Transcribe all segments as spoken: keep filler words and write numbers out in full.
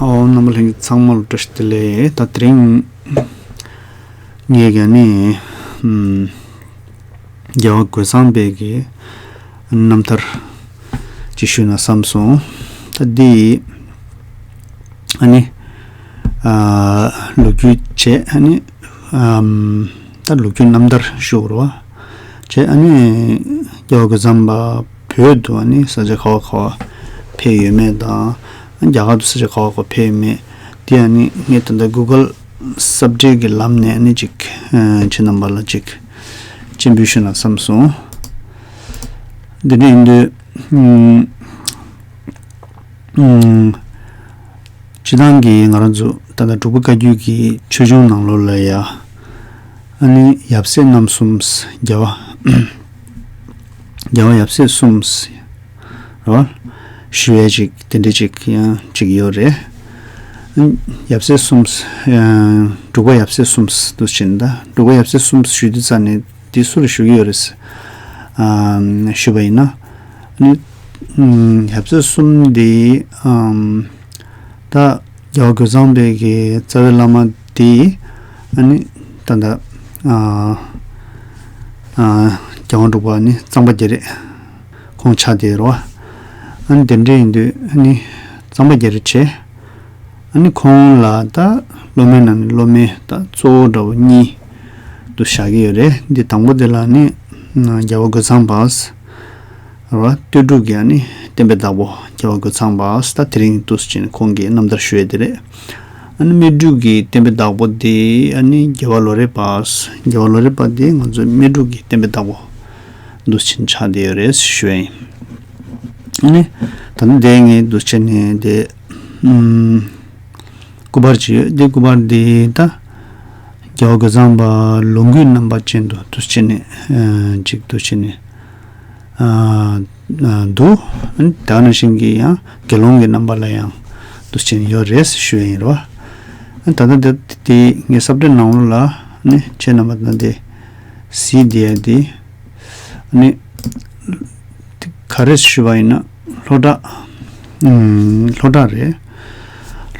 ཨོ་རྣམ་པ་ལྷན་རྒྱས་ཚང་མ་ལ་བཀྲ་ཤིས་བདེ་ལེགས། ད་དེ་རིང་ངས་ཀྱང་ནི་ཨམ་རྒྱལ་བ་རྒོད་ཚང་པའི་གི་རྣམ་ཐར་ཅིག་ཞུས་ན་བསམ་སོང་། ད་འདི་ཨ་ནི་ཨ་ལོ་རྒྱུས་བྱས། ཨ་ནི་ཨམ་ད་ལོ་རྒྱུས་རྣམ་ཐར་ཞུ་བར་བ་བྱས། ཨ་ནི་རྒྱལ་བ་རྒོད་ཚང་པ་བོད་དུ་ཨ་ནི་ས་ཆ་ག་བ་ག་བ་ཕེབས་ཡོད་མེད་དང་། རྒྱ་གར་དུ་ས་ཆ་ག་བ་ག་བ་ཕེབས་ཡོད་མེད་དེ་ཨ་ནི་ངས་ད་ལྟ་གུ་གལ་སབ་ཇེག་གི་ལམ་ནས་ཨ་ནི་ཅིག་ཨ་ཁྱེད་རྣམ་པ་ལ་ཅིག་སྤྱན་འབུལ་ཞུ་ན་བསམ་སོང་། འདི་འདྲ་ཡིན་དུས་ཨམ་ཨམ་སྤྱིར་བཏང་གི་ང་རང་ཚོ་ད་ལྟ་འབྲུག་པ་བཀའ་བརྒྱུད་ཀྱི་ཆོས་འབྱུང་ནང་ལོགས་ལ་ཡ་ཨ་ནི་ཡབ་སྲས་རྣམ་གསུམ། རྒྱལ་བ་རྒྱལ་བ་ཡབ་སྲས་གསུམ་རེད་བ། ཞུ་ཡས་ཅིག་དེ་འདྲ་ཅིག་ཡང་ཅིག་ཡོད་རེད། ཡབ་སྲས་གསུམ། འབྲུག་པ་ཡབ་སྲས་གསུམ་འདུག་ཕྱིན། ད་འབྲུག་པ་ཡབ་སྲས་གསུམ་ཞུ་དུས་ཙ་ནས་དེ་སུ་ལ་ཞུ་གི་ཡོད་རེད་ཞུས་པ་ཡིན་ན། ཨ་ནི་ཡབ་སྲས་གསུམ་འདི་ད་རྒྱལ་བ་རྒོད་ཚང་པའི་གི་རྩ་བའི་བླ་མ་དེ་ཨ་ནི་ད་ལྟ་ཨ་ཨ་རྒྱལ་དབང་འབྲུག་པ་ཨ་ནི་གཙང་པ་རྒྱ་རས་ཁོང་ཆགས་བསྡད་རོ། ཨ་ནི་དེ་འདྲ་ཡིན་དུས་ཨ་ནི་གཙང་པ་རྒྱ་རས་བྱས། ཨ་ནི་ཁོང་ལ་ད་སློབ་མའི་ནང་ནས་སློབ་མའི་ད་གཙོ་བོ་འདྲ་བོ་གཉིས་དུ་བཞག་གི་ཡོད་རེད། འདི་དང་པོ་དེ་ལ་ནི་རྒྱལ་བ་རྒོད་ཚང་པ། རེད་བ། སྟོད་འབྲུག་གི་ཨ་ནི་བསྟན་པའི་བདག་པོ་རྒྱལ་བ་རྒོད་ཚང་པ། ད་དེ་རིང་འདུག་སེ་བྱས་ནས་ཁོང་གི་རྣམ་ཐར་ཞུ་ཡས་དེ་རེད། ཨ་ནི་སྨད་འབྲུག་གི་བསྟན་པའི་བདག་པོ་དེ་ཨ་ནི་རྒྱལ་བ་ལོ་རས་པ། རྒྱལ་བ་ལོ་རས་པ་དེ་ང་ཚོའི་སྨད་འབྲུག་གི་བསྟན་པའི་བདག་པོ་འདུག་སེ་བྱས་ནས་ཆགས་བསྡད་ཡོད་རེད་ཞུ་ཡས་ཡིན། ཨ་ནི་ད་ནི་དེ་ངས་འདུག་སེ་བྱས་ནས་དེ་ཨུམ་སྐུ་པར་ཅིག་ཡོད། དེ་སྐུ་པར་དེ་ད་རྒྱལ་བ་རྒོད་ཚང་པ་ལོངས་སྐུའི་རྣམ་པ་ཅན་དུ་འདུག་སེ་བྱས་ནས་ཨ་ཅིག་འདུག་སེ་བྱས་ནས། ཨ་ཨ་འདུག་ཨ་ནི་དེ་ནང་བཞིན་གྱི་ཡང་དགེ་སློང་གི་རྣམ་པ་ལ་ཡང་འདུག་སེ་བྱས་ནས་ཡོད་རེད་ཞུ་ཡས་ཡིན་རོ། ཨ་ནི་ད་ལྟ་དེ་དེ་ངའི་སབ་ཇེག་ནང་ལོགས་ལ་ནི་ཁྱེད་རྣམ་པ་ད་དེ་གཟིགས་བསྡད་ཡ་དེ་ནི་ག་རེ་ཞུས་པ་ཡིན་ན་ལྷོ་བྲག་ཨུམ་ལྷོ་བྲག་རེད།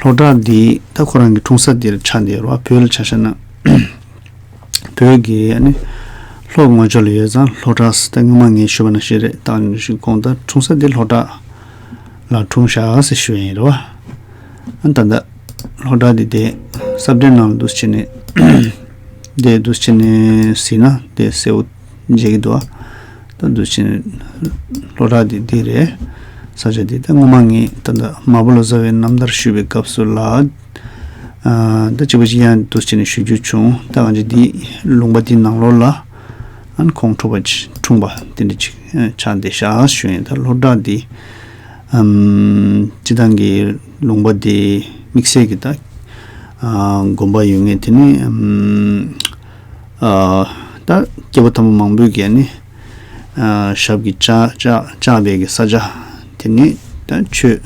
ལྷོ་བྲག་འདི་ད་ཁོ་རང་གི་འཁྲུངས་ས་འདིར་ཆགས་བསྡད་ཡོད་རེད་བ། བོད་ལ་ཆ་བཞག་ན། བོད་ཀྱི་ཨ་ནི་ལྷོ་ངོས་ཕྱོགས་ལ་ཡོད་ཙང་ལྷོ་བྲག་ཟེར། ད་སྔོན་མ་ངས་ཞུས་པ་ནང་བཞིན་རེད། ད་ནི་ཞུ་གོང་ད་འཁྲུངས་ས་འདི་ལྷོ་བྲག་ལ་འཁྲུངས་ཤག་ཟེར་ཞུ་ཡ་ཡིན་རེད་བ། ཨ་ད་ལྟ་ལྷོ་བྲག་འདི་དེ་སབ་ཇེག་ནང་ལ་འདུག་སེ་བྱས་ནས་དེ་འདུག་སེ་བྱས་ནས་གཟིགས་ན་དེ་གསལ་བོ་མཇལ་གྱི་འདུག་ཨ། ད་འདུག་སེ་བྱས་ནས་ལྷོ་བྲག་འདི་འདི་རེད། ས་ཆ་འདི་ད་སྔོན་མ་ངས་ད་ལྟ་མར་པ་ལོ་ཙཱ་བའི་རྣམ་ཐར་ཞུ་བའི་སྐབས་སུ་ལ་ཨ་ད་གཅིག་པ་གཅིག་རྐྱང་འདུག་སེ་བྱས་ནས་ཞུ་རྒྱུ་བྱུང་། ད་གང་ཅི་འདི་ལུང་པ་འདི་ནང་ལོགས་ལ་ཨ་ནི་ཁོང་འཁྲུངས་པ་ཅིག་འཁྲུངས་པ་དེ་འདྲ་ཅིག་ཨ་ཆགས་བསྡད་ཤག་ཞུ་ཡིན། ད་ལྷོ་བྲག་འདི་ཨམ་སྤྱིར་བཏང་གི་ལུང་པ་འདི་དམིགས་བསལ་གྱི་ད་ཨ་དགོན་པ་ཡོད་ངེས་དེ་ནི་ཨམ་ཨ་ད་སྐྱེ་བོ་དམ་པ་མང་པོས་ཀྱིས་ནི་ཨ་ཞབས་ཀྱིས་བཅགས་བཅགས་བཅགས་པའི་གི་ས་ཆ་དེ་ནི་ད་ཆོས་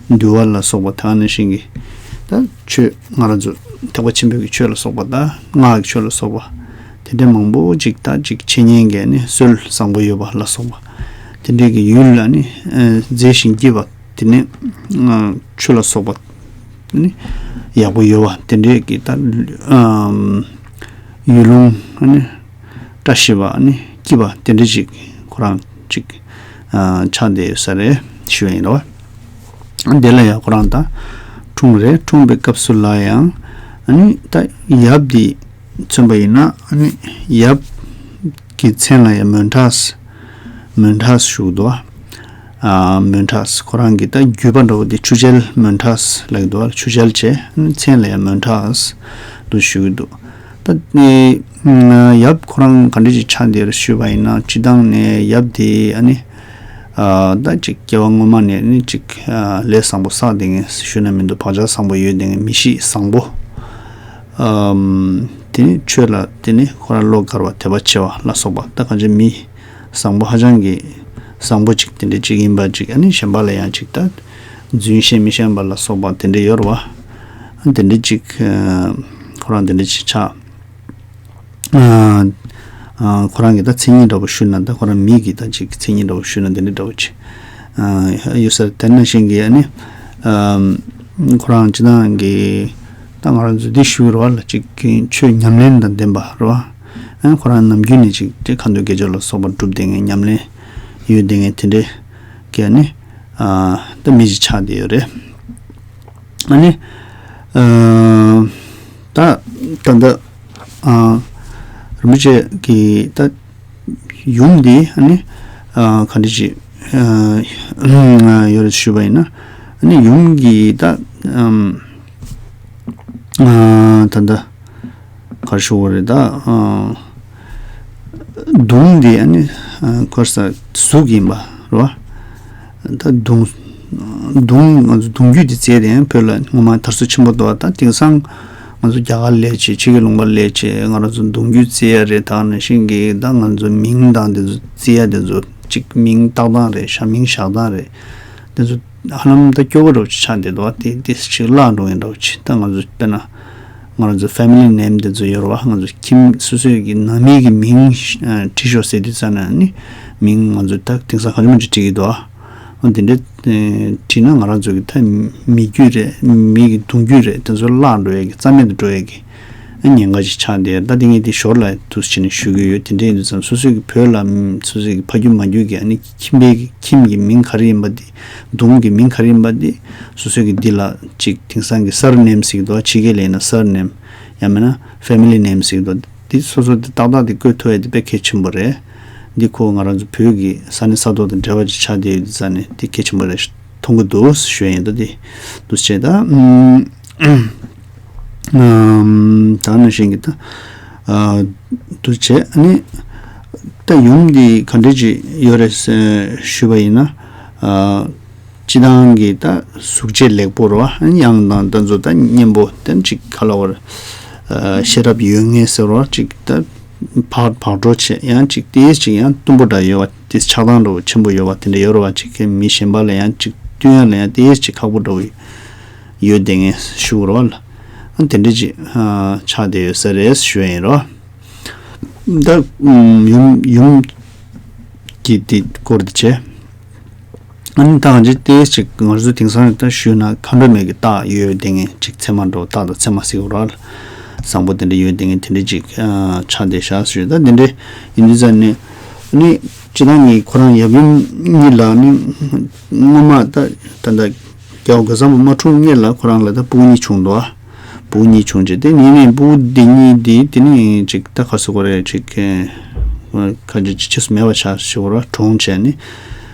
འདུལ་བ་ལ་སོགས་པ་དེ་ནང་བཞིན་གྱི་ད་ཆོས་ང་རང་ཚོ་ཐེག་པ་ཆེན་པོའི་གི་ཆོས་ལ་སོགས་པ་དང་སྔགས་ཀྱི་ཆོས་ལ་སོགས་པ་དེ་འདྲ་མང་པོ་ཅིག་ད་ཅིག་འཆད་ཉན་གྱི་ནི་སྲོལ་བཟང་པོ་ཡོད་པ་ལ་སོགས་པ་དེ་འདྲའི་གི་ཡུལ་ལ་ནི་ཨ་མཛེས་ཤིང་སྐྱིད་པ་དེ་ནི་ཨ་ཆོས་ལ་སོགས་པ་ནི་ཡག་པོ་ཡོད་པ་དེ་འདྲའི་གི་ད་ཨམ་ཡུལ་ལུང་ནི་བཀྲ་ཤིས་པ་ནི་སྐྱིད་པ་དེ་འདྲ་ཅིག་ཁོ་རང་ཅིག་ཨ་ཆགས་བསྡད་ཡོད་ས་རེད་ཞུ་ཡ་ཡིན་རོ། དེ་ལ་ཡང་ཁོ་རང་ད་འཁྲུངས་རེད། འཁྲུངས་པའི་སྐབས་སུ་ལ་ཡང་ཨ་ནི་ད་ཡབ་འདི་མཚོན་པ་ཡིན་ན་ཨ་ནི་ཡབ་ཀྱི་མཚན་ལ་ཡང་མོན་གྲགས་མོན་གྲགས་ཞུ་གི་འདུག་ཨ་མོན་གྲགས། ཁོ་རང་གི་ད་བརྒྱུད་པ་འདྲ་བོ་དེ་ཆུ་བྱལ་མོན་གྲགས་ལབ་ཀྱི་འདུག་ཆུ་བྱལ་བྱས་མཚན་ལ་ཡང་མོན་གྲགས་འདུག་ཞུ་གི་འདུག་ད་ནི་ཡབ་ཁོ་རང་ག་འདྲ་ཅིག་ཆགས་བསྡད་རེད་ཞུས་པ་ཡིན་ན། སྤྱིར་བཏང་ནས་ཡབ་དེ་ཨ་ནི་ཨ་ད་ཅིག་སྐྱེ་བ་སྔོན་མ་ནས་ནི་ཅིག་ཨ་ལས་བཟང་པོ་བསགས་བསྡད་མཁན་ཞུ་ན་མི་འདུག་བག་ཆགས་བཟང་པོ་ཡོད་བསྡད་མཁན་མི་གཤིས་བཟང་པོ། ཨམ་དེ་ནི་ཆོས་ལ་དེ་ནི་ཁོ་རང་བློ་དཀར་བ་དད་པ་ཆེ་བ་ལ་སོགས་པ། ད་གང་ཅི་མི་བཟང་པོ་ཧ་ཅང་གི་བཟང་པོ་ཅིག་དེ་འདྲ་ཅིག་ཡིན་པ་ཅིག་ཨ་ནི་གཞན་པ་ལ་ཡང་ཅིག་ད་རྫུན་བཤད་མི་ཤེས་པ་ལ་སོགས་པ་དེ་འདྲ་ཡོད་རེད་བ། ཨ་དེ་འདྲ་ཅིག་ཨ་ཁོ་རང་དེ་འདྲ་ཅིག་ཆགས། ཨ་ཨ་ཁོ་རང་གི་ད་མཚན་ཉིད་འདྲ་པོ་ཞུ་ན། ད་ཁོ་རང་མི་གི་ད་ཅིག་མཚན་ཉིད་འདྲ་པོ་ཞུ་ན་དེ་འདྲ་འདྲ་པོ་ཅིག་ཨ་ཡོད་ས་རེད། དེ་ནང་བཞིན་གྱི་ཨ་ནི་ཨམ་ ཁོ་རང་སྤྱིར་བཏང་གི་ད་ང་རང་ཚོ་འདི་ཞུ་རོགས་ལ་ཅིག་གི་ཆོས་ཉམས་ལེན་དང་ལྡན་པ་རོ། ཨ་ཁོ་རང་ནམ་རྒྱུན་ནས་ཅིག་དེ་ཁ་འདོན་དགེ་སྦྱོར་ལ་སོགས་པ་སྒྲུབ་བསྡད་མཁན་ཉམས་ལེན་ཡོད་བསྡད་མཁན་དེ་འདྲས་ཀྱི་ཨ་ནི་ཨ་ད་མི་ཞིག་ཆགས་བསྡད་ཡོད་རེད། ཨ་ནི་ཨ་ད་ད་ད་ཨ་རིན་པོ་ཆེ་གི་ད་ཡུམ་འདི་ཨ་ནི་ཨ་ག་འདྲ་ཅིག་ཨ་ཡོད་རེད་ཞུས་པ་ཡིན་ན། ཨ་ནི་ཡུམ་གྱི་ད་ཨམ་ཨ་ད་ད་ག་རེ་ཞུ་དགོས་རེད་ད། ཨ་གདུང་འདི་ཨ་ནི་ཨ་ག་རེ་ཟ་གཟུགས་ཡིན་པ་རེད་བ། ད་གདུང་གདུང་ང་ཚོ་གདུང་རྒྱུད་འདི་བཙལ་ཏེ་ཡང་བོད་ལ་སྔོན་མ་དར་སྲོལ་ཆེན་པོ་འདུག་ད་དེང་སང་ང་ཚོ་རྒྱ་གར་སླེབས་བྱས་ཕྱི་རྒྱལ་ལུང་པ་སླེབས་བྱས་ང་རང་ཚོ་གདུང་རྒྱུད་བཙལ་ཡ་རེད། ད་ནང་བཞིན་གྱི་ད་ང་ཚོ་མིང་དང་དེ་ཚོ་བཙལ་ཡ་དེ་ཚོ་གཅིག་མིང་བཏགས་སྟངས་རེད། ཤ་མིང་བཞག་སྟངས་རེད། དེ་ཚོ་ཧ་ལམ་ད་སྐྱོ་པོ་འདྲ་པོ་ཅིག་ཆགས་བསྡད་འདུག་དེ་དེ་ཅིག་བརླག་འགྲོ་ཡིན་འདྲ་པོ་ཅིག་ད་ང་ཚོ་དཔེར་ན་ང་རང་ཚོ་family name དེ་ཚོ་ཡོད་རེད་བ། ང་ཚོ་ཁྱིམ་སོ་སོའི་གི་ནང་མི་གི་མིང་བྲིས་ཤོག་ཟེར་དུས་ཙ་ན་ནི་མིང་ང་ཚོ་ད་དེང་སང་ག་ཚོད་མང་ཅིག་བྲིས་ཀྱི་འདུག་ཨ་འདི་འདྲ་བྲིས་ན་ང་རང་ཚོ་གི་ད་མི་རྒྱུད་རེད། མི་གི་གདུང་རྒྱུད་རེད། དེ་ཚོ་བརླག་འགྲོ་ཡས་ཀྱི་རྩ་མེད་དུ་འགྲོ་ཡས་ཀྱི་ཉེན་ཁ་ཅིག་ཆགས་བསྡད། ད་དེ་ངས་དེ་ཞོར་ལ་འདུག་སེ་བྱས་ནས་ཞུ་གི་ཡོད། དེ་འདྲ་ཡིན་དུས་ཙང་སོ་སོའི་གི་བོད་ལ་སོ་སོའི་གི་ཕ་རྒྱུད་མ་རྒྱུད་ཀྱི་ཨ་ནི་ཁྱིམ་པའི་གི་ཁྱིམ་གྱི་མིང་ག་རེ་ཡིན་པ་དེ། གདུང་གི་མིང་ག་རེ་ཡིན་པ་དེ་སོ་སོའི་གི་འདི་ལ་ཅིག་དེང་སང་གི་surname ཟེར་གི་འདུག་ཕྱི་རྒྱལ་ལ་ཡིན་ན་surname ཡང་མིན་ན་family name ཟེར་གི་འདུག་འདི་སོ་སོ་དེ་ཏག་ཏག་དེ་བཀོད་ཐུབ་ཡ་དེ་དཔེ་གལ་ཆེན་པོ་རེད། འདི་ཁོ་ང་རང་ཚོ་བོད་ཀྱི་ས་གནས་ས་ཐོག་དང་འབྲེལ་བ་ཅིག་ཆགས་བསྡད་ཡོད་དུས་ཙ་ནས་འདི་གལ་ཆེན་པོ་རེད་མཐོང་གི་འདུག་ཞུ་ཡ་ཡིན། ད་འདི་འདུག་སེ་བྱས་ད། ཨམ། ཨམ། ད་ནང་བཞིན་གྱི་ད། ཨ། འདུག་བྱས་ཨ་ནི། ད་ཡུམ་འདི་ག་འདྲ་ཅིག་ཡོད་རེད་ཟེར་ཞུས་པ་ཡིན་ན། ཨ། སྤྱིར་བཏང་གི་ད་གཟུགས་བྱད་ལེགས་པོ་རེད་བ། ཡང་དང་ད་ཚོ་ད་སྙན་པོ་དེ་ཅིག་ག་ལ་བར། ཨ། ཤེས་རབ་ཡོད་མཁན་ཟེར་བ་ཅིག་ད་བག་བག་དྲོ་བྱས་ཡང་ཅིག་ཏོག་ཙམ་ཅིག་ཡང་གཏུམ་པོ་འདྲ་ཡོད་བ། དེ་ཆགས་སྡང་འདྲ་བོ་ཆེན་པོ་ཡོད་བ་དེ་འདྲ་ཡོད་རེད་བ། ཅིག་གི་མི་གཞན་པ་ལ་ཡང་ཅིག་བསྟུན་ཡ་ལ་ཡང་ཏོག་ཙམ་ཅིག་ཁག་པོ་འདྲ་བོ་ཡོད། ཡོད་བསྡད་མཁན་ཞུ་དགོས་རེད་བ་ལ། ཨ་དེ་འདྲ་ཅིག་ཨ་ཆགས་བསྡད་ཡོད་ས་རེད་ཞུ་ཡ་ཡིན་རོ། ད་ཨམ་ཡུམ་ཡུམ་གྱི་དེ་སྐོར་དེ་བྱས། ཨ་ནི་ད་ང་ཚོས་ཏོག་ཙམ་ཅིག་ང་ཚོ་དེང་སང་ད་ཞུས་ན་མཁའ་འགྲོ་མའི་གི་རྟགས་ཡོད་བསྡད་མཁན་ཅིག་མཚན་མ་འདྲ་བོ་རྟགས་དང་མཚན་མ་ཟེར་དགོས་རེད་བ་ལ། བཟང་པོ་དེ་འདྲ་ཡོད་བསྡད་མཁན་དེ་འདྲ་ཅིག་ཨ་ཆགས་བསྡད་ཤག་ཞུས། ད་དེ་འདྲ་ཡིན་དུས་ཙ་ནས་ཨ་ནི་སྤྱིར་བཏང་ངས་ཁོ་རང་ཡབ་ཡུམ་གཉིས་ལ་ནི་སྔོན་མ་ད་ད་ལྟ་རྒྱལ་བ་རྒོད་ཚང་པ་མ་འཁྲུངས་སྔོན་ལ་ཁོ་རང་ལ་ད་སྤུ་གུ་གཉིས་བྱུང་འདུག་ཨ། སྤུ་གུ་གཉིས་བྱུང་རྗེས་དེ་ནས་ནི་སྤུ་གུ་འདི་གཉིས་འདི་དེ་ནི་ཅིག་ད་ག་ཟེར་དགོས་རེད། ཅིག་ཁ་ཅིག་ཅིག་ཕྱིས་སུ་མེད་པ་ཆགས་ཞེས་པ་གྲོངས་བྱས་ནི་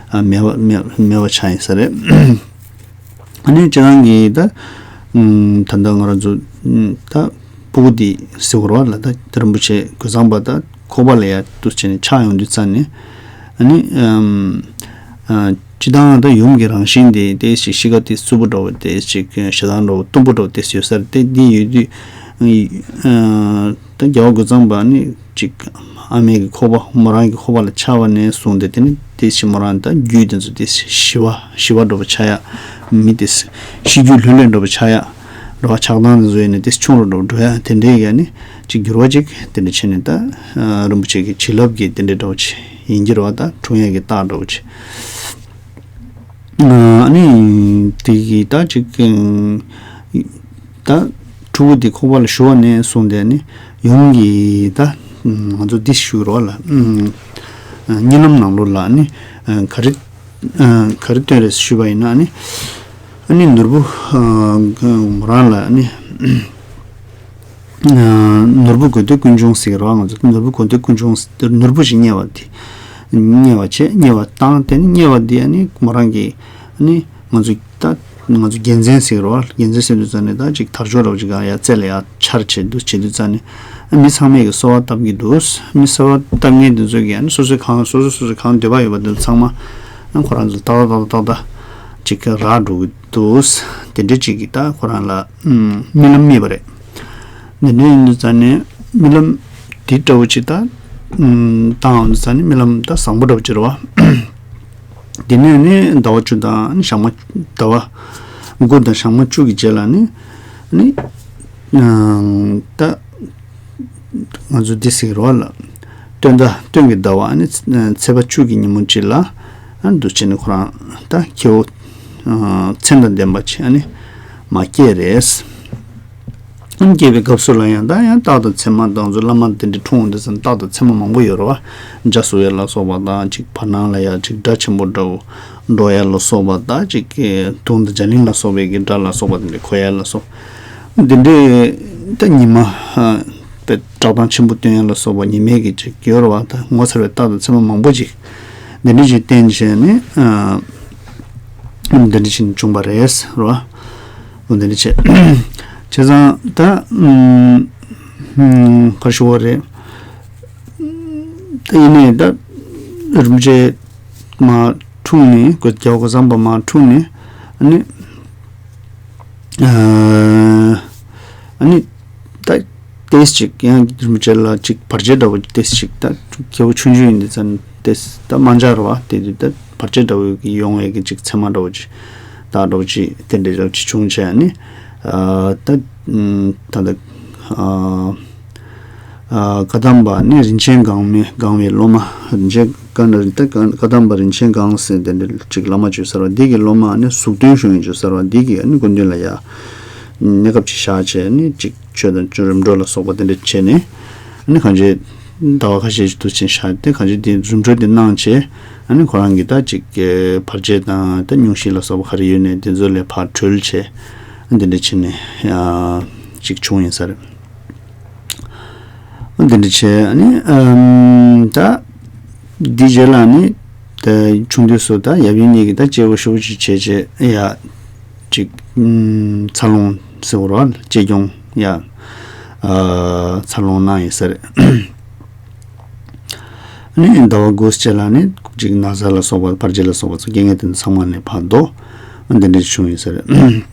ཨ་མེད་པ་མེད་མེད་པ་ཆགས་ཡིན་ས་རེད། ཨ་ནི་ཁྱེད་རང་གིས་ད་ཨམ་ད་ལྟ་ང་རང་ཚོ་ཨམ་ད་སྤུ་གུ་འདི་ཟེར་དགོས་རེད་བ་ལ། ད་རིན་པོ་ཆེ་རྒོད་ཚང་པ་ད་ཁོག་པ་ལ་ཡ་འདུག་བྱས་ནས་ཆགས་ཡོང་དུས་ཙ་ནས་ཨ་ནི་ཨམ་ཨ། སྤྱིར་བཏང་ད་ཡུམ་གྱི་རང་བཞིན་དེ་ཏོག་ཙམ་གཤིས་ཀ་དེ་རྩུབ་པོ་འདྲ་བོ་ཏོག་ཙམ་ཞེ་སྡང་འདྲ་བོ་གཏུམ་པོ་འདྲ་བོ་ཏོག་ཙམ་ཡོད་ས་རེད་དེ། འདི་ཡོད་དུས་ཨ་ད་རྒྱལ་བ་རྒོད་ཚང་པ་ནི་ཅིག་ཨ་མའི་གི་ཁོག་པ་མོ་རང་གི་ཁོག་པ་ལ་ཆགས་པ་ནས་བཟུང་སྟེ་དེ་ནི་ཏོག་ཙམ་མོ་རང་ད་རྒྱུད་དེ་ཚོ་ཏོག་ཙམ་ཞི་བ་ཞི་བ་འདྲ་བོ་ཆགས་ཡ། མི་དེ་ཤི་རྒྱུད་ལྷོད་ལྷོད་འདྲ་བོ་ཆགས་ཡ། འགྲོ་བ་ཆགས་སྡང་དེ་ཚོ་ཡོད་ནས་ཏོག་ཙམ་ཆུང་རུ་འགྲོ་འགྲོ་ཡ་དེ་འདྲའི་ཡ་ནི་ཅིག་འགྱུར་བ་ཅིག་དེ་འདྲ་བྱས་ནས་ད་རིན་པོ་ཆེ་གི་བྱིན་རླབས་ཀྱི་དེ་འདྲའི་འདྲ་བོ་ཅིག་ཡིན་གྱི་རེད་བ། ད་འཁྲུངས་ཡ་གི་རྟགས་འདྲ་བོ་ཅིག་ཨ་ནི་དེ་གི་ད་ཅིག་ད་ཕྲུ་གུ་དེ་ཁོག་པ་ལ་ཞུ་བ་ནས་བཟུང་སྟེ་ནི་ཡུམ་གྱི་ད་ང་ཚོ་འདི་ཞུ་རོགས་ལ་གཉིད་ལམ་ནང་ལོགས་ལ་ནི་ག་རེ་ག་རེ་སྟོན་རེད་ཞུས་པ་ཡིན་ན་ནི་ཨ་ནི་ནོར་བུ་མོ་རང་ལ་ནི། ནོར་བུ་དགོས་འདོད་ཀུན་འབྱུང་ཟེར་གི་རེད་བ། ང་ཚོ་ནོར་བུ་དགོས་འདོད་ཀུན་འབྱུང་ཟེར་ནོར་བུ་ཞིག་རྙེད་པ་དེ། རྙེད་པ་བྱས་རྙེད་པ་བཏང་དེ་ནི་རྙེད་པ་དེ་ཨ་ནི་མོ་རང་གིས་ཨ་ནི་ང་ཚོ་ད་ང་ཚོ་རྒྱལ་མཚན་ཟེར་གི་རེད་བ། རྒྱལ་མཚན་ཟེར་དུས་ཙ་ནས་ད་ཅིག་དར་ལྕོག་འདྲ་བོ་ཅིག་ག་ཡ་རྩེ་ལ་ཡ་འཕྱར་བྱས་འདུག་བྱེད་དུས་ཙ་ནས་ཨ་མི་ཚང་མས་གི་གསོལ་བ་བཏབ་གི་འདུག་མི་གསོལ་བ་བཏབ་མཁན་དེ་ཚོ་གིས་ཨ་ནི་སོ་སོའི་གང་སོ་སོ་སོ་སོ་གང་འདོད་པ་ཡོད་པ་དེ་ཚོ་ཚང་མ་ཨ་ཁོ་རང་ཚོ་ཏག་ཏག་ཏག་ཏག་ཏག་ཅིག་ག་རག་འགྲོ་གི་འདུག་དེ་འདྲ་ཅིག་གིས་ད་ཁོ་རང་ལ་རྨི་ལམ་རྨིས་པ་རེད། འདི་འདྲ་ཡིན་དུས་ཙ་ནས་རྨི་ལམ་འདི་འདྲ་བོ་ཅིག་ད་བཏང་འོང་དུས་ཙ་ནས་རྨི་ལམ་ད་བཟང་པོ་འདྲ་བོ་ཅིག་རེད་བ། དེ་ནས་ནི་ཟླ་བ་བཅུ་དང་ཞག་མ་ཟླ་བ་དགུ་དང་ཞག་མ་བཅུ་གི་རྗེས་ལ་ནི་ནི་ད། ང་ཚོ་འདི་ཟེར་གི་རེད་བ་ལ། སྟོན་ཟླ་སྟོན་གྱི་ཟླ་བ་ཨ་ནི་ཚེས་པ་བཅུ་གི་ཉིན་མོ་གཅིག་ལ་ཨ་འདུག་བྱས་ནས་ཁོ་རང་ད་ཁྱེའུ་མཚན་དང་ལྡན་པ་ཅིག་ཨ་ནི་ མ་སྐྱེས་རེད། སྐྱེས་པའི་སྐབས་སུ་ལ་ཡང་ད་ཡང་རྟགས་དང་མཚན་མ་དང་ཚོ་བླ་མ་དེ་འདྲའི་འཁྲུངས་འདི་ཚོ་རྟགས་དང་མཚན་མ་མང་པོ་ཡོད་རེད་བ། འཇའ་ཟུག་ཡ་ལ་སོགས་པ་དང་ཅིག་བར་སྣང་ལ་ཡ་ཅིག་སྒྲ་ཆེན་པོ་འདྲ་བོ་འགྲོ་ཡ་ལ་སོགས་པ་དང་ཅིག་དུང་དང་རྒྱ་གླིང་ལ་སོགས་པའི་གི་སྒྲ་ལ་སོགས་པ་དེ་འདྲ་གོ་ཡ་ལ་སོགས། འདི་འདྲའི་ད་ཉི་མ་ཨ་དཔེ་བཀྲག་མདངས་ཆེན་པོ་སྟོན་ཡ་ལ་སོགས་པ་ཉི་མའི་གི་ཅིག་ཡོད་རེད་བ། ད་ངོ་མཚར་བའི་རྟགས་དང་མཚན་མ་མང་པོ་ཅིག་འདི་འདྲ་ཅིག་བསྟན་བྱས་ནས་ཨ་འདི་འདྲ་ཅིག་བྱུང་བ་རེད་རེད་བ། འོ་འདི་འདྲ་བྱས། བྱས་ཙང་ད་ཨམ་ཨམ་ག་རེ་ཞུ་བ་རེད། ད་ཡིན་ནའི་ད་རིན་པོ་ཆེ་མར་འཁྲུངས་ནས་རྒྱལ་བ་རྒོད་ཚང་པ་མར་འཁྲུངས་ནས་ཨ་ནི། ཨ་ནི་ད་ཏེས་ཅིག་ཡང་རིན་པོ་ཆེ་ལ་ཅིག་བར་ཆད་འདྲ་བོ་ཏེས་ཅིག་ད་ཁྱེའུ་ཆུང་ཆུང་ཡིན་དུས་ཙང་ཏེས་ད་མ་འཇགས་ར་བ་དེ་དུས་ད་བར་ཆད་འདྲ་བོ་ཡོང་བའི་གི་ཅིག་མཚན་མ་འདྲ་བོ་ཅིག་ད་འདྲ་བོ་ཅིག་དེ་འདྲ་འདྲ་བོ་ཅིག་བྱུང་བྱས་ནི་ད་ད་ད་ཨ། ཨ་བཀའ་གདམས་པ་ནི་རིན་ཆེན་སྒང་མའི་སྒང་བའི་སློབ་མ། རིན་ཆེན་བཀའ་ད་བཀའ་གདམས་པ་རིན་ཆེན་སྒང་ཟེར་དེ་འདྲ་ཅིག་བླ་མ་བཅུ་གསར་བ་འདི་གི་སློབ་མ་ནི་གཟུགས་སྟོན་ཞུ་ཡིན་བཅུ་གསར་བ་འདི་གི་ནི་སྐུ་མདུན་ལ་ཡ་གནས་སྐབས་ཅིག་བཞག་བྱས་ནི་ཅིག་ཆོས་དང་ཆོས་རིམ་གྲོ་ལ་སོགས་པ་དེ་འདྲ་བྱས་ནས་ནི་གང་ཅི་ཟླ་བ་ཁ་ཤས་ཤིག་ཏུ་ཕྱིན་བཞག་སྟེ་གང་ཅི་དེ་རིམ་གྲོ་དེ་གནང་བྱས་ནི་ཁོ་རང་གི་ད་ཅིག་བར་ཆད་དང་ད་སྙུང་གཞི་ལ་སོགས་པ་ག་རེ་ཡོད་ནས་དེ་ཚོ་ལས་ཕར་གྲོལ་བྱས་དེ་འདྲ་བྱས་ནས་ཅིག་བྱུང་ཡིན་ས་རེད། འདི་འདྲ་བྱས་ནི་ཨམ་ད་འདི་རྗེས་ལ་ནི་ད་ཆུང་དུས་སུ་ད་ཡབ་ཡུམ་གཉིས་ཀྱིས་ད་སྐྱེས་བུ་ཞེ་པོ་ཅིག་བྱས་བྱས་ཡ་ཅིག་ཨམ་འཚར་ལོངས་ཟེར་བ་རེད་བ། གཅེས་སྐྱོང་ཡ་ཨ་འཚར་ལོངས་གནང་ཡོད་ས་རེད། ནི་ཟླ་བ་དགུ་རྗེས་ལ་ནི་ཅིག་ན་ཚ་ལ་སོགས་པ་བར་ཆད་ལ་སོགས་པ་ཚོ་རྐྱེན་ངན་དེ་ཚང་མ་ནས་ཕར་ལྡོག་འདི་འདྲ་བྱུང་ཡོད་ས་རེད།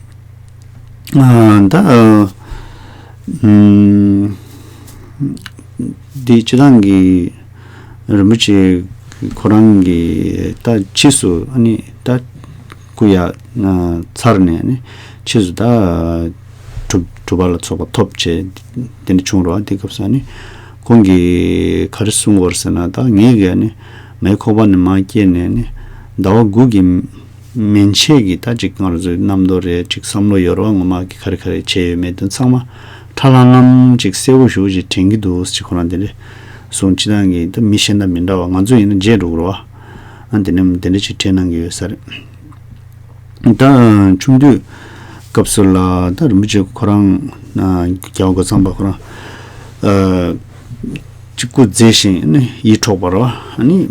ཨ་ད་ཨ་ཨམ་འདི་སྤྱི་བཏང་གི་རིན་པོ་ཆེ་ཁོ་རང་གི་ད་ཕྱིས་སུ་ཨ་ནི་ད་སྐུ་ཡ་ཚར་ནས་ཨ་ནི་ཕྱིས་སུ་ད་གྲུབ་གྲུབ་པ་ལ་སོགས་པ་ཐོབ་བྱས་དེ་འདྲ་བྱུང་རོགས། དེ་སྐབས་སུ་ཨ་ནི་ཁོང་གིས་ག་རེ་གསུངས་པ་རེད་ཟེར་ན། ད་ངེད་ཀྱིས་ཨ་ནི་མའི་ཁོག་པ་ནས་མར་སྐྱེས་ནས་ཨ་ནི་ཟླ་བ་དགུ་གི་མན་ཆད་ཀྱི་ད་ཅིག་ང་རང་ཚོའི་རྣམ་རྟོག་རེད་ཅིག་བསམ་བློ་ཡོད་རེད་བ། ངོ་མ་གི་ག་རེ་ག་རེ་བྱས་ཡོད་མེད་དེ་ཚང་མ་ཁྲ་ལམ་ལམ་ཅིག་གསལ་པོ་ཞེ་པོ་ཅིག་དྲན་གྱི་འདུག་ཅིག་ཁོ་རང་དེ་འདྲ་གསུངས། སྤྱིར་བཏང་གི་ད་མི་གཞན་དང་མི་འདྲ་བ་ང་ཚོ་ཡིན་ན་བརྗེད་འགྲོ་གི་རེད་བ། ཨ་དེ་ནས་དེ་འདྲ་ཅིག་དྲན་གནང་གི་ཡོད་ས་རེད། ད་ཆུང་དུས་སྐབས་སུ་ལ་ད་རིན་པོ་ཆེ་ཁོ་རང་རྒྱལ་བ་རྒོད་ཚང་པ་ཁོ་རང་ཨ་ཅིག་སྐུ་མཛེས་ཤིང་ནི་ཡིད་འཕྲོག་པ་རེད་བ། ཨ་ནི་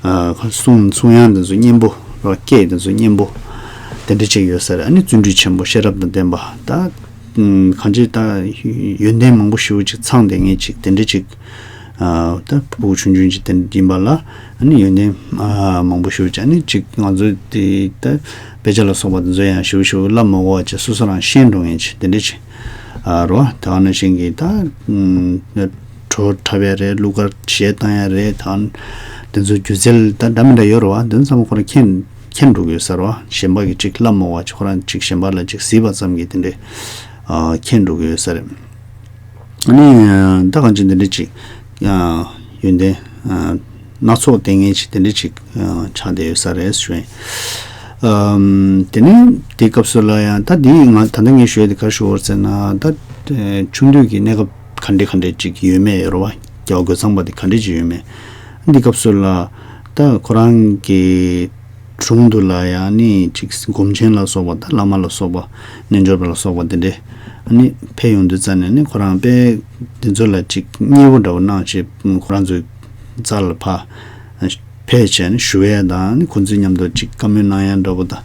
ཨ་གསུང་གསུང་དབྱངས་དེ་ཚོ་སྙན་པོ་རེད་བ། སྐད་དེ་ཚོ་སྙན་པོ་དེ་འདྲ་ཅིག་ཡོད་ས་རེད། ཨ་ནི་བརྩོན་འགྲུས་ཆེན་པོ་ཤེས་རབ་དང་ལྡན་པ་ད་གང་ཅི་ད་ཡོན་ཏན་མང་པོ་ཞེ་པོ་ཅིག་ཚང་བསྡད་མཁན་ཅིག་དེ་འདྲ་ཅིག་ཨ་ད་ཕྲུ་གུ་ཆུང་ཆུང་ཅིག་དེ་འདྲ་ཡིན་པ་ལ་ཨ་ནི་ཡོན་ཏན་ཨ་མང་པོ་ཞེ་པོ་ཅིག་ཨ་ནི་ཅིག་ང་ཚོ་དེ་ད་དཔེ་ཆ་ལ་སོགས་པ་དེ་ཚོ་ཡང་ཞེ་པོ་ཞེ་པོ་བསླབ་མ་དགོས་པ་ཅིག་སོ་སོ་རང་ཤེས་འགྲོ་མཁན་ཅིག་དེ་འདྲ་ཅིག་ཨ་རོ། དེ་ག་ནང་བཞིན་གྱི་ད་ཨུམ་བྲོ་འཁྲབ་ཡ་རེད། གླུ་གར་གཞས་བཏང་ཡ་རེད། ད་དེ་ཚོ་སྒྱུ་རྩལ་ད་འདྲ་མི་འདྲ་ཡོད་རེད་བ། དེ་ཚོ་ཚང་མ་ཁོ་རང་མཁྱེན་མཁྱེན་འགྲོ་གི་ཡོད་ས་རེད་བ། གཞན་པ་གིས་ཅིག་བསླབ་མ་དགོས་པ་ཅིག་ཁོ་རང་ཅིག་གཞན་པ་ལ་ཅིག་གཟིགས་པ་ཙམ་གྱིས་དེ་འདྲའི་ཨ་མཁྱེན་འགྲོ་གི་ཡོད་ས་རེད། ཨ་ནི་ད་གང་ཅི་འདི་འདྲ་ཅིག་ཨ་ཡོན་ཏན་ཨ་སྣ་ཚོགས་ལྡན་མཁན་ཅིག་དེ་འདྲ་ཅིག་ཨ་ཆགས་བསྡད་ཡོད་ས་རེད་ཞུ་ཡིན། ཨམ་དེ་ནས་དེའི་སྐབས་སུ་ལ་ཡང་ད་འདི་ང་ད་ལྟ་ངས་ཞུ་ཡ་དེ་ག་རེ་ཞུ་བ་རེད་ཟེར་ན། ད་ཨ་ཆུང་དུས་ཀྱི་གནས་སྐབས་ག་འདྲ་ག་འདྲ་ཅིག་ཡོད་མེད་ཡོད་རེད་བ། རྒྱལ་བ་རྒོད་ཚང་པ་དེ་ག་འདྲ་ཅིག་ཡོད་མེད། འདི་སྐབས་སུ་ལ་ད་ཁོ་རང་གི་དྲུང་དུ་ལ་ཡང་ནི་ཅིག་སྒོམ་ཆེན་ལ་སོགས་པ་དང་བླ་མ་ལ་སོགས་པ་རྣལ་འབྱོར་པ་ལ་སོགས་པ་དེ་འདྲས་ནི་ཕེབས་ཡོང་དུས་ཙམ་ནས་ནི་ཁོ་རང་དཔེ་དེ་ཚོ་ལ་ཅིག་མཉེས་པོ་འདྲ་བོ་གནང་བྱས་ཁོ་རང་ཚོའི་རྩ་ལ་ཕར་ཕེབས་བྱས་ནས་ཞུ་ཡ་དང་ནི་ཁོ་ཚོའི་མཉམ་དུ་ཅིག་བཀའ་མོལ་གནང་ཡ་འདྲ་བོ་དང་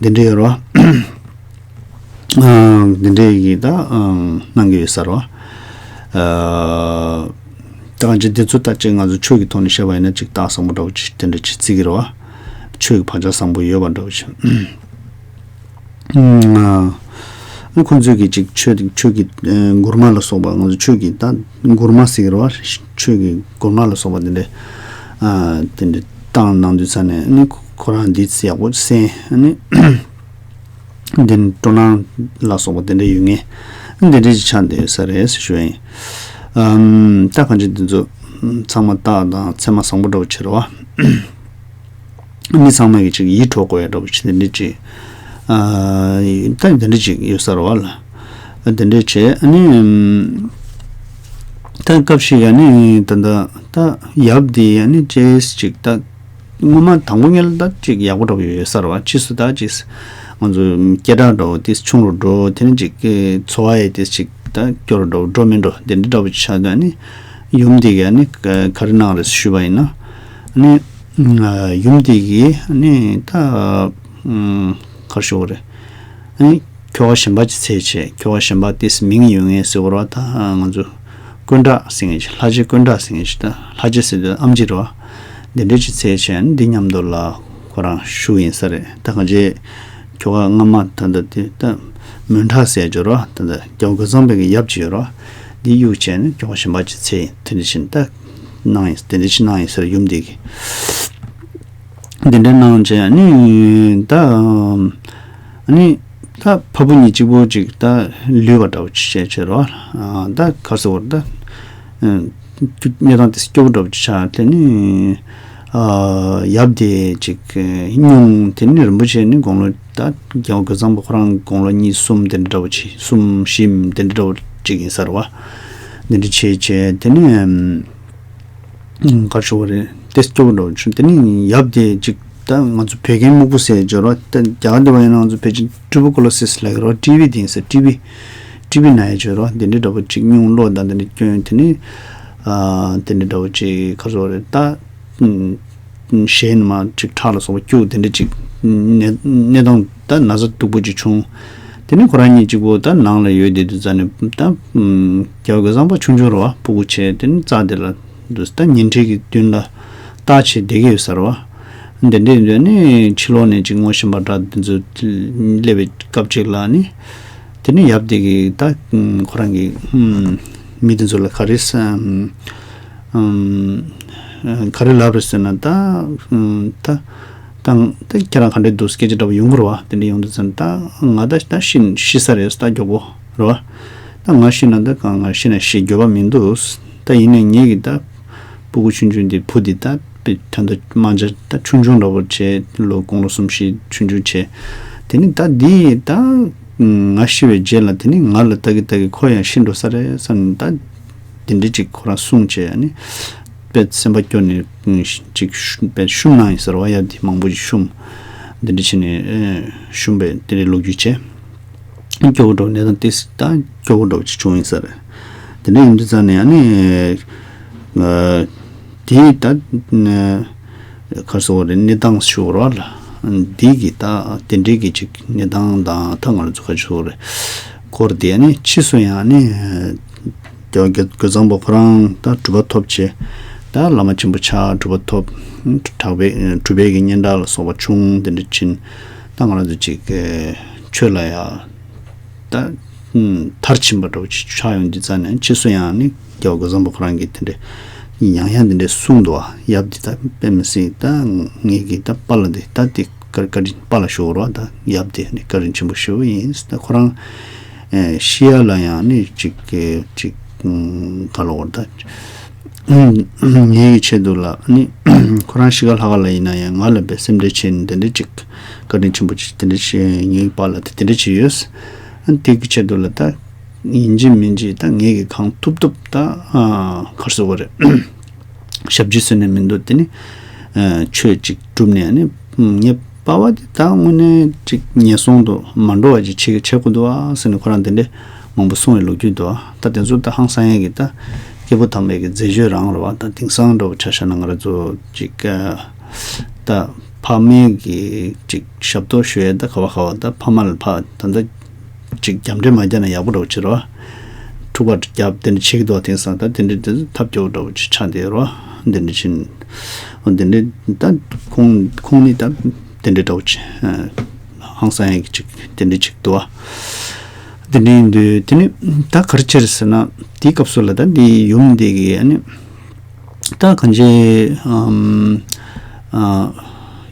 དེ་འདྲས་ཡོད་རེད་བ། ཨང་། འདི་འདྲའི་གི་ད་ཨང་གནང་གི་ཡོད་ས་རེད་བ། ཨ་ད་གང་ཅི་འདི་ཚོ་ད་ཅིག་ང་ཚོ་ཆོས་ཀྱི་ཐོག་ནས་བཤད་པ་ཡིན་ན་ཅིག་རྟགས་བཟང་པོ་འདྲ་བོ་ཅིག་དེ་འདྲ་ཅིག་བརྩི་གི་རེད་བ། ཆོས་ཀྱི་བག་ཆགས་བཟང་པོ་ཡོད་པ་འདྲ་བོ་ཅིག་ཨང་། ཨ་ཁོང་ཚོས་ཀྱི་ཅིག་ཆོས་ཆོས་ཀྱི་ཨ་མགུར་མ་ལ་སོགས་པ་ང་ཚོ་ཆོས་ཀྱི་ད་མགུར་མ་ཟེར་གི་རེད་བ། ཆོས་ཀྱི་མགུར་མ་ལ་སོགས་པ་དེ་འདྲ་ཨ་དེ་འདྲ་བཏང་གནང་དུས་ཙམ་ནས་ནི་ཁོ་རང་འདི་ཡག་པོ་གསན་ནི། འདི་ནི་སྤྲོ་སྣང་ལ་སོགས་པ་དེ་འདྲ་ཡོད་ངེས། འདི་འདྲ་ཅིག་ཆགས་བསྡད་ཡོད་ས་རེད་ཞུ་ཡ་ཡིན། ཨམ་ད་གང་ཅི་འདི་ཚོ་ཚང་མ་རྟགས་དང་མཚན་མ་བཟང་པོ་འདྲ་བོ་ཅིག་རེད་བ། མི་ཚང་མ་གིས་ཅིག་ཡིད་འཕྲོག་དགོས་ཡ་འདྲ་བོ་ཅིག་དེ་འདྲ་ཅིག་ ད་འདི་འདྲ་ཅིག་ཡོད་ས་རེད་བ་ལ། འདི་འདྲ་བྱས་ཨ་ནི། ད་སྐབས་ཤིག་ཨ་ནི་ད་ད་ད་ཡབ་འདི་ཨ་ནི་ཅེས་ཅིག་ད། སྔོན་མ་དང་པོ་ཉིད་ལ་ད་ཅིག་ཡག་པོ་འདྲ་པོ་ཡོད་ས་རེད་བ། ཕྱིས་སུ་ད་ཅིག་ང་ཚོ་སྐད་གྲགས་འདྲ་པོ་དེ་ཆུང་རུ་འགྲོ། དེ་ནི་ཅིག་འཚོ་བ་ཡི་དེ་ཅིག་ད་སྐྱོ་རུ་འགྲོ་འགྲོ་མི་འགྲོ་དེ་འདྲ་འདྲ་པོ་ཆགས་དུས་ཨ་ནི་ཡུམ་དེ་གིས་ཨ་ནི་ག་རེ་གནང་རེད་ཞུས་པ་ཡིན་ན། ཨ་ནི་ཡུམ་དེ་གིས་ཨ་ནི་ད་ག་རེ་ཞུ་དགོས་རེད། ཨ་ནི་ཁྱོ་ག་གཞན་པ་ཅིག་འཚོལ་བྱས། ཁྱོ་ག་གཞན་པ་དེ་མིང་ཡོད་མཁན་ཟེར་དགོས་རེད་བ། ད་ང་ཚོ་ཀུན་གྲགས་ཟེར་མཁན་ཅིག་ལྷ་རྗེ་ཀུན་གྲགས་ཟེར་མཁན་ཅིག་ད་ལྷ་རྗེ་ཟེར་དུས་ཨེམ་ཆི་རེད་བ། འདི་འདྲ་ཅིག་འཚོལ་བྱས་ཨ་ནི་འདི་མཉམ་དུ་ལ་ཁོ་རང་བཞུགས་ཡིན་ས་རེད། ད་གང་ཅི་ཁྱོ་ག་སྔ་མ་ད་ལྟ་དེ་ད་མོན་ཁྲ་ཟེར་ཡ་ཅིག་ཡོད་རེད་བ། ད་ལྟ་རྒྱལ་བ་རྒོད་ཚང་པའི་གི་ཡབ་ཅིག་ཡོད་རེད་བ། འདི་གཡུགས་བྱས་ནས་ཁྱོ་ག་གཞན་པ་ཅིག་འཚོལ་ཡིན། དེ་འདྲ་བྱས་ནས་ད་གནང་ཡིན། དེ་འདྲ་ཅིག་གནང་ཡིན་ས་རེད་ཡུམ་འདི་གིས། འདི་འདྲ་གནང་བྱས་ཨ་ནི་ད་ཨ་ནི་ད་ཕ་བུ་གཉིས་གཅིག་པོ་ཅིག་ད་ལུས་པ་འདྲ་པོ་ཅིག་བྱས་བྱས་རེད་བ། ད་ག་རེ་ཟེར་དགོས་རེད། ད་གནས་སྟངས་དེ་སྐྱོ་པོ་འདྲ་པོ་ཅིག་ཆགས། དེ་ནི་ཡབ་དེ་ཅིག་སྙུང་། དེ་ནི་རིན་པོ་ཆེ་ནི་དགུང་ལོ་ད་རྒྱལ་བ་རྒོད་ཚང་པ་ཁོ་རང་དགུང་ལོ་གཉིས་གསུམ་དེ་འདྲ་འདྲ་པོ་ཅིག་གསུམ་བཞི་དེ་འདྲ་འདྲ་པོ་ཅིག་ཡིན་ས་རེད་བ། འདི་འདྲ་བྱས་བྱས་དེ་ནི། ག་རེ་ཞུ་དགོས་རེད། དེ་སྐྱོ་པོ་འདྲ་པོ་བྱུང་། དེ་ནི་ཡབ་དེ་ཅིག་ད་ང་ཚོ་བོད་རྒན་སྨུག་པོ་ཟེར་སྦྱོར་བ་ད་རྒྱ་གར་འདི་བ་ཡིན་ན་ང་ཚོ་བོད་ཀྱི་ཊུ་བར་ཀུ་ལོ་སིས་ལབ་ཀྱི་རེད་བ། ཊི་བི་དེ་ཡིན་ས། ཊི་བི་ཊི་བི་ན་ཡ་སྦྱོར་བ་འདི་འདྲ་འདྲ་པོ་ཅིག་སྙུང་གློ་དང་འདི་འདྲ་སྐྱོན། དེ་ནི་ཨ་འདི་འདྲ་འདྲ་པོ་ཅིག་ག་རེ་ཞུ་དགོས་རེད། ད་ཨུམ་ཞལ་ནས་མར་ཅིག་ཁྲག་ལ་སོགས་པ་སྐྱུག་དེ་འདྲ་ཅིག་གནས་གནས་སྟངས་ད་ན་ཚ་སྡུག་པོ་ཅིག་བྱུང་། དེ་ནི་ཁོ་རང་གཉིས་གཅིག་པོ་ད་ནང་ལ་ཡོད་བསྡད་དུས་ཙ་ནས་ད་ཨུམ་རྒྱལ་བ་རྒོད་ཚང་པ་ཆུང་ཆུང་རེད་བ། སྤུ་གུ་བྱས་དེ་ནི་རྩྭ་དེ་ལ་འདུག་ད་ཉལ་ཁྲི་གི་མདུན་ལ་རྟ་བྱས་བསྡད་ཀྱི་ཡོད་ས་རེད་བ། འདི་འདྲའི་འདོད་ནི་ཕྱི་ལོགས་ནས་ཅིག་ངོ་ཤེས་པ་འདྲ་དེ་ཚོ་སླེབས་པའི་སྐབས་ཅིག་ལ་ནི། དེ་ནི་ཡབ་དེ་གིས་ད་ཁོ་རང་གི་མི་དེ་ཚོ་ལ་ག་རེ་ཟེར། ག་རེ་ལབ་རེད་ཟེར་ན། ད་ད་ད་ད་ཁྱེད་རང་ག་འདྲ་འདུག་སྐད་ཆ་འདྲ་པོ་ཡོང་གི་རེད་བ། དེ་འདྲ་ཡོང་དུས་ཙམ་ད་ང་ད་ད་ཤི་ཤི་ས་རེད། ད་མགྱོགས་པོ་རེད་བ། ད་ང་ཤི་ན་ད་གང་ང་ཤི་ན་ཤི། འགྱོད་པ་མི་འདུག་ད་ཡིན་ནའི་ངེད་ཀྱི་ད་སྤུ་གུ་ཆུང་ཆུང་འདི་བུ་འདི་ད་དཔེ་ད་ད་མ་འཇའ་ད་ཆུང་ཆུང་འདྲ་པོ་བྱས། ལོ་དགུང་ལོ་གསུམ་བཞི་ཆུང་ཆུང་བྱས། དེ་ནི་ད་འདི་ད་ང་ཤི་བའི་རྗེས་ལ་དེ་ནི་ང་ལ་ལྟ་གི་ལྟ་གི་ཁོ་ཡང་ཤི་འགྲོ་ས་རེད་བསམ་ནས། ད་དེ་འདྲ་ཅིག་ཁོ་རང་གསུངས་བྱས་ནི་དཔེ་སེམས་པ་སྐྱོ་ནས་ཅིག་དཔེ་བཤུམས་གནང་ཡིན་ས་རེད་བ། ཡབ་འདི་མང་པོ་ཅིག་བཤུམས། དེ་འདྲ་བྱས་ནས་བཤུམས་པའི་དེ་འདྲའི་ལོ་རྒྱུས་བྱས། སྐྱོ་བོ་འདྲ་པོ་གནས་སྟངས་དེ་ད་སྐྱོ་བོ་འདྲ་པོ་ཅིག་བྱུང་ཡིན་ས་རེད། དེ་འདྲ་ཡིན་དུས་ཙང་ནས་ཨ་ནི་ང་དེ་ད་ག་རེ་ཟེར་དགོས་རེད། གནས་སྟངས་ཞུ་བར་བ་ལ་འདི་གི་ད་དེ་འདྲའི་གི་ཅིག་གནས་སྟངས་དང་ད་ང་ཚོ་ག་རེ་ཞུ་དགོས་རེད། སྐོར་དེ་ཨ་ནི་ཕྱིས་སུ་ཡང་ཨ་ནི་རྒྱལ་བ་རྒོད་ཚང་པ་ཁོ་རང་ད་གྲུབ་པ་ཐོབ་བྱས། ད་བླ་མ་ཆེན་པོ་ཆགས། གྲུབ་པ་ཐོབ། གྲགས་པའི་གྲུབ་པའི་གི་སྙན་གྲགས་ལ་སོགས་པ་བྱུང་། དེ་འདྲ་ཕྱིན། ད་ང་རང་ཚོ་ཅིག་ཆོས་ལ་ཡ་ད་མཐར་ཕྱིན་པ་འདྲ་པོ་ཅིག་ཆགས་ཡོང་དུས་ཙང་ནས་ཕྱིས་སུ་ཡང་ནི་རྒྱལ་བ་རྒོད་ཚང་པ་ཁོ་རང་གིས་དེ་འདྲ་ཡང་ཡང་དེ་འདྲ་གསུངས་འདུག་བ། ཡབ་འདི་ད་དཔེ་མི་སྲིད། ད་ངེད་ཀྱི་ད་པཱ་ལགས་འདི་ད་དེ་བཀའ་བཀའ་དྲིན་པཱ་ལགས་ཞུ་དགོས་རེད་བ། ད་ཡབ་འདི་ནི་བཀའ་དྲིན་ཆེན་པོ་ཞེ་པོ་ཡིན། ད་ཁོ་རང་ཨེ་ཤི་ཡ་ལ་ཡང་ནི་ཅིག་ཅིག་ག་ལབ་དགོས་རེད། ད་ངེད་ཀྱི་ཆེད་དུ་ལ་ནི་ཁོ་རང་ཤི་ཁ་ལྷག་ཁ་ལ་ཡིན་ན་ཡང་ང་ལ་དཔེ་སེམས་ཁྲལ་བྱས་ནས་དེ་འདྲ་ཅིག་བཀའ་དྲིན་ཆེན་པོ་ཅིག་དེ་འདྲ་བྱས། ངེད་ཀྱི་པཱ་ལགས་དེ་དེ་འདྲ་ཅིག་ཡོད། ཨ་དེ་གི་ཆེད་དུ་ལ་ད་ཡིན་གཅིག་མིན་གཅིག་ད་ངེད་ཀྱིས་གང་ཐུབ་ཐུབ་ད་ཨ་ག་རེ་ཟེར་དགོས་རེད། ཞབས་ཕྱི་བཟོས་ནས་མི་འདུག་དེ་ནི་ཨ་ཆོས་ཅིག་བསྒྲུབས་ནས་ནི་ངའི་པ་ཕ་དེ་ད་དངོས་གནས་ཅིག་ངན་སོང་དུ་མ་འགྲོ་བ་ཅིག་བྱེད་བྱེད་དགོས་འདུག་ཨ་ཟེར་ནས་ཁོ་རང་དེ་འདྲས་མང་པོ་གསུངས་པའི་ལོ་རྒྱུས་འདུག་ད་དེ་ཚོ་ད་ཧང་སང་ཡས་ཀྱི་ད་སྐྱེས་བུ་དམ་པའི་གི་མཛད་སྤྱོད་རང་རེད་བ། ད་དེང་སང་འདྲ་བོ་ཆ་བཞག་ན་ང་རང་ཚོ་ཅིག་ཨ་ད་ཕ་མའི་གི་ཅིག་ཞབས་ཏོག་ཞུ་ཡས། ད་ག་བ་ག་བ་ད་ཕ་མ་ལ་ཕ་ད་ད་ཅིག་རྒྱབ་འདྲེ་མ་རྒྱབ་ན་ཡག་པོ་འདྲ་བོ་བྱེད་རོགས། འཁྲུག་པ་རྒྱབ་དེ་འདྲ་བྱེད་ཀྱི་འདུག་དེང་སང་ད་དེ་འདྲ་དེ་ཐབས་སྐྱོ་བོ་འདྲ་བོ་ཅིག་ཆགས་བསྡད་རོགས། དེ་འདྲ་བྱིན། འོ་དེ་འདྲ་ད་ཁོང་ཁོང་ནི་ད་དེ་འདྲ་འདྲ་བོ་ཅིག་ཧང་སང་ཡས་ཀྱི་ཅིག་དེ་འདྲ་ཅིག་འདུག་བ། དེ་འདྲ་ཡིན་དུས་དེ་ནི་ད་ག་རེ་བྱས་རེད་ཟེར་ན། དེའི་སྐབས་སུ་ལ་ད་འདི་ཡུམ་འདི་གི་ཨ་ནི། ད་གང་ཅི་ཨམ་ཨ་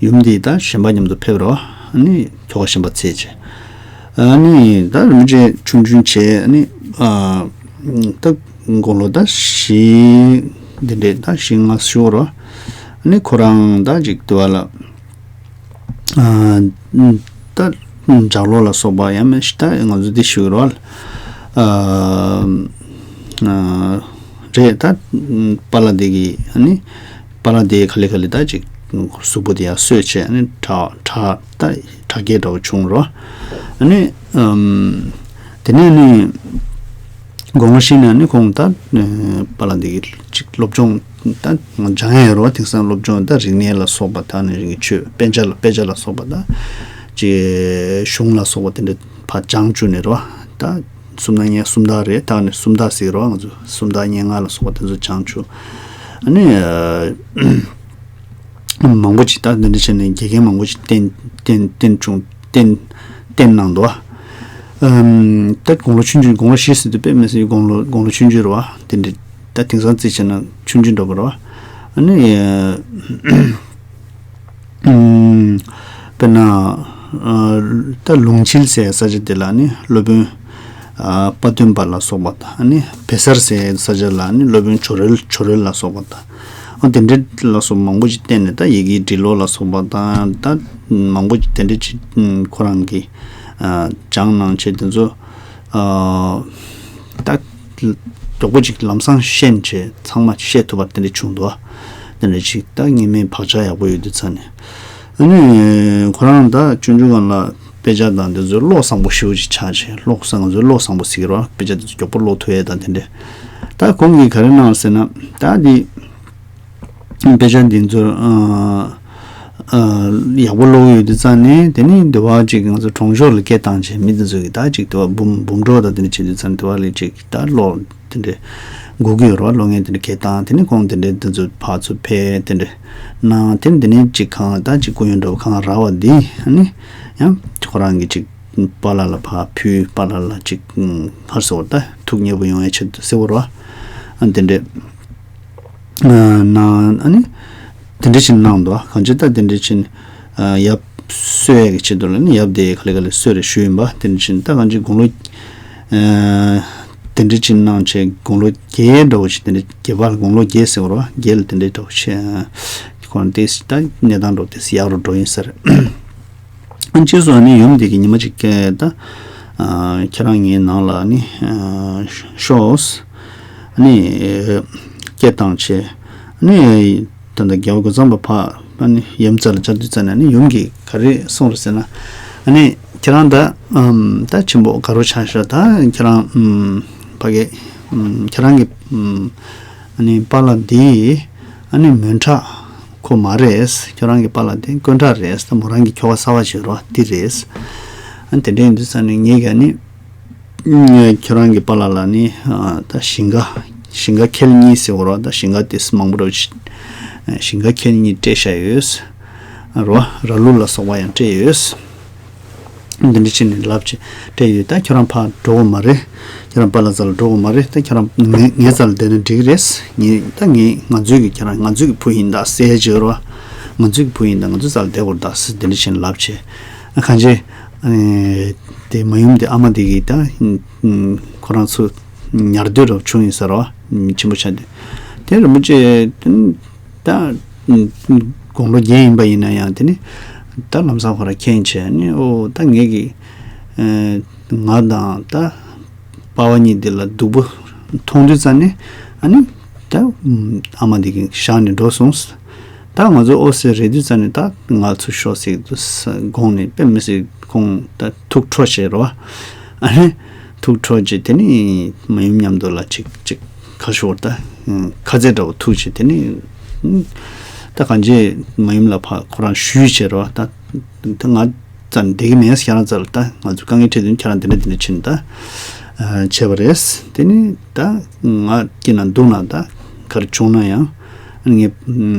ཡུམ་འདི་ད་གཞན་པ་མཉམ་དུ་ཕེབས་རོགས། ཨ་ནི་ཁྱོ་ག་གཞན་པ་འཚོལ་བྱས། ཨ་ནི་ད་རིན་པོ་ཆེ་ཆུང་ཆུང་བྱས། ཨ་ནི་ཨ་ད་དགུང་ལོ་ད་བཞི་འདི་འདྲས་ད་བཞི་ལྔ་ཞུ་རོགས། ཨ་ནི་ཁོ་རང་ད་ཅིག་དུ་བ་ལ་ཨ་ད་ ལྗགས་ཀློག་ལ་སོགས་པ་ཡང་མིན་ད་ང་ཚོ་འདི་ཞུ་གི་རེད་བ། ཨ་ཨ་རེད་ད། པཱ་ལགས་འདི་གི་ཨ་ནི་པཱ་ལགས་འདི་ག་ལེ་ག་ལེ་ད་ཅིག་གཟུགས་པོ་དེ་ཡང་གསོས་བྱས་ཨ་ནི་དྲག་དྲག་ད་དྲག་སྐྱེད་འདྲ་བོ་བྱུང་རོ། ཨ་ནི་ཨམ་དེ་ནས་ནི་དགོངས་པ་བཞེས་ནས་ནི་ཁོང་ད་པཱ་ལགས་འདི་གི་ཅིག་སློབ་སྦྱོང་ད་སྦྱང་ཡས་རོ། དེང་སང་སློབ་སྦྱོང་ད་རིག་གནས་ལ་སོགས་པ་ད་ནི་རིག་གནས་ཆོས་དཔེ་ཆ་ལ་དཔེ་ཆ་ལ་སོགས་པ་ད་ཅིག་གཞུང་ལ་སོགས་པ་དེ་འདྲ་ཕར་སྦྱང་བཅུག་ནས་རོ། ད་སུམ་རྟགས་སྙན་སུམ་རྟགས་རེད་ད་ནི་སུམ་རྟགས་ཟེར་རོ། ང་ཚོ་སུམ་རྟགས་སྙན་ངག་ལ་སོགས་པ་དེ་ཚོ་སྦྱང་བཅུག་ཨ་ནི་མང་པོ་ཅིག་ད་འདི་འདྲ་བྱས་ནས་དགེ་རྒན་མང་པོ་ཅིག་བསྟེན་བསྟེན་བསྟེན་བྱུང་བསྟེན་བསྟེན་གནང་འདུག་ཨམ་ད་དགུང་ལོ་ཆུང་ཆུང་དགུང་ལོ་བཞི་ཟེར་དུས་དཔེ་མི་སྲིད་དགུང་ལོ་དགུང་ལོ་ཆུང་ཆུང་རེད་བ། དེ་འདྲ་ད་དེང་སང་རྩིས་བྱས་ན་ཆུང་ཆུང་འདྲ་པོ་རེད་བ། ཨ་ནི་ཨམ་དཔེར་ན་ཨ་ད་ལུང་མཆིལ་ཟེར་ས་ཆ་དེ་ལ་ནི་སློབ་དཔོན་ཨ་དཔའ་བརྟུལ་པ་ལ་སོགས་པ་དང་ཨ་ནི་བེ་སར་ཟེར་ས་ཆ་ལ་ནི་སློབ་དཔོན་ཇོ་རོལ་ཇོ་རོལ་ལ་སོགས་པ་དང་། ཨ་དེ་འདྲ་ལ་སོགས་མང་པོ་ཅིག་བསྟེན་ནས་ད་ཡི་གེ་འབྲི་ཀློག་ལ་སོགས་པ་དང་ད་མང་པོ་ཅིག་དེ་འདྲ་ཅིག་ཁོ་རང་གིས་ཨ་སྦྱངས་གནང་བྱས་དེ་ཚོ་ཨ་ད་མགྱོགས་པོ་ཅིག་ལམ་སང་ཤེས་བྱས་ཚང་མ་ཤེས་ཐུབ་པ་དེ་འདྲ་བྱུང་འདུག་དེ་འདྲ་ཅིག་ད་ངེས་མེད་བག་ཆགས་ཡག་པོ་ཡོད་དུས་ཙང་ནས། ཨ་ནི་ཁོ་རང་ད་ཆུང་ཆུང་སྒང་ལ་དཔེ་ཆ་དང་དེ་ཚོ་ཀློག་བཟང་པོ་ཞེ་པོ་ཅིག་ཆགས་བྱས། ཀློག་བཟང་ང་ཚོའི་ཀློག་བཟང་པོ་ཟེར་གི་རེད་བ། དཔེ་ཆ་དེ་ཚོ་མགྱོགས་པོ་ཀློག་ཐུབ་ཡས་དང་དེ་འདྲས། ད་ཁོང་གིས་ག་རེ་གནང་ཟེར་ན་ད་འདི་དཔེ་ཆ་འདི་ཚོ་ཨ་ཨ་ཡག་པོ་ཀློག་ཡོད་དུས་ཙང་ནས་དེ་ནི་འདི་བ་ཅིག་ང་ཚོ་གྲོང་ཆོག་ལ་སྐད་བཏང་བྱས་མི་དེ་ཚོ་གིས་ད་ཅིག་འདི་བ་འབུམ་འབུམ་སྒྲོག་དང་དེ་འདྲ་བྱེད་དུས་ཙང་འདི་བ་ལ་ཅིག་ད་ཀློག་དེ་འདྲས་སྒུག་གི་ཡོད་རེད་བ། ལོ་ངན་དེ་འདྲས་གས་བཏང་དེ་ནས་ཁོང་དེ་འདྲས་དེ་ཚོ་ཕར་ཚུར་ཕེབས་དེ་འདྲས་གནང་། དེ་ནས་དེ་ནས་གཅིག་གང་ད་གཅིག་སྐུ་ཡོན་འདྲ་བོ་གང་རག་པ་འདི་ཨ་ནི་ཡང་ཁོ་རང་གིས་གཅིག་པཱ་ལགས་ལ་ཕར་ཕུལ། པཱ་ལགས་ལ་གཅིག་ཧར་སོ་ད་ཐུགས་མཉེས་པོ་ཡོང་ཡའི་ཆེད་དུ་ཟེར་བ་རེད་བ། ཨ་ནི་དེ་འདྲས་གནང་ཨ་ནི་དེ་འདྲས་ཕྱིན་གནང་འདུག་གང་ཅི་ད་དེ་འདྲས་ཕྱིན་ཡབ་གསོ་ཡས་ཀྱི་ཆེད་དུ་ལ་ནི་ཡབ་དེ་ག་ལེ་ག་ལེ་གསོས་རེ་ཞུས་ཡིན་པ། དེ་འདྲ་ཕྱིན་ད་གང་ཅི་དགུང་ལོ་དེ་འདྲ་ཕྱིན་གནང་བྱས་དགུང་ལོ་བརྒྱད་འདྲ་བོ་ཞིག་དེ་འདྲ་བརྒྱད་པ་དགུང་ལོ་བརྒྱད་ཟེར་བ་རེད་བ། བརྒྱད་ལ་དེ་འདྲ་འདྲ་བོ་ཆེ་ཁོང་དེ་ད་གནས་སྟངས་འདྲ་བོ་དེ་ཡག་རུ་འགྲོ་ཡིན་ཟེར། ཨ་ཅེ་སོ་ནི་ཡུམ་དེ་གི་ཉི་མ་གཅིག་སྐད་ད་ཁྱེད་རང་ངའི་ནང་ལ་ནི་ཤོག་ནི་སྐད་བཏང་བྱས་ནི་ད་ལྟ་རྒྱལ་བ་རྒོད་ཚང་པ་ཕ་ནི་ཡུམ་རྩ་ལ་བཅར་དུས་ཙ་ན་ནི་ཡུམ་གིས་ག་རེ་གསུངས་རེད་ཟེར་ན་ནི་ཁྱེད་རང་ད་ད་ཆེན་པོ་དགའ་རོགས་ཆགས་ཤག་ད་ཁྱེད་རང་ཕ་གི་ཁྱེད་རང་གི་ནི་པཱ་ལགས་འདི་ཨ་ནི་མོན་ཁྲག་ཁོ་མ་རེད། ཁྱོད་རང་གི་པཱ་ལགས་དེ་དཀོན་ཁྲག་རེད། ད་མོ་རང་གི་ཁྱོ་ག་གསར་པ་བྱེད་རོགས་འདི་རེད། ཨ་དེ་འདྲ་ཡིན་དུས་ཙང་ནས་ངས་ཀྱང་ནི་ཁྱོད་རང་གི་པཱ་ལགས་ལ་ནི་ད་ཞིང་ཁ་ཞིང་ཁ་ཁལ་གཉིས་ཟེར་བ་རོགས། ད་ཞིང་ཁ་དེ་མང་པོ་རོགས་ཞིང་ཁ་ཁལ་གཉིས་སྤྲད་བཞག་ཡོད་རོགས། ར་ལུག་ལ་སོགས་པ་ཡང་སྤྲད་ཡོད། འདི་འདྲ་བྱས་ནས་ལབ་བྱས་སྤྲད་ཡོད། ད་ཁྱོད་རང་ཕར་འགྲོ་དགོས་མ་རེད། ཁྱོད་རང་པཱ་ལགས་རྩ་ལ་འགྲོ་དགོས་མ་རེད། ད་ཁྱོད་རང་ངའི་ངའི་རྩ་ལ་བསྡད་ན་འགྲིག་གི་རེད། ངས་ད་ངས་ང་ཚོའི་གི་ཁྱེད་རང་ང་ཚོའི་གི་བུ་ཡིན་ད་ཟེར་བྱས་རོ། ང་ཚོའི་གི་བུ་ཡིན་ད་ང་ཚོའི་རྩ་ལ་བསྡད་དགོས་རེད་ད་ཟེར་འདི་འདྲ་བྱས་ནས་ལབ་བྱས། ཨ་གང་བྱས་ཨ་ནི་དེ་མ་ཡུམ་དེ་ཨ་མ་དེ་གིས་ད་ཁོ་རང་ཚོ་ཉར་འདོད་རོ་བྱུང་ཡིན་ཟེར་རོ། ཆེན་པོ་ཆགས་དུས་དེ་རིན་པོ་ཆེ་ད། དགུང་ལོ་བརྒྱད་ཡིན་པ་ཡིན་ན་ཡང་དེ་ནི་ད་ལམ་སང་ཁོ་རང་མཁྱེན་བྱས་ནི་ཨོ་ད་ངེད་ཀྱི་ང་དང་ད་པ་ཕ་གཉིས་འདི་ལ་སྡུག་པོ་མཐོང་དུས་ཙ་ནི་ཨ་ནི་ད་ཨ་མ་འདི་གི་བཞག་ནས་འགྲོ་སོང་། ད་ང་ཚོ་ཨོ་སེ་རེད་དུས་ཙ་ནི་ད་ང་ཚོ་ཤོག་ཟེར་དུས་དགོངས་ནས་དཔེ་མི་སྲིད་ཁོང་ད་ཐུགས་ཁྲོ་བྱས་རོ། ཨ་ནི་ཐུགས་ཁྲོ་བྱས་དེ་ནི་མ་ཡུམ་མཉམ་དུ་ལ་ཅིག་ཅིག་ཁ་ཤོར་ད་ཁ་ཚད་འདྲ་བོ་ཐུག་བྱས་དེ་ནི་ད་གང་བྱས་མ་ཡུམ་ལ་ཕ་ཁོ་རང་ཞུས་བྱས་རོ། ད་ད་ང་ཙམ་བསྡད་ཀྱི་མེད། ཁྱེད་རང་རྩ་ལ་ད་ང་ཚོ་དཀའ་ངལ་འཕྲད་དུས་ཁྱེད་རང་དེ་འདྲ་དེ་འདྲ་ཕྱིན་ད་བྱས་པ་རེད། དེ་ནི་ད་ང་སྐྱིད་ན་སྡུག་ན་ད་ག་རེ་བྱུང་ན་ཡང་ངས་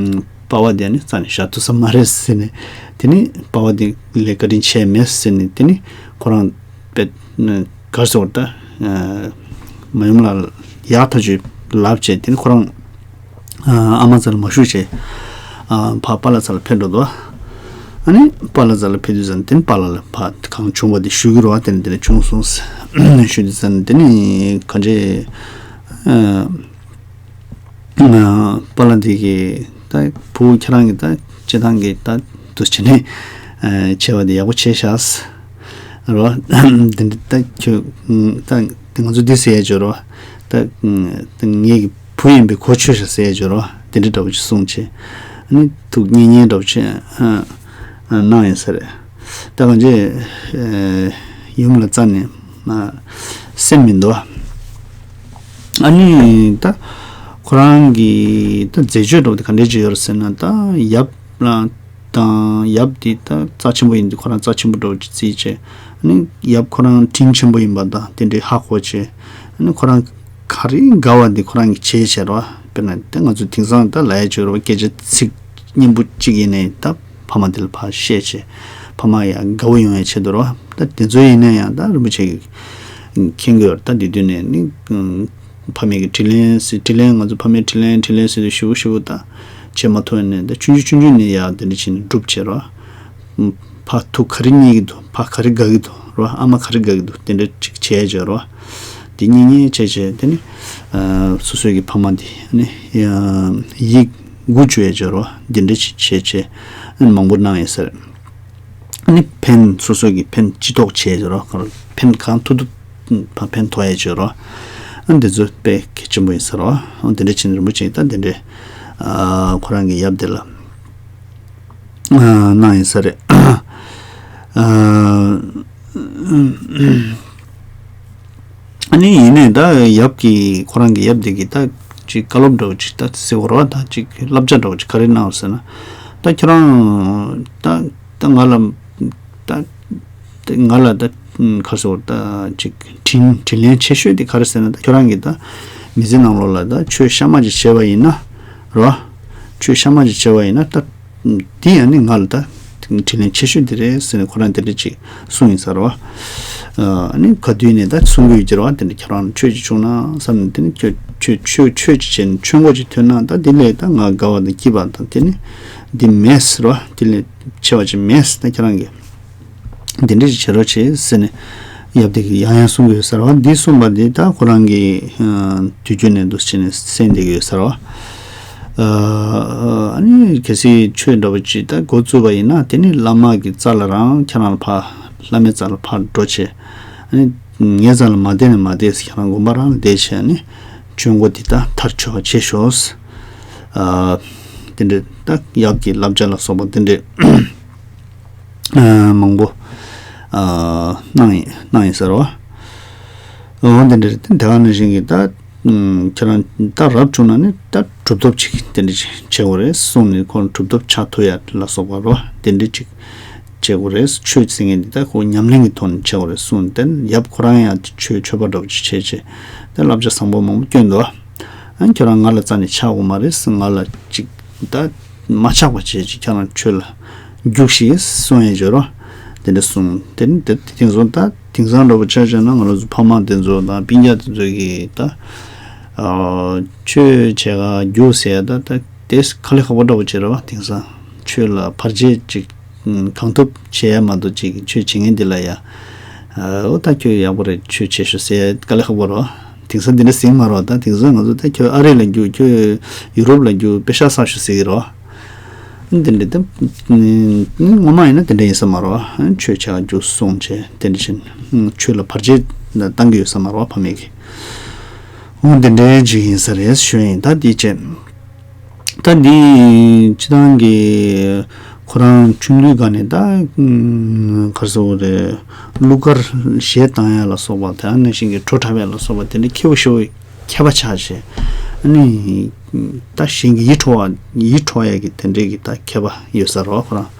པ་ཕ་དེ་ནི་རྩ་ནས་བཞག་ཐུབ་ས་མ་རེད་ཟེར་ནས་དེ་ནི་པ་ཕ་དེ་ལས་བཀའ་དྲིན་ཆེ་མེད་ཟེར་ནས་དེ་ནི་ཁོ་རང་དཔེ་གར་སོང་ད་མ་ཡུམ་ལ་ཡག་ཐག་ཆོད་ལབ་བྱས་དེ་ནི་ཁོ་རང་ཨ་མ་རྩ་ལ་མ་ཞུགས་བྱས་ཕ་པ་ལགས་རྩ་ལ་ཕེབས་འགྲོ་འདུག་ཨ་ནི་པ་ལགས་རྩ་ལ་ཕེབས་དུས་ཙམ་དེ་ནི་པ་ལགས་ལ་ཕ་གང་བྱུང་བ་དེ་ཞུ་གི་རེད་བ། དེ་ནི་དེ་ནི་བྱུང་སོང་ཞུ་དུས་ཙམ་དེ་ནི་ག་འདྲས་པཱ་ལགས་འདི་གིས་ད་བུ་ཁྱེད་རང་གིས་ད་སྤྱི་བཏང་གི་ད་འདུ་བྱེད་ནས་བྱས་པ་འདི་ཡག་པོ་བྱས་ཤག་རོ། འདི་འདྲ་ད་ཁྱོད་ད་ང་ཚོ་འདི་ཟེར་ཡ་ཅོ་རོ། ད་ད་ངའི་བུ་ཡིན་པའི་གོ་ཆོད་ཤག་ཟེར་ཡ་ཅོ་རོ། འདི་འདྲ་འདྲ་པོ་ཅིག་གསུངས་བྱས། ཨ་ནི་ཐུགས་མཉེས་མཉེས་འདྲ་པོ་ཅིག་ཨ་ཨ་གནང་ཡིན་ས་རེད། ད་གང་ཅི་ཨ་ཡུམ་ལ་རྩ་ནས་ཨ་སེམས་མི་འདུག་ཨ་ནི་ད་ཁོ་རང་གི་ད་མཛད་སྤྱོད་འདྲ་པོ་དེ་ག་འདྲས་ཅིག་ཡོད་རེད་ཟེར་ན། ད་ཡབ་ལ་དང་ཡབ་དེ་ད་རྩ་ཆེན་པོ་ཡིན་དུས་ཁོ་རང་རྩ་ཆེན་པོ་འདྲ་པོ་ཅིག་བརྩིས་བྱས། ཨ་ནི་ཡབ་ཁོ་རང་དྲིན་ཆེན་པོ་ཡིན་པ་དང་དེ་འདྲའི་ཧ་གོ་བྱས། ཨ་ནི་ཁོ་རང་ག་རེ་དགའ་བ་འདི་ཁོ་རང་གིས་བྱས་བྱས་རོ། དཔེར་ན་ད་ང་ཚོ་དེང་སང་ད་ལབ་ཡ་ཅིག་ཡོད་རེད་པ། སྐད་ཆ་ཚིག་སྙན་པོ་གཅིག་ཡིན་ནའི་ད་ཕ་མ་དེ་ལ་ཕར་བཤད་བྱས། ཕ་མ་ཡང་དགའ་བོ་ཡོང་ཡའི་ཆེད་དུ་རོ། ད་དེ་ཚོ་ཡིན་ན་ཡང་ད་རིན་པོ་ཆེ་གིས་མཁྱེན་གྱི་ཡོད་རེད། ད་དེ་དུས་ནས་ནི་ཕ་མེས་ཀྱི་དྲིན་ལན་ཟེར། དྲིན་ལན། ང་ཚོ་ཕ་མའི་དྲིན་ལན་དྲིན་ལན་ཟེར་དུས་ཞེ་པོ་ཞེ་པོ་ད་བྱེད་མ་ཐུབ་ནས། ད་ཆུང་ཆུང་ཆུང་ཆུང་ནས་ཡར་དེ་འདྲ་བྱས་ནས་སྒྲུབ་བྱས་རོ། ཕ་ཐུགས་ག་རེ་མཉེས་ཀྱི་འདུག་ཕ་ག་རེ་དགའ་གི་འདུག་རོ། ཨ་མ་ག་རེ་དགའ་གི་འདུག་དེ་འདྲ་ཅིག་བྱས་བྱས་རོ། དེ་མཉེས་མཉེས་བྱས་བྱས་དེ་ནི་ཨ་སོ་སོའི་གི་ཕ་མ་འདི་ནི་ཡིད་མགུ་འཁྱུད་ཡས་བྱས་རོ། འདི་འདྲ་ཅིག་བྱས་བྱས་མང་པོ་གནང་ཡོད་ས་རེད། ཨ་ནི་ཕན་སོ་སོ་གི་ཕན་ཅི་ཐོགས་བྱས་ཀྱི་རོ། ཕན་གང་ཐུབ་ཐུབ་ཕན་ཐོགས་ཡས་བྱས་རོ། ཨ་འདི་ཚོ་དཔེ་གལ་ཆེན་པོ་ཡིན་ས་རོ། ཨ་འདི་འདྲ་བྱས་ནས་རིན་པོ་ཆེ་ད་འདི་འདྲའི་ཨ་ཁོ་རང་གི་ཡབ་དེ་ལ་ཨ་གནང་ཡིན་ས་རེད། ཨ་ཨ་ནི་ཡིན་ནའི་ད་ཡབ་ཀྱི་ཁོ་རང་གི་ཡབ་དེ་གི་ད་ཅིག་བཀའ་སློབ་འདྲ་བོ་ཅིག་ད་ཟེར་བ་རེད་པ། ད་ཅིག་བསླབ་བྱ་འདྲ་བོ་ཅིག་ག་རེ་གནང་བ་ཟེར་ན། ད་ཁྱོད་རང་ད་ད་ང་ལ་ད་ད་ང་ལ་ད་ག་རེ་ཟེར་བ། ད་ཅིག་དྲིན་དྲིན་ལན་ཆེ་ཤོས་དེ་ག་རེ་ཟེར་ན། ད་ཁྱོད་རང་གིས་ད་མི་ཚེ་ནང་ལོགས་ལ་ད་ཆོས་གཤའ་མ་ཅིག་བྱས་པ་ཡིན་ན་རེད་པ། ཆོས་གཤའ་མ་ཅིག་བྱས་པ་ཡིན་ན་ད། འདི་ཡང་ནི་ང་ལ་ད་དྲིན་ལན་ཆེ་ཤོས་འདི་རེད་ཟེར་ནས་ཁོ་རང་དེ་འདྲ་ཅིག་གསུངས་ཡིན་ས་རེད་པ། ཨ་ནི་ག་དུས་ནས་ད་གསུང་གི་ཡོད་ཀྱི་རེད་པ། དེ་འདྲ་ཁྱོད་རང་ཆོས་ཅིག་བྱུང་ན་བསམ་ནས། དེ་ནི་ཁྱོད་ཆོས་ཆོས་ཆོས་ཅིག་བྱས་ནས་ཆོས་མགོ་ཅིག་ཐོན་ན་ད་དེ་ལས་ད་ང་དགའ་བ་དང་སྐྱིད་པ་དང་། དེ་ནི་འདི་མེད་ཟེར་བ། དེ་ལས་ཆེ་བ་ཅིག་མེད་ཟེར། ད་ཁྱོད་རང་གིས་འདི་འདྲ་ཅིག་བྱེད་རོགས་བྱེད་ཟེར་ནས་ཡབ་དེ་གིས་ཡང་ཡང་གསུང་གི་ཡོད་ས་རེད་པ། འདི་གསུངས་པ་འདི་ད་ཁོ་རང་གི་ཨ་དུས་རྒྱུན་ནས་འདུག་སེ་བྱས་ནས་གསན་བསྡད་ཀྱི་ཡོད་ས་རེད་པ། ཨ་ནི་གལ་སྲིད་ཆོས་འདྲ་པོ་ཅིག་ད་འགོ་བཙུགས་པ་ཡིན་ན། དེ་ནི་བླ་མ་གི་རྩ་ལ་རང་ཁྱེད་རང་ལ་ཕར་བླ་མའི་རྩ་ལ་ཕར་འགྲོ་བྱས། ཨ་ནི་ངའི་རྩ་ལ་མ་བསྡད་ན་མ་བསྡད་ཟེར། ཁྱེད་རང་དགོན་པ་རང་ལ་བསྡད་བྱས། ཨ་ནི་ཆོས་མགོ་འདི་ད་མཐར་ཆོད་པ་བྱེད་ཤོག། ཨ་དེ་འདྲ་ད་ཡབ་ཀྱི་བསླབ་བྱ་ལ་སོགས་པ་དེ་འདྲ་ཨ་མང་པོ་ཨ་གནང་ཡིན་གནང་ཡིན་ས་རེད་པ། འོ་དེ་འདྲ་རེད། དེ་ག་ནང་བཞིན་གྱི་ད་ཁྱེད་རང་ད་རབ་བྱུང་ན་ནི་ད་གྲུབ་ཐོབ་ཅིག་དེ་འདྲ་ཅིག་བྱེད་དགོས་རེད་གསུངས་ནས། ཁོང་གྲུབ་ཐོབ་ཆགས་ཐུབ་ཡ་ལ་སོགས་པ་རོ། དེ་འདྲ་ཅིག་བྱེད་དགོས་རེད། ཆོས་ཟེར་མཁན་འདི་ད་ཁོ་ཉམས་ལེན་གྱི་ཐོག་ནས་བྱེད་དགོས་རེད་གསུངས་ནས། དེ་ཡབ་ཁོ་རང་ཡང་ཆོས་ཆོས་པ་འདྲ་པོ་ཅིག་བྱས་བྱས་དེ་བསླབ་བྱ་བཟང་པོ་མང་པོ་བསྐྱོན་འདུག་ཨ་ཁྱོད་རང་ང་ལ་རྩ་ནས་ཆགས་དགོས་མ་རེད། ང་ལ་ཅིག་ད་མ་ཆགས་པ་བྱས་ཅིག་ཁྱེད་རང་ཆོས་ལ་རྒྱུགས་ཤིག་གསུང་ཡས་བྱོས་རོགས། དེ་འདྲ་གསུངས། དེ་ནི་དེ་དེང་སང་ད་དེང་སང་འདྲ་པོ་ཆ་བཞག་ན་ང་རང་ཚོ་ཕ་མ་དེ་ཚོ་དང་སྤུན་ཀྱག་དེ་ཚོ་གིས་ད་ཨ་ཆོས་བྱེད་ག་རྒྱུགས་ཟེར་ཡ་ད་ད་དེ་དཀའ་ལས་ཁག་པོ་འདྲ་པོ་བྱེད་རེད་པ། དེང་སང་ཆོས་ལ་བར་ཆད་ཅིག་གང་ཐུབ་བྱེད་ཡ་མ་གཏོགས་ཅིག་ཆོས་བྱེད་མཁན་འདི་ལ་ཡ། ཨ་འོ་ད་ཁྱོད་ཡག་པོ་རེད། ཆོས་བྱེད་ཤོག་ཟེར་ཡ་དཀའ་ལས་ཁག་པོ་རེད་པ། དེང་སང་འདི་འདྲ་ཟེར་གྱི་མ་རེད་པ། ད་དེང་སང་ང་ཚོ་ད་ཁྱོད་ཨ་རི་ལ་རྒྱུགས། ཁྱོད་ཡུ་རོབ་ལ་རྒྱུགས། པེ་ཤག་བསགས་ཤོག་ཟེར་གྱི་རེད་པ། འདི་འདྲ་ད་ངོ་མ་ཡིན་ན་དེ་འདྲ་ཡིན་ས་མ་རེད་པ། ཆོས་བྱེད་ག་རྒྱུགས་གསུངས་བྱས་དེ་འདྲ་བྱས་ནས་ཆོས་ལ་བར་ཆད་བཏང་གི་ཡོད་ས་མ་རེད་པ། ཕ་མེས་ཀྱིས། འོ་དེ་འདྲའི་ཅིག་ཡིན་ས་རེད་ཞུ་ཡིན། ད་འདི་བྱས། ད་འདི་སྤྱིར་བཏང་གི་ཁོ་རང་ཆུང་དུས་སྒང་ནས་ད་ཨུམ་ག་རེ་ཟེར་དགོས་རེད། གླུ་གར་གཞས་བཏང་ཡ་ལ་སོགས་པ། དེ་ནང་བཞིན་གྱི་བྲོ་འཁྲབ་ཡ་ལ་སོགས་པ་དེ་འདྲ་མཁས་པོ་ཞེ་པོ་མཁས་པ་ཆགས་བྱས། ཨ་ནི་ད་གཞན་གྱི་ཡིད་འཕྲོག་པ་ཡིད་འཕྲོག་ཡ་གི་དེ་འདྲའི་གི་ད་མཁས་པ་ཡོད་ས་རེད་པ་ཁོ་རང་།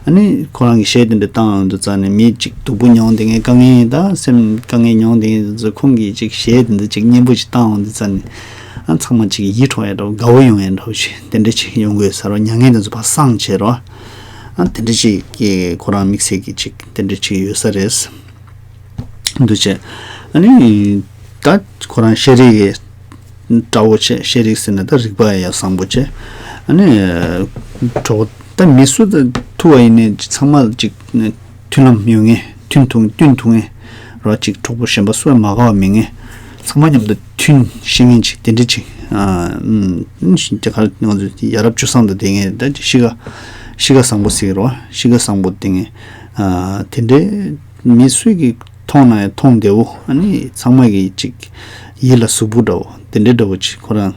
ཨ་ནི་ཁོ་རང་གི་གཞས་དེ་འདྲ་བཏང་ཡོང་དུས་ཙང་ནས་མི་ཅིག་སྡུག་པོ་མྱོང་བསྡད་མཁན། དཀའ་ངལ་ད་སེམས་དཀའ་ངལ་མྱོང་བསྡད་མཁན་དེ་ཚོ་ཁོང་གིས་ཅིག་གཞས་དེ་འདྲ་ཅིག་སྙན་པོ་ཅིག་བཏང་ཡོང་དུས་ཙང་ནས། ཨ་ཚང་མ་ཅིག་ཡིད་འཕྲོག་ཡ་འདྲ་པོ་དགའ་བོ་ཡོང་ཡ་འདྲ་པོ་ཞིག་དེ་འདྲ་ཅིག་ཡོང་གི་ཡོད་ས་རེད་པ། མྱ་ངན་དེ་ཚོ་ཕར་སངས་བྱས་རེད་པ། ཨ་དེ་འདྲ་ཅིག་གི་ཁོ་རང་དམིགས་བསལ་གྱི་ཅིག་དེ་འདྲ་ཅིག་ཡོད་ས་རེད་འདུག་བྱས། ཨ་ནི་ད་ཁོ་རང་ཤེས་རིག་གི་དགྲ་བོ་བྱས། ཤེས་རིག་ཟེར་ན་ད་རིག་པ་ཡ་བཟང་པོ་བྱས། ཨ་ནི་གྲོགས་ད་མི་སུ་ད་ཐུག་པ་ཡིན་ནའི་ཚང་མ་ཅིག་མཐུན་ལམ་ཡོད་མཁན། མཐུན་ཐུག་མཐུན་ཐུག་མཁན་རོ། ཅིག་གྲོགས་པོ་གཞན་པ་སུ་ཡང་མ་དགའ་བ་མེད་མཁན། ཚང་མ་མཉམ་དུ་མཐུན་ཤེས་མཁན་ཅིག་དེ་འདྲ་ཅིག་ཨ་ཨུམ་དེ་ག་ང་ཚོ་ཡ་རབས་སྤྱོད་བཟང་དུ་བསྡད་མཁན། ད་ཅིག་གཤིས་ཀ་གཤིས་ཀ་བཟང་པོ་ཟེར་གྱི་རེད་པ། གཤིས་ཀ་བཟང་པོ་བསྡད་མཁན་ཨ་དེ་འདྲའི་ མི་སུས་ཀྱིས་མཐོང་ན་ཡང་མཐོང་བདེ་བོ། ཨ་ནི་ཚང་མ་གི་ཅིག་ཡིད་ལ་ཟུག་པོ་འདྲ་བོ་དེ་འདྲའི་འདྲ་བོ་ཅིག་ཁོ་རང་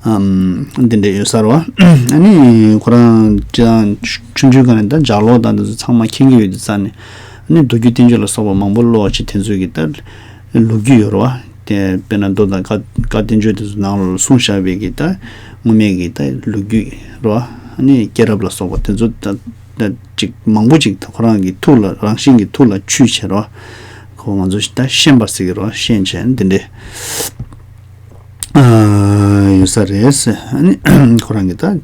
ཨམ་དེ་འདྲ་ཡོད་ས་རེད་བ། ཨ་ནི་ཁོ་རང་ཅང་ཆུང་ཆུང་སྒང་ནས་ད་ལྗགས་ཀློག་དང་དེ་ཚོ་ཚང་མ་མཁྱེན་གྱི་ཡོད་དུས་ཙང་ནས། ཨ་ནི་མདོ་རྒྱུད་བསྟན་བཅོས་ལ་སོགས་པ་མང་པོ་ཀློག་བྱས། དེ་ཚོ་གི་ད་ལོ་རྒྱུས་ཡོད་རེད་བ། དེ་དཔེར་ན་མདོ་དང་བཀའ་བཀའ་བསྟན་བཅོས་དེ་ཚོ་ནང་ལ་གསུངས་བཞག་པའི་གི་ད་སྔོན་མའི་གི་ད་ལོ་རྒྱུས་རེད་བ། ཨ་ནི་སྐྱེས་རབས་ལ་སོགས་པ་དེ་ཚོ་ད་ད་ཅིག་མང་པོ་ཅིག་ད་ཁོ་རང་གི་ཐུགས་ལ་རང་བཞིན་གྱི་ཐུགས་ལ་ཆུད་བྱས་རེད་བ། ཁོ་ང་ཚོ་ད་ཤེས་པར་ཟེར་གི་རེད་བ། ཤེས་བྱས་འདི་འདྲས་ཨ་ཡོད་ས་རེད། ཨ་ནི་ཁོ་རང་གི་ད་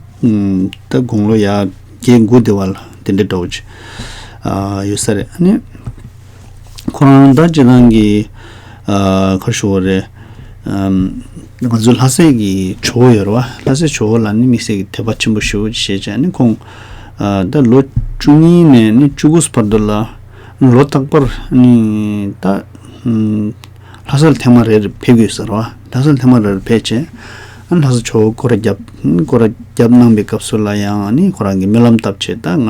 ད་དགུང་ལོ་ཡར་བརྒྱད་དགུ་དེ་བ་ལ་དེ་འདྲས་འདྲ་བོ་ཅིག་ཨ་ཡོད་ས་རེད། ཨ་ནི་ཁོ་རང་ད་སྤྱིར་བཏང་གི་ཨ་ག་རེ་ཞུ་དགོས་རེད། ཨམ་ང་ཚོ་ལྷ་སའི་གི་ཇོ་བོ་ཡོད་རེད་བ། ལྷ་སའི་ཇོ་བོ་ལ་ནི་དམིགས་བསལ་གྱི་དད་པ་ཆེན་པོ་ཞེ་པོ་ཅིག་བྱས་བྱས། ཨ་ནི་ཁོང་ཨ་ད་ལོ་བཅུ་གཉིས་ནས་ནི་བཅུ་དགུ་བར་དུ་ལ་ལོ་རྟག་པར་ནི་ད་ཨམ་ལྷ་ས་ལ་ཐེངས་མ་རེ་རེ་ཕེབས་ཀྱི་ཡོད་ས་རེད་བ། ལྷ་ས་ལ་ཐེངས་མ་རེ་རེ་ཕེབས་བྱས། ཨ་ནི་ལྷ་ས་ཇོ་བོ་སྐོར་ར་བརྒྱབ། སྐོར་ར་བརྒྱབ་གནང་པའི་སྐབས་སུ་ལ་ཡང་ནི་ཁོ་རང་གིས་སྨོན་ལམ་བཏབ་བྱས། ད་ང་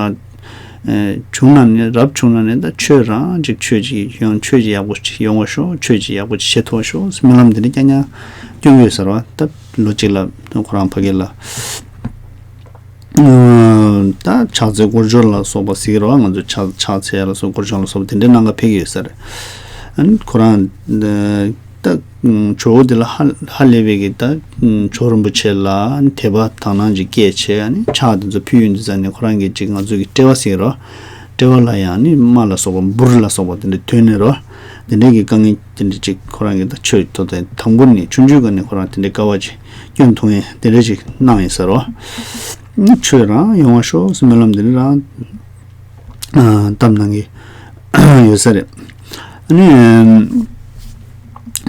ཨེ་བྱུང་ན་ནི་རབ་བྱུང་ན་ནི་ད་ཁྱོད་རང་ཅིག་ཆོས་ཅིག་ཡོང་། ཆོས་ཅིག་ཡག་པོ་ཅིག་ཡོང་བ་ཤོག་ཆོས་ཅིག་ཡག་པོ་ཅིག་བྱེད་ཐུབ་པ་ཤོག་སྨོན་ལམ་འདི་འདྲ་རྐྱང་རྐྱང་སྐྱོན་ཡོད་ཟེར་བ། ད་ལོ་གཅིག་ལ་ཁོ་རང་ཕ་གི་ལ་ཨ་ད་ཕྱག་འཚལ་སྐོར་སྦྱོར་ལ་སོགས་པ་ཟེར་གི་རེད་བ། ང་ཚོ་ཕྱག་ཕྱག་འཚལ་ལ་སོགས་སྐོར་སྦྱོར་ལ་སོགས་པ་དེ་འདྲའི་གནང་ག་ཕེབས་ཀྱི་ཡོད་ས་རེད། ཨ་ནི་ཁོ་རང་ད་ཇོ་བོ་དེ་ལ་ཧ་ཧ་ལས་པའི་གི་ད་ཇོ་བོ་རིན་པོ་ཆེ་ལ་དད་པ་དག་སྣང་ཅིག་སྐྱེས་བྱས། ཨ་ནི་ཕྱག་དེ་ཚོ་ཕུལ་ཡོང་དུས་ཙང་ནས་ཁོ་རང་གིས་ཅིག་ང་ཚོ་གི་དཔྲལ་བ་ཟེར་གི་རེད་བ། དཔྲལ་བ་ལ་ཡང་ནི་རྨ་ལ་སོགས་པ་འབུར་ལ་སོགས་པ་དེ་འདྲ་ཐོན་ནས་རེད་བ། དེ་འདྲའི་གི་དཀའ་ངལ་དེ་འདྲ་ཅིག་ཁོ་རང་གིས་ད་ཆོས་ཐོག་ཏུ་དང་པོ་ནས་ཆུང་ཆུང་སྒང་ནས་ཁོ་རང་དེ་འདྲའི་དཀའ་བ་ཅིག་སྐྱོན་ཐུབ་མཁན་དེ་འདྲ་ཅིག་གནང་ཡིན་ས་རེད་བ། ཆོས་རང་ཡོང་བ་ཤོག་སྨོན་ལམ་དེ་འདྲ་རང་ཨ་བཏབ་གནང་གི་ཡོད་ས་རེད། ཨ་ནི་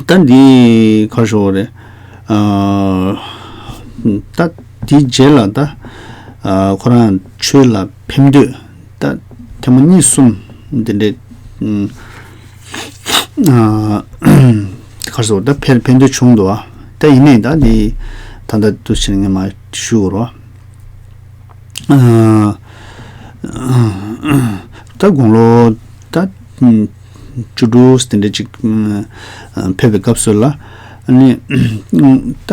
ད་འདི་ག་རེ་ཞུ་དགོས་རེད། ཨ་ད་འདི་རྗེས་ལ་ད་ཨ་ཁོ་རང་ཆོས་ལ་ཕེབས་འདོད་ད་ཐེངས་མ་གཉིས་གསུམ་འདི་འདྲའི་ཨ་ག་རེ་ཟེར་ད་ཕེབས་ཕེབས་འདོད་བྱུང་འདུག་ཨ་ད་ཡིན་ནའི་ད་འདི་ད་ལྟ་འདུག་བྱས་ནས་ངས་མ་ཞུ་དགོས་རེད། ཨ་ད་དགུང་ལོ་ད་བཅུ་དྲུག་དེ་འདྲ་ཅིག་ཕེབས་པའི་སྐབས་སུ་ལ་ཨ་ནི་ད་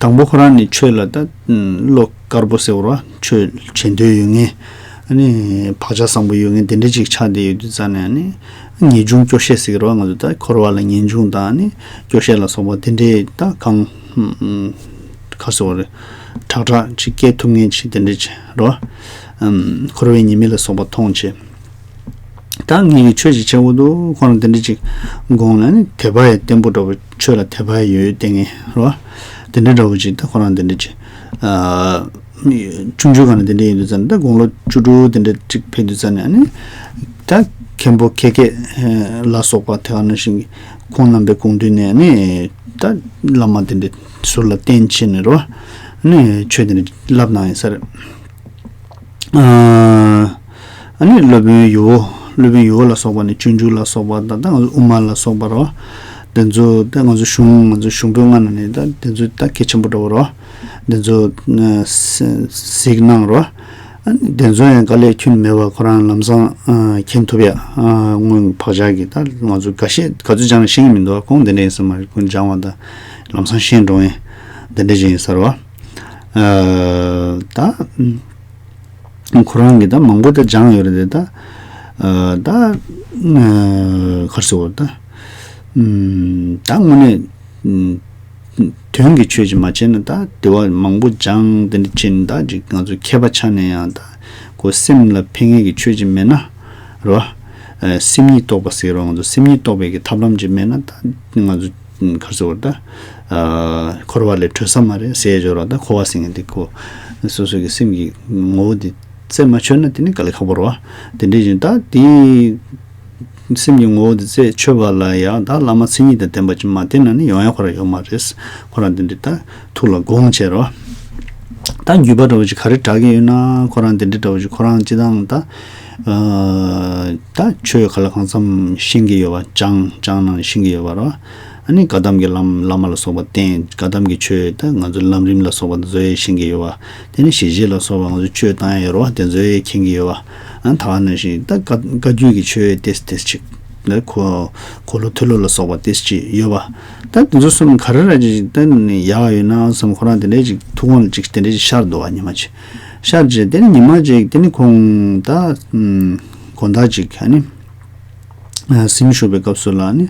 དང་པོ་ཁོ་རང་ནི་ཆོས་ལ་ད་བློ་དཀར་པོ་ཟེར་བ་རེད་བ། ཆོས་བྱེད་འདོད་ཡོད་མཁན། ཨ་ནི་བག་ཆགས་བཟང་པོ་ཡོད་མཁན་དེ་འདྲ་ཅིག་ཆགས་བསྡད་ཡོད་དུས་ཙང་ནས། ཨ་ནི་ངེས་འབྱུང་སྐྱོ་ཤས་ཟེར་གི་རེད་བ། ང་ཚོ་ད་འཁོར་བ་ལ་ངེས་འབྱུང་དང་ནི་སྐྱོ་ཤས་ལ་སོགས་པ་དེ་འདྲའི་ད་གང་ཁ་སོ་རེ་ཁྲག་ཁྲག་ཅིག་སྐྱེ་ཐུབ་མཁན་ཅིག་དེ་འདྲ་ཅིག་རེད་བ། ཨམ་འཁོར་བའི་ཉེས་དམིགས་ལ་སོགས་པ་མཐོང་བྱས། ད་ངས་ཆོས་ཅིག་བྱེད་དགོས་འདུག་ཁོ་རང་དེ་འདྲ་ཅིག་དགོངས་ནས་ནི་དད་པ་ཡང་བརྟན་པོ་འདྲ་བོ། ཆོས་ལ་དད་པ་ཡང་ཡོད་བསྡད་མཁན་རེད་བ། དེ་འདྲ་འདྲ་བོ་ཅིག་ད་ཁོ་རང་དེ་འདྲ་ཅིག་ཨ། ཆུང་ཆུང་སྒང་ནས་དེ་འདྲ་ཡིན་དུས་ཙང་ནས། ད་དགུང་ལོ་བཅུ་དྲུག་དེ་འདྲ་ཅིག་ཕེབས་དུས་ཙང་ནས་ནི། ད་མཁན་པོ་ཁེ་ཁེ་ལ་སོགས་པ་དེ་ག་ནང་བཞིན་གྱི་ཁོང་རྣམ་པའི་དགོངས་དོན་ནས་ནི་ད་བླ་མ་དེ་འདྲ་ཟུར་ལ་བསྟེན་བྱས་ནས་རེད་བ། ནི་ཆོས་དེ་འདྲ་བསླབ་གནང་ཡིན་ས་རེད། ཨ་ནི་སློབ་དཔོན་ཡུ་བོ། སློབ་དཔོན་ཡུ་བོ་ལ་སོགས་པ་ནི་སྤྱོད་འཇུག་ལ་སོགས་པ་དང་། ད་ང་ཚོ་དབུ་མ་ལ་སོགས་པ་རེད་བ། དེ་ཚོ་ད་ང་ཚོ་གཞུང་ང་ཚོ་གཞུང་པོད་ལྔ་ནང་ནས་ད་དེ་ཚོ་ད་གལ་ཆེན་པོ་འདྲ་བོ་རེད་བ། དེ་ཚོ་གཟིགས་གནང་རོགས། དེ་ཚོ་ཡང་དཀའ་ལས་ཁྱོན་མེད་པར་ཁོ་རང་ལམ་སང་མཁྱེན་ཐུབ་ཡ། སྔོན་བག་ཆགས་ཀྱི་ད་ང་ཚོ་འགའ་ཤས་ག་ཚོད་སྦྱངས་ན་ཤེས་ཀྱི་མི་འདུག་ཁོང་དེ་འདྲ་ཡིན་ས་མ་རེད། ཁོང་སྦྱངས་པ་ད་ལམ་སང་ཤེས་འགྲོ་ཡིན། དེ་འདྲ་ཅིག་ཡིན་ས་རེད་བ། ད་ཁོ་རང་གིས་ད་མང་པོ་ད་སྦྱངས་ཡོད་རེད་དེ། ད་ད་ག་རེ་ཟེར་བ་ད། ད་དངོས་གནས་དོན་གྱི་ཆོས་ཅིག་མ་བྱས་ན། ད་དེ་བ་མང་པོ་སྦྱངས་དེ་འདྲ་བྱས་ན། ད་ཅིག་ང་ཚོ་མཁས་པ་ཆགས་ནས་ཡང་ད་ཁོ་སེམས་ལ་ཕན་ངེས་ཀྱི་ཆོས་ཅིག་མེད་ན་རེད་བ། སེམས་ཉིད་རྟོགས་པ་ཟེར་རོ། ང་ཚོ་སེམས་ཉིད་རྟོགས་པའི་གི་ཐབས་ལམ་ཅིག་མེད་ན། ད་ང་ཚོ་ག་རེ་ཟེར་བ་ད། འཁོར་བ་ལས་གྲོལ་ས་མ་རེད་ཟེར་ཡ་ཅིག་ཡོད་རེད་བ། ད་འཁོར་བ་ཟེར་མཁན་དེ་ཁོ་སོ་སོ་གི་སེམས་ཀྱི་ངོ་བོ་དེ་རྩད་མ་ཆོད་ན་དེ་ནི་དཀའ་ལས་ཁག་པོ་རེད་བ། དེ་འདྲ་ཡིན་ད་དེ། སེམས་ཀྱི་ངོ་བོ་དེ་རྩད་ཆོད་པ་ལ་ཡང་ད་བླ་མ་མཚན་ཉིད་དང་ལྡན་པ་ཅིག་མ་བསྟེན་ན་ནི་ཡོང་ཡ་ཁོ་རང་ཡོད་མ་རེད། ཁོ་རང་དེ་འདྲ་ད་ཐུགས་ལ་དགོངས་བྱས་རོ། ད་བརྒྱུད་པ་འདྲ་བོ་ཅིག་ག་རེ་གྲགས་ཀྱི་ཡོད་ན། ཁོ་རང་དེ་འདྲ་འདྲ་བོ་ཅིག་ཁོ་རང་སྤྱིར་བཏང་ད་ཨ་ད་ཆོས་ག་ལ་གང་འཚམ་ཤེས་ཀྱི་ཡོད་པ། སྦྱངས་སྦྱངས་གནང་ནས་ཤེས་ཀྱི་ཡོད་པ་རོ། ཨ་ནི་བཀའ་གདམས་ཀྱི་བླ་བླ་མ་ལ་སོགས་པ་བསྟེན། བཀའ་གདམས་ཀྱི་ཆོས་ད་ང་ཚོ་ལམ་རིམ་ལ་སོགས་པ་དེ་ཚོ་ཡང་ཤེས་ཀྱི་ཡོད་པ། དེ་ནས་ཞི་བྱེད་ལ་སོགས་པ་ང་ཚོ་ཆོས་བཏང་ཡ་ཡོད་རེད་བ། དེ་ཚོ་ཡང་མཁྱེན་གྱི་ཡོད་པ། ཨ་ནི་ད་ག་ནང་བཞིན་ད་བཀའ་བཀའ་བརྒྱུད་ཀྱི་ཆོས་ཏེས་ཏེས་ཅིག་ད་གོ་གོ་ལོ་ཐོས་ལོ་ལ་སོགས་པ་ཏེས་ཅིག་ཡོད་པ། ད་དེ་ཚོ་གསུམ་ག་རེ་ར་ཅིག་ད་ནི་ཡག་ཡོད་ན་བསམ། ཁོ་རང་དེ་འདྲའི་ཅིག་ཐུགས་དགོངས་ལ་ཅིག་དེ་འདྲའི་ཅིག་ཤར་འདུག་བ། ཉི་མ་ཅིག་ཤར་རྗེས་དེ་ནི་ཉི་མ་ཅིག་དེ་ནི་ཁོང་ད་དགོང་དག་ཅིག་ཨ་ནི། ཨ་གཟིམ་བཞུགས་པའི་སྐབས་སུ་ལ་ནི།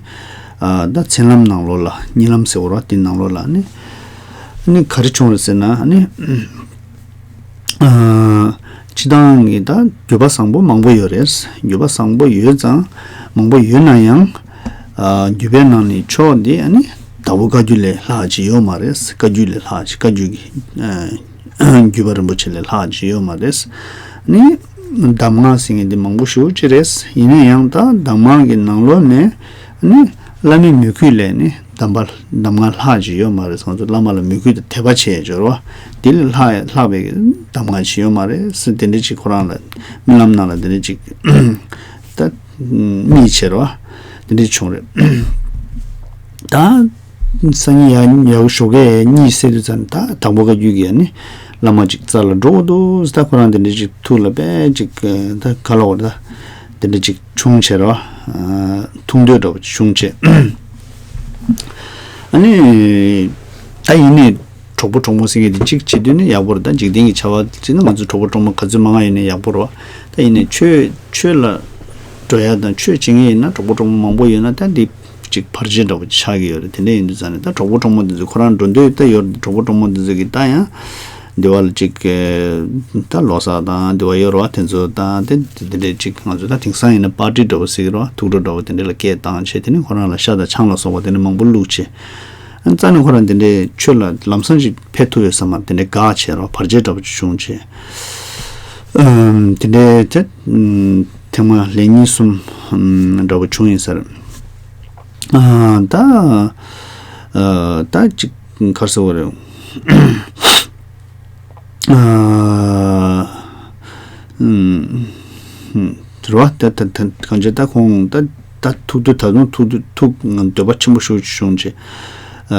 ཨ་ད་མཚན་ལམ་ནང་ལོགས་ལ། གཉིད་ལམ་ཟེར་བ་རེད་བ། དེ་ནང་ལོགས་ལ་ནི། ནི་ག་རེ་བྱུང་རེད་ཟེར་ན་ནི། ཨ་སྤྱིར་བཏང་གི་ད་བརྒྱུད་པ་བཟང་པོ་མང་པོ་ཡོད་རེད། བརྒྱུད་པ་བཟང་པོ་ཡོད་ཙང་། མང་པོ་ཡོད་ན་ཡང་། ཨ་བརྒྱུད་པའི་ནང་ནས་མཆོག་འདི་ཨ་ནི་དྭགས་པོ་བཀའ་བརྒྱུད་ལས་ལྷག་ཅིག་ཡོད་མ་རེད། བཀའ་བརྒྱུད་ལས་ལྷག་ཅིག་བཀའ་བརྒྱུད་ཀྱི་ཨ་བརྒྱུད་པ་རིན་པོ་ཆེ་ལས་ལྷག་ཅིག་ཡོད་མ་རེད། ནི་གདམས་ངག་ཟེར་མཁན་འདི་མང་པོ་ཞེ་པོ་ཅིག་རེད། ཡིན་ན་ཡང་ད་གདམས་ངག་གི་ནང་ལོགས་ནས་ནི་བླ་མའི་མོས་གུས་ལས་ནི་གདམས་པ་གདམས་ངག་ལྷག་ཅིག་ཡོད་མ་རེད། ང་ཚོ་བླ་མ་ལ་མོས་གུས་དང་དད་པ་བྱས་སྦྱོར་བ་འདི་ལས་ལྷག་ལྷག་པའི་གདམས་ངག་ཅིག་ཡོད་མ་རེད་ཟེར། དེ་འདྲ་ཅིག་ཁོ་རང་ལ་རྨི་ལམ་ནང་ལ་དེ་འདྲ་ཅིག་ད་རྨིས་བྱས་རོ། དེ་འདྲ་བྱུང་རེད། ད་སང་ཉིན་ཡང་ཡག་ཞོགས་ཀས་གཉིད་སད་དུས་ཙམ་ད་དྭགས་པོ་བཀའ་བརྒྱུད་ཀྱི་ཨ་ནི་བླ་མ་ཅིག་རྩ་ལ་འགྲོ་དགོས་འདུག་ད་ཁོ་རང་དེ་འདྲ་ཅིག་ཐུགས་ལ་དཔེ་ཅིག་ད་ག་ལ་བར་ད་དེ་འདྲ་ཅིག་བྱུང་བྱས་རོ། ཐུགས་འདོད་འདྲ་པོ་ཅིག་བྱུང་བྱས། ཨ་ནི་ད་ཡིན་ནའི་གྲོགས་པོ་གྲོགས་མོ་ཟེར་མཁན་དེ་གཅིག་བྱེད་དུས་ནི་ཡག་པོ་རེད། ད་འཇིག་རྟེན་གྱི་བྱ་བ་བྱས་ན་ང་ཚོ་གྲོགས་པོ་གྲོགས་མོ་ག་ཚོད་མང་ང་ཡོད་ནའི་ཡག་པོ་རེད་བ། ད་ཡིན་ནའི་ཆོས་ཆོས་ལ་འགྲོ་ཡ་དང་ཆོས་བྱེད་མཁན་ཡིན་ན་གྲོགས་པོ་གྲོགས་མོ་མང་པོ་ཡོད་ན་ད་འདི་གཅིག་བར་ཆད་འདྲ་པོ་ཆགས་ཀྱི་ཡོད་རེད། དེ་འདྲ་ཡིན་དུས་ཙང་ནས་ད་གྲོགས་པོ་གྲོགས་མོ་འདི་ཚོ་ཁོ་རང་འགྲོ་འདོད་ད་ཡོད་རེད། གྲོགས་པོ་གྲོགས་མོ་འདི་ཚོ་གིས་ད་ཡང་འདི་བ་ལ་གཅིག་ད་ལོ་གསར་དང་འདི་བ་ཡོད་རེད་བ། དེ་ཚོ་དང་དེ་དེ་འདྲ་གཅིག་ང་ཚོ་ད་དེང་སང་ཡིན་ན་པར་ཊི་འདྲ་པོ་ཟེར་གྱི་རེད་བ། ཐུགས་སྤྲོ་འདྲ་པོ་དེ་འདྲ་ལ་སྐད་བཏང་བྱས། དེ་ནས་ཁོ་རང་ལ་ཤ་དང་ཆང་ལ་སོགས་པ་དེ་འདྲ་མང་པོ་བླུགས་བྱས། རྩ་ནས་ཁོ་རང་དེ་འདྲའི་ཆོས་ལ་ལམ་སང་ཅིག་ཕེབས་ཐུབ་ཡོད་ས་མ་རེད། དེ་འདྲའི་དགའ་བྱས་རོ། བར་ཆད་འདྲ་པོ་ཅིག་བྱུང་བྱས། ཨམ་དེ་འདྲའི་དེ་ཨམ་ཐེངས་མ་ལན་གཉིས་གསུམ་ཨམ་འདྲ་པོ་བྱུང་ཡིན་ས་རེད། ཨ་ད་ཨ་ད་ཅིག་ག་རེ་ཟེར་བ་རེད། ཨ་ཨམ་རེད་བ། ད་ད་ད་གང་ཅི་ད་ཁོང་ད་ད་ཐུག་དུས་ད་དུང་ཐུག་དུས་ཐུགས་འདོད་པ་ཆེན་པོ་ཞེ་པོ་ཅིག་བྱུང་བྱས། ཨ་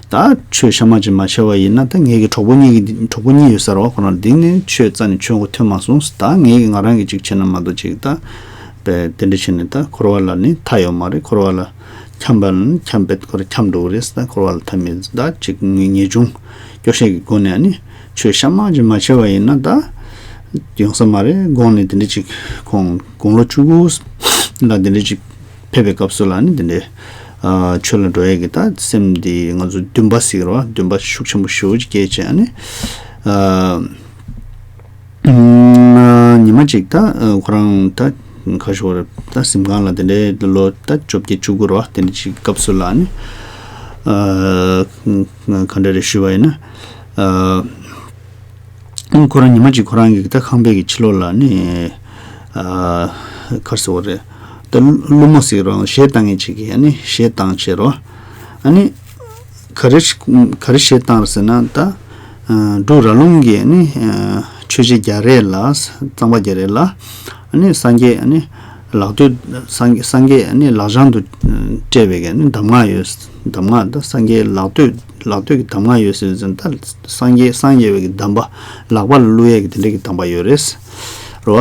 ད་ཆོས་གཤའ་མ་ཅིག་མ་བྱས་པ་ཡིན་ན། ད་ངེད་ཀྱི་གྲོགས་པོ་གཉིས་ཀྱི་གྲོགས་པོ་གཉིས་ཡོད་ས་རེད་བ། ཁོ་རང་འདི་ནས་ཆོས་རྩ་ནས་ཆོས་མགོ་ཐོན་མ་སོང་། ད་ངེད་ཀྱི་ང་རང་གིས་ཅིག་བྱས་ན་མ་གཏོགས་ཅིག་ད་དཔེ་དེ་འདྲ་བྱས་ནས་ད་འཁོར་བ་ལ་ནི་མཐའ་ཡོད་མ་རེད། འཁོར་བ་ལ་འཁྱམས་པ་ལ་ནི་འཁྱམས་པའི་ཁོ་རང་འཁྱམས་འགྲོ་གི་རེད། ད་འཁོར་བ་ལ་མཐའ་མེད། ད་ཅིག་ངེས་ངེས་འབྱུང་སྐྱོ་ཤས་ཀྱི་སྒོ་ནས་ནི་ཆོས་གཤའ་མ་ཅིག་མ་བྱས་པ་ཡིན་ན་ད་ཡོང་ས་མ་རེད། དགོངས་ནས་དེ་འདྲ་ཅིག་ཁོང་དགུང་ལོ་བཅུ་དགུ་ལ་དེ་འདྲ་ཅིག་ཕེབས་པའི་སྐབས་སུ་ལ་ནི་དེ་འདྲའི་ཨ་ཆོས་ལ་འགྲོ་ཡས་ཀྱི་ད་སེམས་འདི་ང་ཚོ་འདུན་པ་ཟེར་གྱི་རེད་བ། འདུན་པ་ཤུགས་ཆེན་པོ་ཞེ་པོ་ཅིག་སྐྱེས་བྱས་ནི་ཨ་ཉི་མ་གཅིག་ད་ཁོ་རང་ད་ག་ཞོར་ད་གཟིམ་ཁང་ལ་དེ་འདྲའི་ལོ་ད་བཅོ་བརྒྱད་བཅུ་དགུ་རེད་བ། དེ་འདྲ་ཅིག་སྐབས་སུ་ལ་ནི་ཨ་ག་འདྲ་རེད་ཞུས་པ་ཡིན་ན། ཨ་ཁོ་རང་ཉི་མ་གཅིག་ཁོ་རང་གི་ད་ཁང་པའི་གི་ཕྱི་ལོགས་ལ་ནི་ཨ་ག་རེ་ཟེར་བ་རེད། ད་ཀླུ་མོ་ཟེར་རང་གཞས་བཏང་མཁན་ཅིག་གིས་ནི་གཞས་བཏང་བྱས་རོ། ཨ་ནི་ག་རེ་ག་རེ་གཞས་བཏང་རེད་ཟེར་ན། ད་ཨ་འབྲུག་ར་ལུང་གི་ནི་ཨ་ཆོས་རྗེ་རྒྱ་རས་ལ་གཙང་པ་རྒྱ་རས་ལ་ཨ་ནི་སངས་རྒྱས་ཨ་ནི་ལག་བསྟོད། སངས་སངས་རྒྱས་ནི་ལག་བཞང་དུ་སྤྲད་པའི་གི་ནི་གདམས་ངག་ཡོད། གདམས་ངག་ད་སངས་རྒྱས་ལག་བསྟོད་ལག་བསྟོད་ཀྱི་གདམས་ངག་ཡོད་ཟེར་ཙང་། ད་སངས་རྒྱས་སངས་རྒྱས་པའི་གི་གདམས་པ་ལག་པ་ལ་བླུག་ཡས་ཀྱི་དེ་འདྲ་གི་གདམས་པ་ཡོད་རེད། རེད་བ།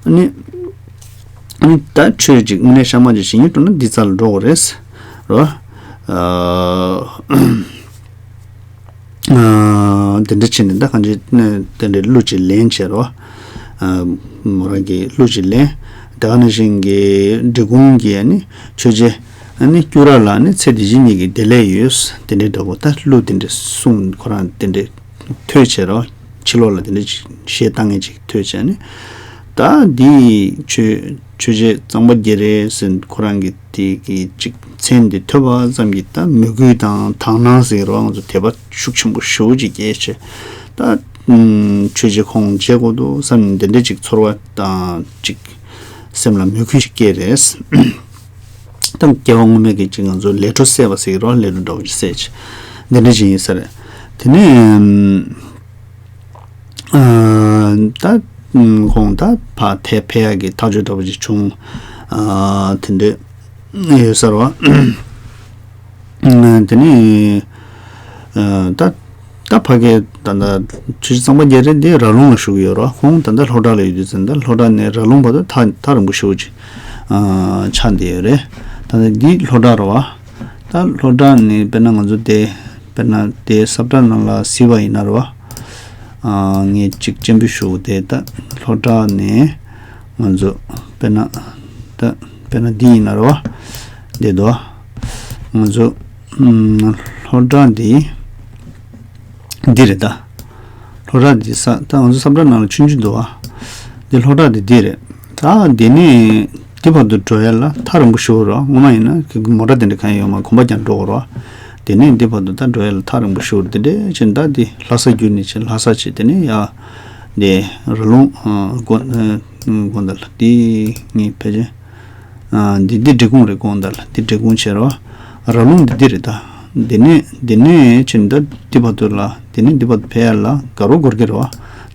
ཨ་ནི་ཨ་ནི་ད་ཆོས་ཅིག་དངོས་གནས་གཤའ་མ་ཅིག་བྱེད་སྙིང་འདོད་ན་འདི་རྩ་ལ་འགྲོ་དགོས་རེད། རེད་བ། ཨ་ཨ་དེ་འདྲ་བྱས་ནས་ད་གང་ཅི་དེ་འདྲའི་གླུ་ཅིག་ལེན་བྱས་རོ། ཨ་མོ་རང་གིས་གླུ་ཅིག་ལེན། དེ་ག་ནང་བཞིན་གྱི་འབྲི་གུང་གི་ཨ་ནི་ཆོས་རྗེ་ཨ་ནི་སྐྱུ་ར་ལ་ནི་ཚེ་འདི་ཕྱི་གཉིས་ཀྱི་བདེ་ལེགས་ཡོད། དེ་འདྲའི་འདྲ་པོ་ད་གླུ་དེ་འདྲ་གསུངས། ཁོ་རང་དེ་འདྲའི་ཐོས་བྱས་རོ། ཕྱི་ལོགས་ལ་དེ་འདྲ་ཅིག་གཞས་བཏང་མཁན་ཅིག་ཐོས་བྱས་ནས། ད་འདི་ཆོས་ཆོས་རྗེ་གཙང་པ་རྒྱ་རས་ཟེར་ཁོ་རང་གི་དེ་གི་ཅིག་མཚན་དེ་ཐོས་པ་ཙམ་གྱིས་ད་མོས་གུས་དང་དག་སྣང་ཟེར་རོ། ང་ཚོ་དད་པ་ཤུགས་ཆེན་པོ་ཞེ་པོ་ཅིག་སྐྱེས་བྱས། ད་ཨུམ་ཆོས་རྗེ་ཁོང་མཇལ་དགོས་འདུག་བསམ་ནས་འདི་འདྲ་ཅིག་ཚོར་བ་དང་ཅིག་སེམས་ལ་མོས་གུས་ཤིག་སྐྱེས་རེད། ད་སྐྱེ་བ་སྔོན་མའི་གི་ཅིག་ང་ཚོ་ལས་འཕྲོ་སད་པ་ཟེར་གྱི་རོ། ལས་འཕྲོ་འདྲ་པོ་ཅིག་སད་བྱས་འདི་འདྲ་ཅིག་ཡིན་ས་རེད། དེ་ནས་ཨ་ད་ཁོང་ད་ཕར་ཐད་ཕེབས་ཡག་གི་ཐག་གཅོད་འདྲ་པོ་ཅིག་བྱུང་། ཨ་དེ་འདྲ་ཡོད་ས་རེད་བ། ཨ། དེ་ནས་ཨ། ད་ད་ཕ་གི་ད་ད་ཆུ་བཞི་གཙང་པ་རྒྱ་རས་འདི་ར་ལུང་ལ་བཞུགས་ཡོད་རེད། ཁོང་ད་ད་ལྷོ་བྲག་ལ་ཡོད་དུས་ཙང་ད་ལྷོ་བྲག་ནས་ར་ལུང་བར་དུ་ཐག་ཐག་རིང་པོ་ཞེ་པོ་ཅིག་ཨ། ཆགས་བསྡད་ཡོད་རེད། ད་ད་འདི་ལྷོ་བྲག་རེད་བ། ད་ལྷོ་བྲག་ནས་དཔེར་ན་ང་ཚོ་དེ་དཔེར་ན་དེ་ས་བཀྲ་ནང་ལ་གཟིགས་པ་ཡིན་ན་རེད་བ། ཨ། ངས་གཅིག་སྤྱན་འབུལ་ཞུ། དེ་ད་ལྷོ་བྲག་ནས་ང་ཚོ་དཔེར་ན་ད་དཔེར་ན་འདི་ཡིན་ན་རེད་བ། འདི་འདུག་ང་ཚོ་ཨམ། ལྷོ་བྲག་འདི་འདི་རེད་ད། ལྷོ་བྲག་འདི་ས་ད་ང་ཚོ་ས་བཀྲ་ནང་ལ་ཆུང་ཆུང་འདུག་བ། འདི་ལྷོ་བྲག་འདི་འདི་རེད། ད་འདི་ནས་འདི་བར་དུ་འགྲོ་ཡ་ལ་ཐག་རིང་པོ་ཞེ་པོ་རེད། སྔོན་མ་ཡིན་ན་མོ་ཊ་དེ་འདྲ་གང་ཡང་ཡོད་མ། གོམ་པ་རྒྱག་འགྲོ་དགོས་རེད། དེ་ནས་འདི་བར་དུ་ད་འགྲོ་ཡ་ལ་ཐག་རིང་པོ་ཞེ་པོ་རེད། དེ་འདྲ་བྱས་ད་འདི་ལྷ་ས་བརྒྱུད་ནས་བྱས་ལྷ་ས་བྱས་དེ་ནས་ཡ་འདི་ར་ལུང་ཨ། དགོན་ཨ། དགོན་དང་ལ་འདི་ངས་ཕལ་ཆེར་ཨ། འདི་འདི་འབྲི་གུང་རེད། དགོན་དང་ལ་འདི་འབྲི་གུང་བྱས་རེད་བ། ར་ལུང་འདི་འདི་རེད་ད། འདི་ནས་འདི་ནས་ཕྱིན་ད་འདི་བར་དུ་ལ་འདི་ནས་འདི་བར་དུ་ཕེབས་ཡ་ལ་དགའ་རོགས་འགོར་གི་རེད་བ།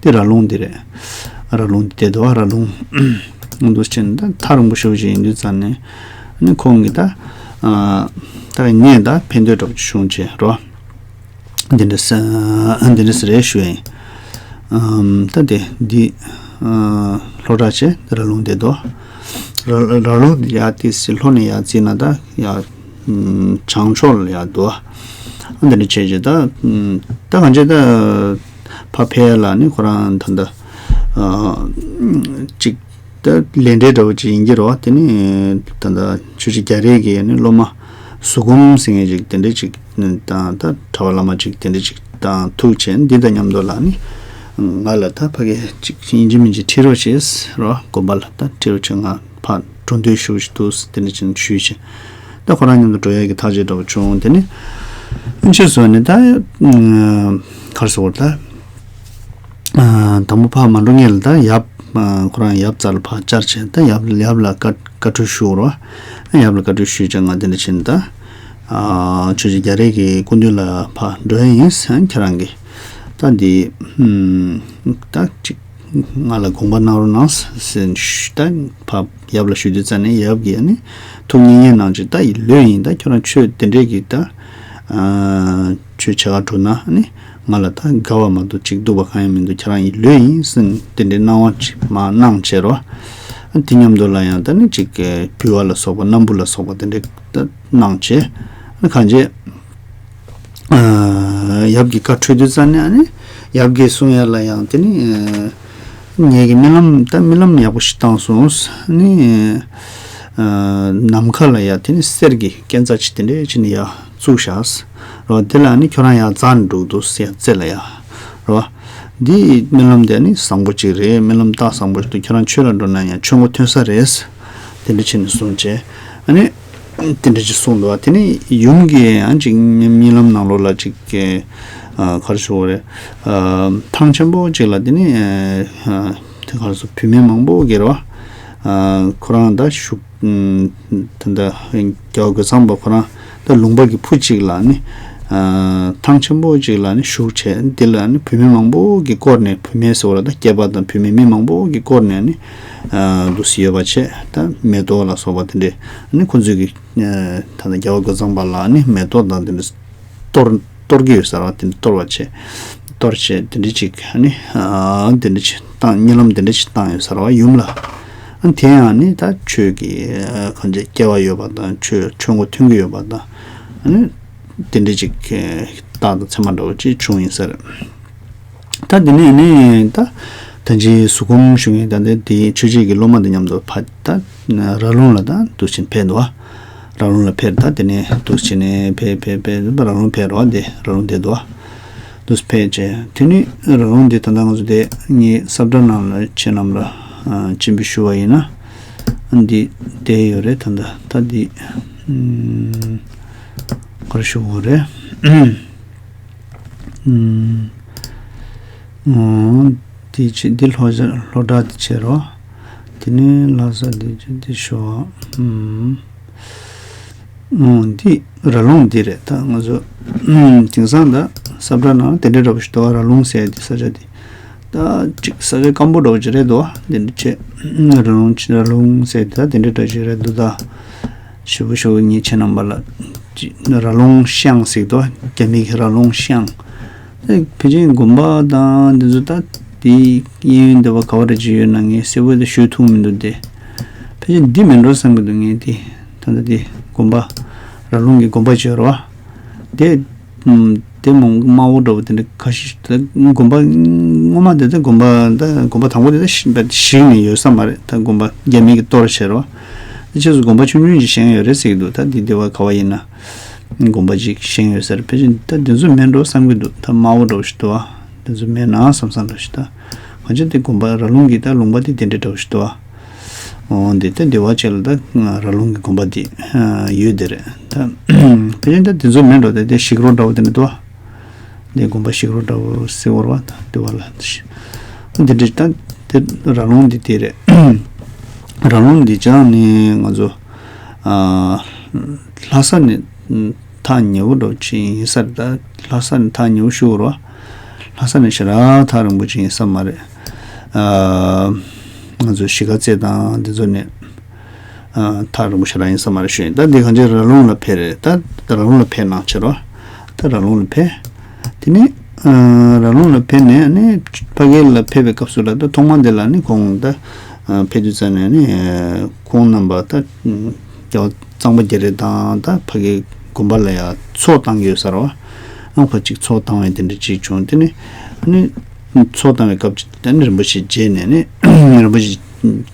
འདི་ར་ལུང་འདི་རེད། ར་ལུང་འདི་དེ་འདུག་བ། ར་ལུང་འདུག་ཕྱིན་ད་ཐག་རིང་པོ་ཞེ་པོ་ཞིག་ཡིན་དུས་ཙང་ནས་ཨ་ནི་ཁོང་གིས་ད་ཨ། ད་ངས་ད་ཕན་ཐོགས་འདྲ་པོ་ཅིག་བྱུང་བྱས་རེད་བ། འདི་འདྲ་ས་འདི་འདྲ་ས་རེད་ཞུ་ཡིན། ཨམ། ད་དེ་འདི་ཨ། ལྷོ་བྲག་བྱས་ར་ལུང་དེ་དོ། ར་ར་ལུང་ཡ་དེ་སི་ལྷོ་ནས་ཡ་བརྩིས་ན་ད་ཡ་ཨམ། བྱང་ཕྱོགས་ལ་ཡ་འདུག་འདི་འདྲ་བྱས་བྱས་ད་ཨམ། ད་གང་བྱས་ད་ཕ་ཕེ་ལ་ནི་ཁོ་རང་ད་ད་ཨ། གཅིག་ད་ལས་འབྲེལ་འདྲ་བོ་ཅིག་ཡིན་གྱི་རེད་བ། དེ་ནི་ད་ལྟ་ཆོས་རྗེ་རྒྱ་རས་ཀྱི་ནི་སློབ་མ་ཟུར་ཁོམ་ཟེར་མཁན་ཅིག་དེ་འདྲ་ཅིག་དང་ད་གྲྭ་པ་བླ་མ་ཅིག་དེ་འདྲ་ཅིག་དང་ཐུག་བྱས། འདི་དང་མཉམ་དུ་ལ་ནི་ང་ལ་ད་ཕ་གི་ཅིག་ཡིན་གཅིག་མིན་གཅིག་ཁྲིད་རོགས་བྱས་རེད་བ། དགོན་པ་ལ་ད་ཁྲིད་རོགས་བྱས། ང་ཕར་འགྲོ་འདོད་ཞུ་ཞིག་འདུག་དེ་འདྲ་ཅིག་ཞུས་བྱས། ད་ཁོ་རང་མཉམ་དུ་འགྲོ་ཡ་གི་ཐག་གཅོད་འདྲ་བོ་བྱུང་། དེ་ནི་ཕྱིས་སུ་ནི་ད་ག་རེ་ཟེར་དགོས་རེད་ད། ཨ། དང་པོ་ཕར་མ་འགྲོ་སྔོན་ལ་ད་ཡབ་ཨ། ཁོ་རང་ཡབ་རྩ་ལ་ཕར་བཅར་བྱས། ད་ཡབ་ཡབ་ལ་བཀའ་བཀའ་འཁྲོལ་ཞུ་རོགས། ཡབ་ལ་བཀའ་འཁྲོལ་ཞུས་བྱས་ང་དེ་འདྲ་བྱས་ནས་ད་ཨ། ཆོས་རྗེ་རྒྱ་རས་ཀྱི་སྐུ་མདུན་ལ་ཕར་འགྲོ་ཡ་ཡིན། ཁྱེད་རང་གིས་ད་འདི་ཨམ། ད་ཅིག་ང་ལ་དགོངས་པ་གནང་རོགས་གནང་ཟེར་ད་ཕར་ཡབ་ལ་ཞུ་དུས་ཙང་ནས་ཡབ་ཀྱིས་ཨ་ནི་ཐུགས་མཉེས་མཉེས་གནང་བྱས། ད་ལོས་ཡིན། ད་ཁྱོད་རང་ཆོས་དེ་འདྲས་ཀྱི་ད་ཨ། ཆོས་བྱེད་ག་འགྲོ་ན་ཨ་ནི་ང་ལ་ད་དགའ་བ་མ་གཏོགས་ཅིག་སྡུག་པ་གང་ཡང་མི་འདུག་ཁྱེད་རང་ཡི་ལོས་ཡིན་ཟེར་དེ་འདྲའི་གནང་བ་ཅིག་མར་གནང་བྱས་རོ། ཨ། དེ་མཉམ་དུ་ལ་ཡང་ད་ནི་ཅིག་གི་འབུལ་བ་ལ་སོགས་པ་སྣམ་བུ་ལ་སོགས་པ་དེ་འདྲའི་ད་གནང་བྱས། ཨ་ནི་གང་བྱས། ཨ། ཡབ་ཀྱི་བཀའ་འཁྲོལ་དུས་ཙང་ནས་ཨ་ནི་ཡབ་ཀྱིས་གསུང་ཡ་ལ་ཡང་དེ་ནི་ཨ། ངེད་ཀྱིས་རྨི་ལམ་ད་རྨི་ལམ་ཡག་པོ་ཞིག་བཏང་སོང་། ཨ་ནི་ཨ། ནམ་མཁའ་ལ་ཡ་དེ་ནི་གསེར་གྱི་སྐས་འཛེག་ཅིག་དེ་འདྲས་ཅིག་ནི་ཡ་བཙུགས་བཞག་རོ། དེ་ལ་ནི་ཁྱོད་རང་ཡ་འཛེག་འགྲོ་གི་འདུག་ཟེར་ཡ་རྩེ་ལ་ཡ་རོ། འདི་རྨི་ལམ་དེ་ནི་བཟང་པོ་ཅིག་རེད། རྨི་ལམ་རྟགས་བཟང་པོ་ཞིག་འདུག་ཁྱོད་རང་ཆོས་ལ་འགྲོ་ན་ཡང་ཆོས་མགོ་ཐོན་ས་རེད། དེ་འདྲ་བྱས་ནས་གསུངས་བྱས། ཨ་ནི་དེ་འདྲ་ཅིག་གསུངས་འདུག་དེ་ནི་ཡུམ་གྱིས་ཡང་ཅིག་རྨི་ལམ་ནང་ལོགས་ལ་ཅིག་གི་ཨ། ག་རེ་ཞུ་དགོས་རེད། ཨ། ཐང་ཆེན་པོ་ཅིག་ལ་དེ་ནི་ཨ། དེ་ག་རེ་ཟེར། བུད་མེད་མང་པོ་གིས་རོ། ཨ། ཁོ་རང་ད་བཞུགས། ཨ། ད་ལྟ་རྒྱལ་བ་རྒོད་ཚང་པ་ཁོ་རང་ད་ལུང་པ་གི་ཕུ་གཅིག་ལ་ནི། ཨ། ཐང་ཆེན་པོ་གཅིག་ལ་ནི་བཞུགས་བྱས། འདི་ལ་ནི་བུད་མེད་མང་པོ་གིས་བསྐོར་ནས། བུད་མེད་ཟེར་བ་ལ་ད་སྐྱེས་པ་དང་བུད་མེད་མི་མང་པོ་གིས་བསྐོར་ནས་ནི། ཨ། འདུག་སེ་ཡོད་པ་བྱས། ད་མེ་ཏོག་ལ་སོགས་པ་དེ་འདྲས་ནི་ཁོ་ཚོས་ཀྱིས། ཨ། ད་ལྟ་རྒྱལ་བ་རྒོད་ཚང་པ་ལ་ནི་མེ་ཏོག་དང་དེ་འདྲས་གཏོར་གཏོར་གྱི་ཡོད་ས་རེད་བ། དེ་འདྲས་གཏོར་བ་བྱས། གཏོར་བྱས་དེ་འདྲས་ཅིག་ཨ་ནི། ཨ། དེ་འདྲས་ཅིག་བཏང་། རྨི་ལམ་དེ་འདྲས་ཅིག་བཏང་ཡོད་ས་རེད་བ། ཡུམ་ལ། ཨ། དེ་ཡང་ནི་ད་ཆོས་ཀྱི་ཨ། གང་ཅི་སྐལ་བ་ཡོད་པ་དང་། ཆོས་ཆོས་མགོ་ཐོན་གྱི་ཡོད་པ་དང་། ཨ་ནི་དེ་འདྲས་ཅིག་རྟགས་དང་མཚན་མ་འདྲ་བོ་ཅིག་བྱུང་ཡིན་ས་རེད། ད་དེ་ནས་ནི་ད་ད་ཅི་ཟུར་སྒོམ་ཞུ་མཁན་ད་ལྟ་དེ་ཆོས་རྗེ་གི་སློབ་མ་དང་མཉམ་དུ་ཕ་ད་ར་ལུང་ལ་ད་འདུག་ཕྱིན་ཕེབས་འདུག་བ། ར་ལུང་ལ་ཕེབས། ད་དེ་ནས་འདུག་ཕྱིན་ནས་ཕེབས་ཕེབས་ཕེབས་ར་ལུང་ཕེབས་རོགས་དེ་ར་ལུང་དེ་འདུག་བ། འདུག་ཕེབས་བྱས། དེ་ནས་ར་ལུང་དེ་ད་ལྟ་ང་ཚོ་དེ་ངའི་ས་བཀྲ་ནང་ལ་ཁྱེད་རྣམས་ལ་སྤྱན་འབུལ་ཞུ་བ་ཡིན་ན། འདི་བསྡད་ཡོད་རེད། ད་ལྟ་ད་འདི་ག་རེ་ཞུ་དགོས་རེད། ཨུམ། ཨོ། འདི་བྱེད། འདི་ལྷོ་བྱ་ལྷོ་བྲག་འདི་བྱེད་རོགས། དེ་ནས་ལྷ་ས་འདི་བྱེད། འདི་ཞོ། ཨུམ། ཨོ། འདི་ར་ལུང་འདི་རེད། ད་ང་ཚོ་ཨུམ། དེང་སང་ད་ས་བཀྲ་ནང་དེ་འདྲའི་འདྲ་པོ་ཞིག་འདུག་བ། ར་ལུང་ཟེར་འདི་ས་ཆ་འདི། ད་ཅིག་ས་ཆ་སྐམ་པོ་འདྲ་པོ་ཅིག་རེད་འདུག་བ། འདི་འདྲ་བྱེད། ར་ལུང་། ར་ལུང་ཟེར་འདི་ད་དེ་འདྲའི་འདྲ་ཞིག་རེད་འདུག་ད་ཞེ་པོ་ཞེ་པོ་ངས་ཁྱེད་རྣམ་པ་ལ་ ཅི་ར་ལུང་ཤང་ཟེར་འདུག་རྒྱ་མིའི་ར་ལུང་ཤང་། ཨེ་ཕལ་ཆེར་དགོན་པ་དང་འདི་ཚོ་ད་དེའི་གཡས་གཡོན་འདི་པ་ག་བ་རེ་ཅིག་ཡོད་ན་ངས་གསལ་པོ་དེ་ཞུ་ཐུབ་མི་འདུག་སྟེ། ཕལ་ཆེར་འདི་མིན་འགྲོ་བསམ་གྱི་འདུག་ངས་དེ་ད་ལྟ་དེ་དགོན་པ་ར་ལུང་གི་དགོན་པ་ཅིག་ཡོད་རེད་བ། དེ་ཨམ་དེ་མོ་དམར་པོ་འདྲ་པོ་དེ་འདྲ་ཁ་ཤས་ད་དགོན་པ་སྔོན་མ་དེ་ད་དགོན་པ་ད་དགོན་པ་དང་པོ་དེ་ད་ཞིག་ནས་ཡོད་ས་མ་རེད། ད་དགོན་པ་རྒྱ་མི་གི་གཏོར་བྱས་རེད་བ། ད་ཕྱིས་སུ་དགོན་པ་ཆུང་ཆུང་ཅིག་བཞེངས་ཡོད་རེད་ཟེར་གྱི་འདུག་ད་འདི་འདི་པ་ག་བ་ཡིན་ན། དགོན་པ་ཅིག་བཞེངས་ཡོད་ས་རེད། ཕལ་ཆེར་ད་དེ་ཚོ་མིན་འགྲོ་བསམ་གྱི་འདུག་ད་དམར་པོ་འདྲ་པོ་ཞིག་འདུག་བ། དེ་ཚོ་མིན་ན་བསམ་བསམ་འདྲ་ཞིག་ད་གང་ཅི་དེ་དགོན་པ་ར་ལུང་གི་ད་ལུང་པ་དེ་དེ་འདྲ་འདྲ་པོ་ཞིག་འདུག་བ། འོ་འདི་ད་འདི་པ་ཅིག་ལ་ད་ར་ལུང་གི་དགོན་པ་དེ་ཡོད་དེ་རེད། ད་ཕལ་ཆེར་ད་དེ་ཚོ་མིན་འགྲོ་དེ་དེ་ཞིག་རོ་འདྲ་པོ་དེ་འདྲ་འདུག་བ། དེ་དགོན་པ་ཞིག་རོ་འདྲ་པོ་ཟེར་བ་རེད་བ། ད་འདི་པ་ལ་འདི་འདྲ་ད་དེ་ར་ལུང་འདི་དེ་རེད། ར་ལུང་འདི་ཅང་ནི་ང་ཚོ་ཨ་ལྷ་ས་ནས་ཐག་ཉེ་པོ་འདྲ་པོ་ཅིག་ཡིན་ས་རེད། ད་ལྷ་ས་ནས་ཐག་ཉེ་པོ་ཞིག་རེད་བ། ལྷ་ས་ནས་ཞེ་དྲག་ཐག་རིང་པོ་ཅིག་ཡིན་ས་མ་རེད། ཨ་ང་ཚོ་གཞིས་ཀ་རྩེ་དང་འདི་ཚོ་ནས་ཨ་ཐག་རིང་པོ་ཞེ་དྲག་ཡིན་ས་མ་རེད་ཞུ་ཡིན། ད་འདི་གང་ཅི་ར་ལུང་ལ་ཕེབས་རེད། ད་ར་ལུང་ལ་ཕེབས་གནང་བྱས་རོ། ད་ར་ལུང་ལ་ཕེབས། དེ་ནས་ཨ་ར་ལུང་ལ་ཕེབས་ནས་ནི་ཕ་གི་ལ་ཕེབས་པའི་སྐབས་སུ་ལ་ད་ཐོག་མ་འདི་ལ་ནི་ཁོང་ད་ཨ་ཕེབས་དུས་ཙམ་ནས་ནི་ཁོང་རྣམ་པ་ད་རྒྱལ་བ་གཙང་པ་རྒྱ་རས་དང་ད་ཕ་གི་དགོན་པ་ལ་ཡང་ཚོགས་བཏང་གི་ཡོད་ས་རེད་བ། ཨང་ཕ་གཅིག་ཚོགས་བཏང་བའི་དེ་འདྲ་ཅིག་བྱུང་། དེ་ནི་ཨ་ནི་ཚོགས་བཏང་བའི་སྐབས་ཅིག་ད་ནི་རིན་པོ་ཆེ་མཇལ་ནས་ནི་རིན་པོ་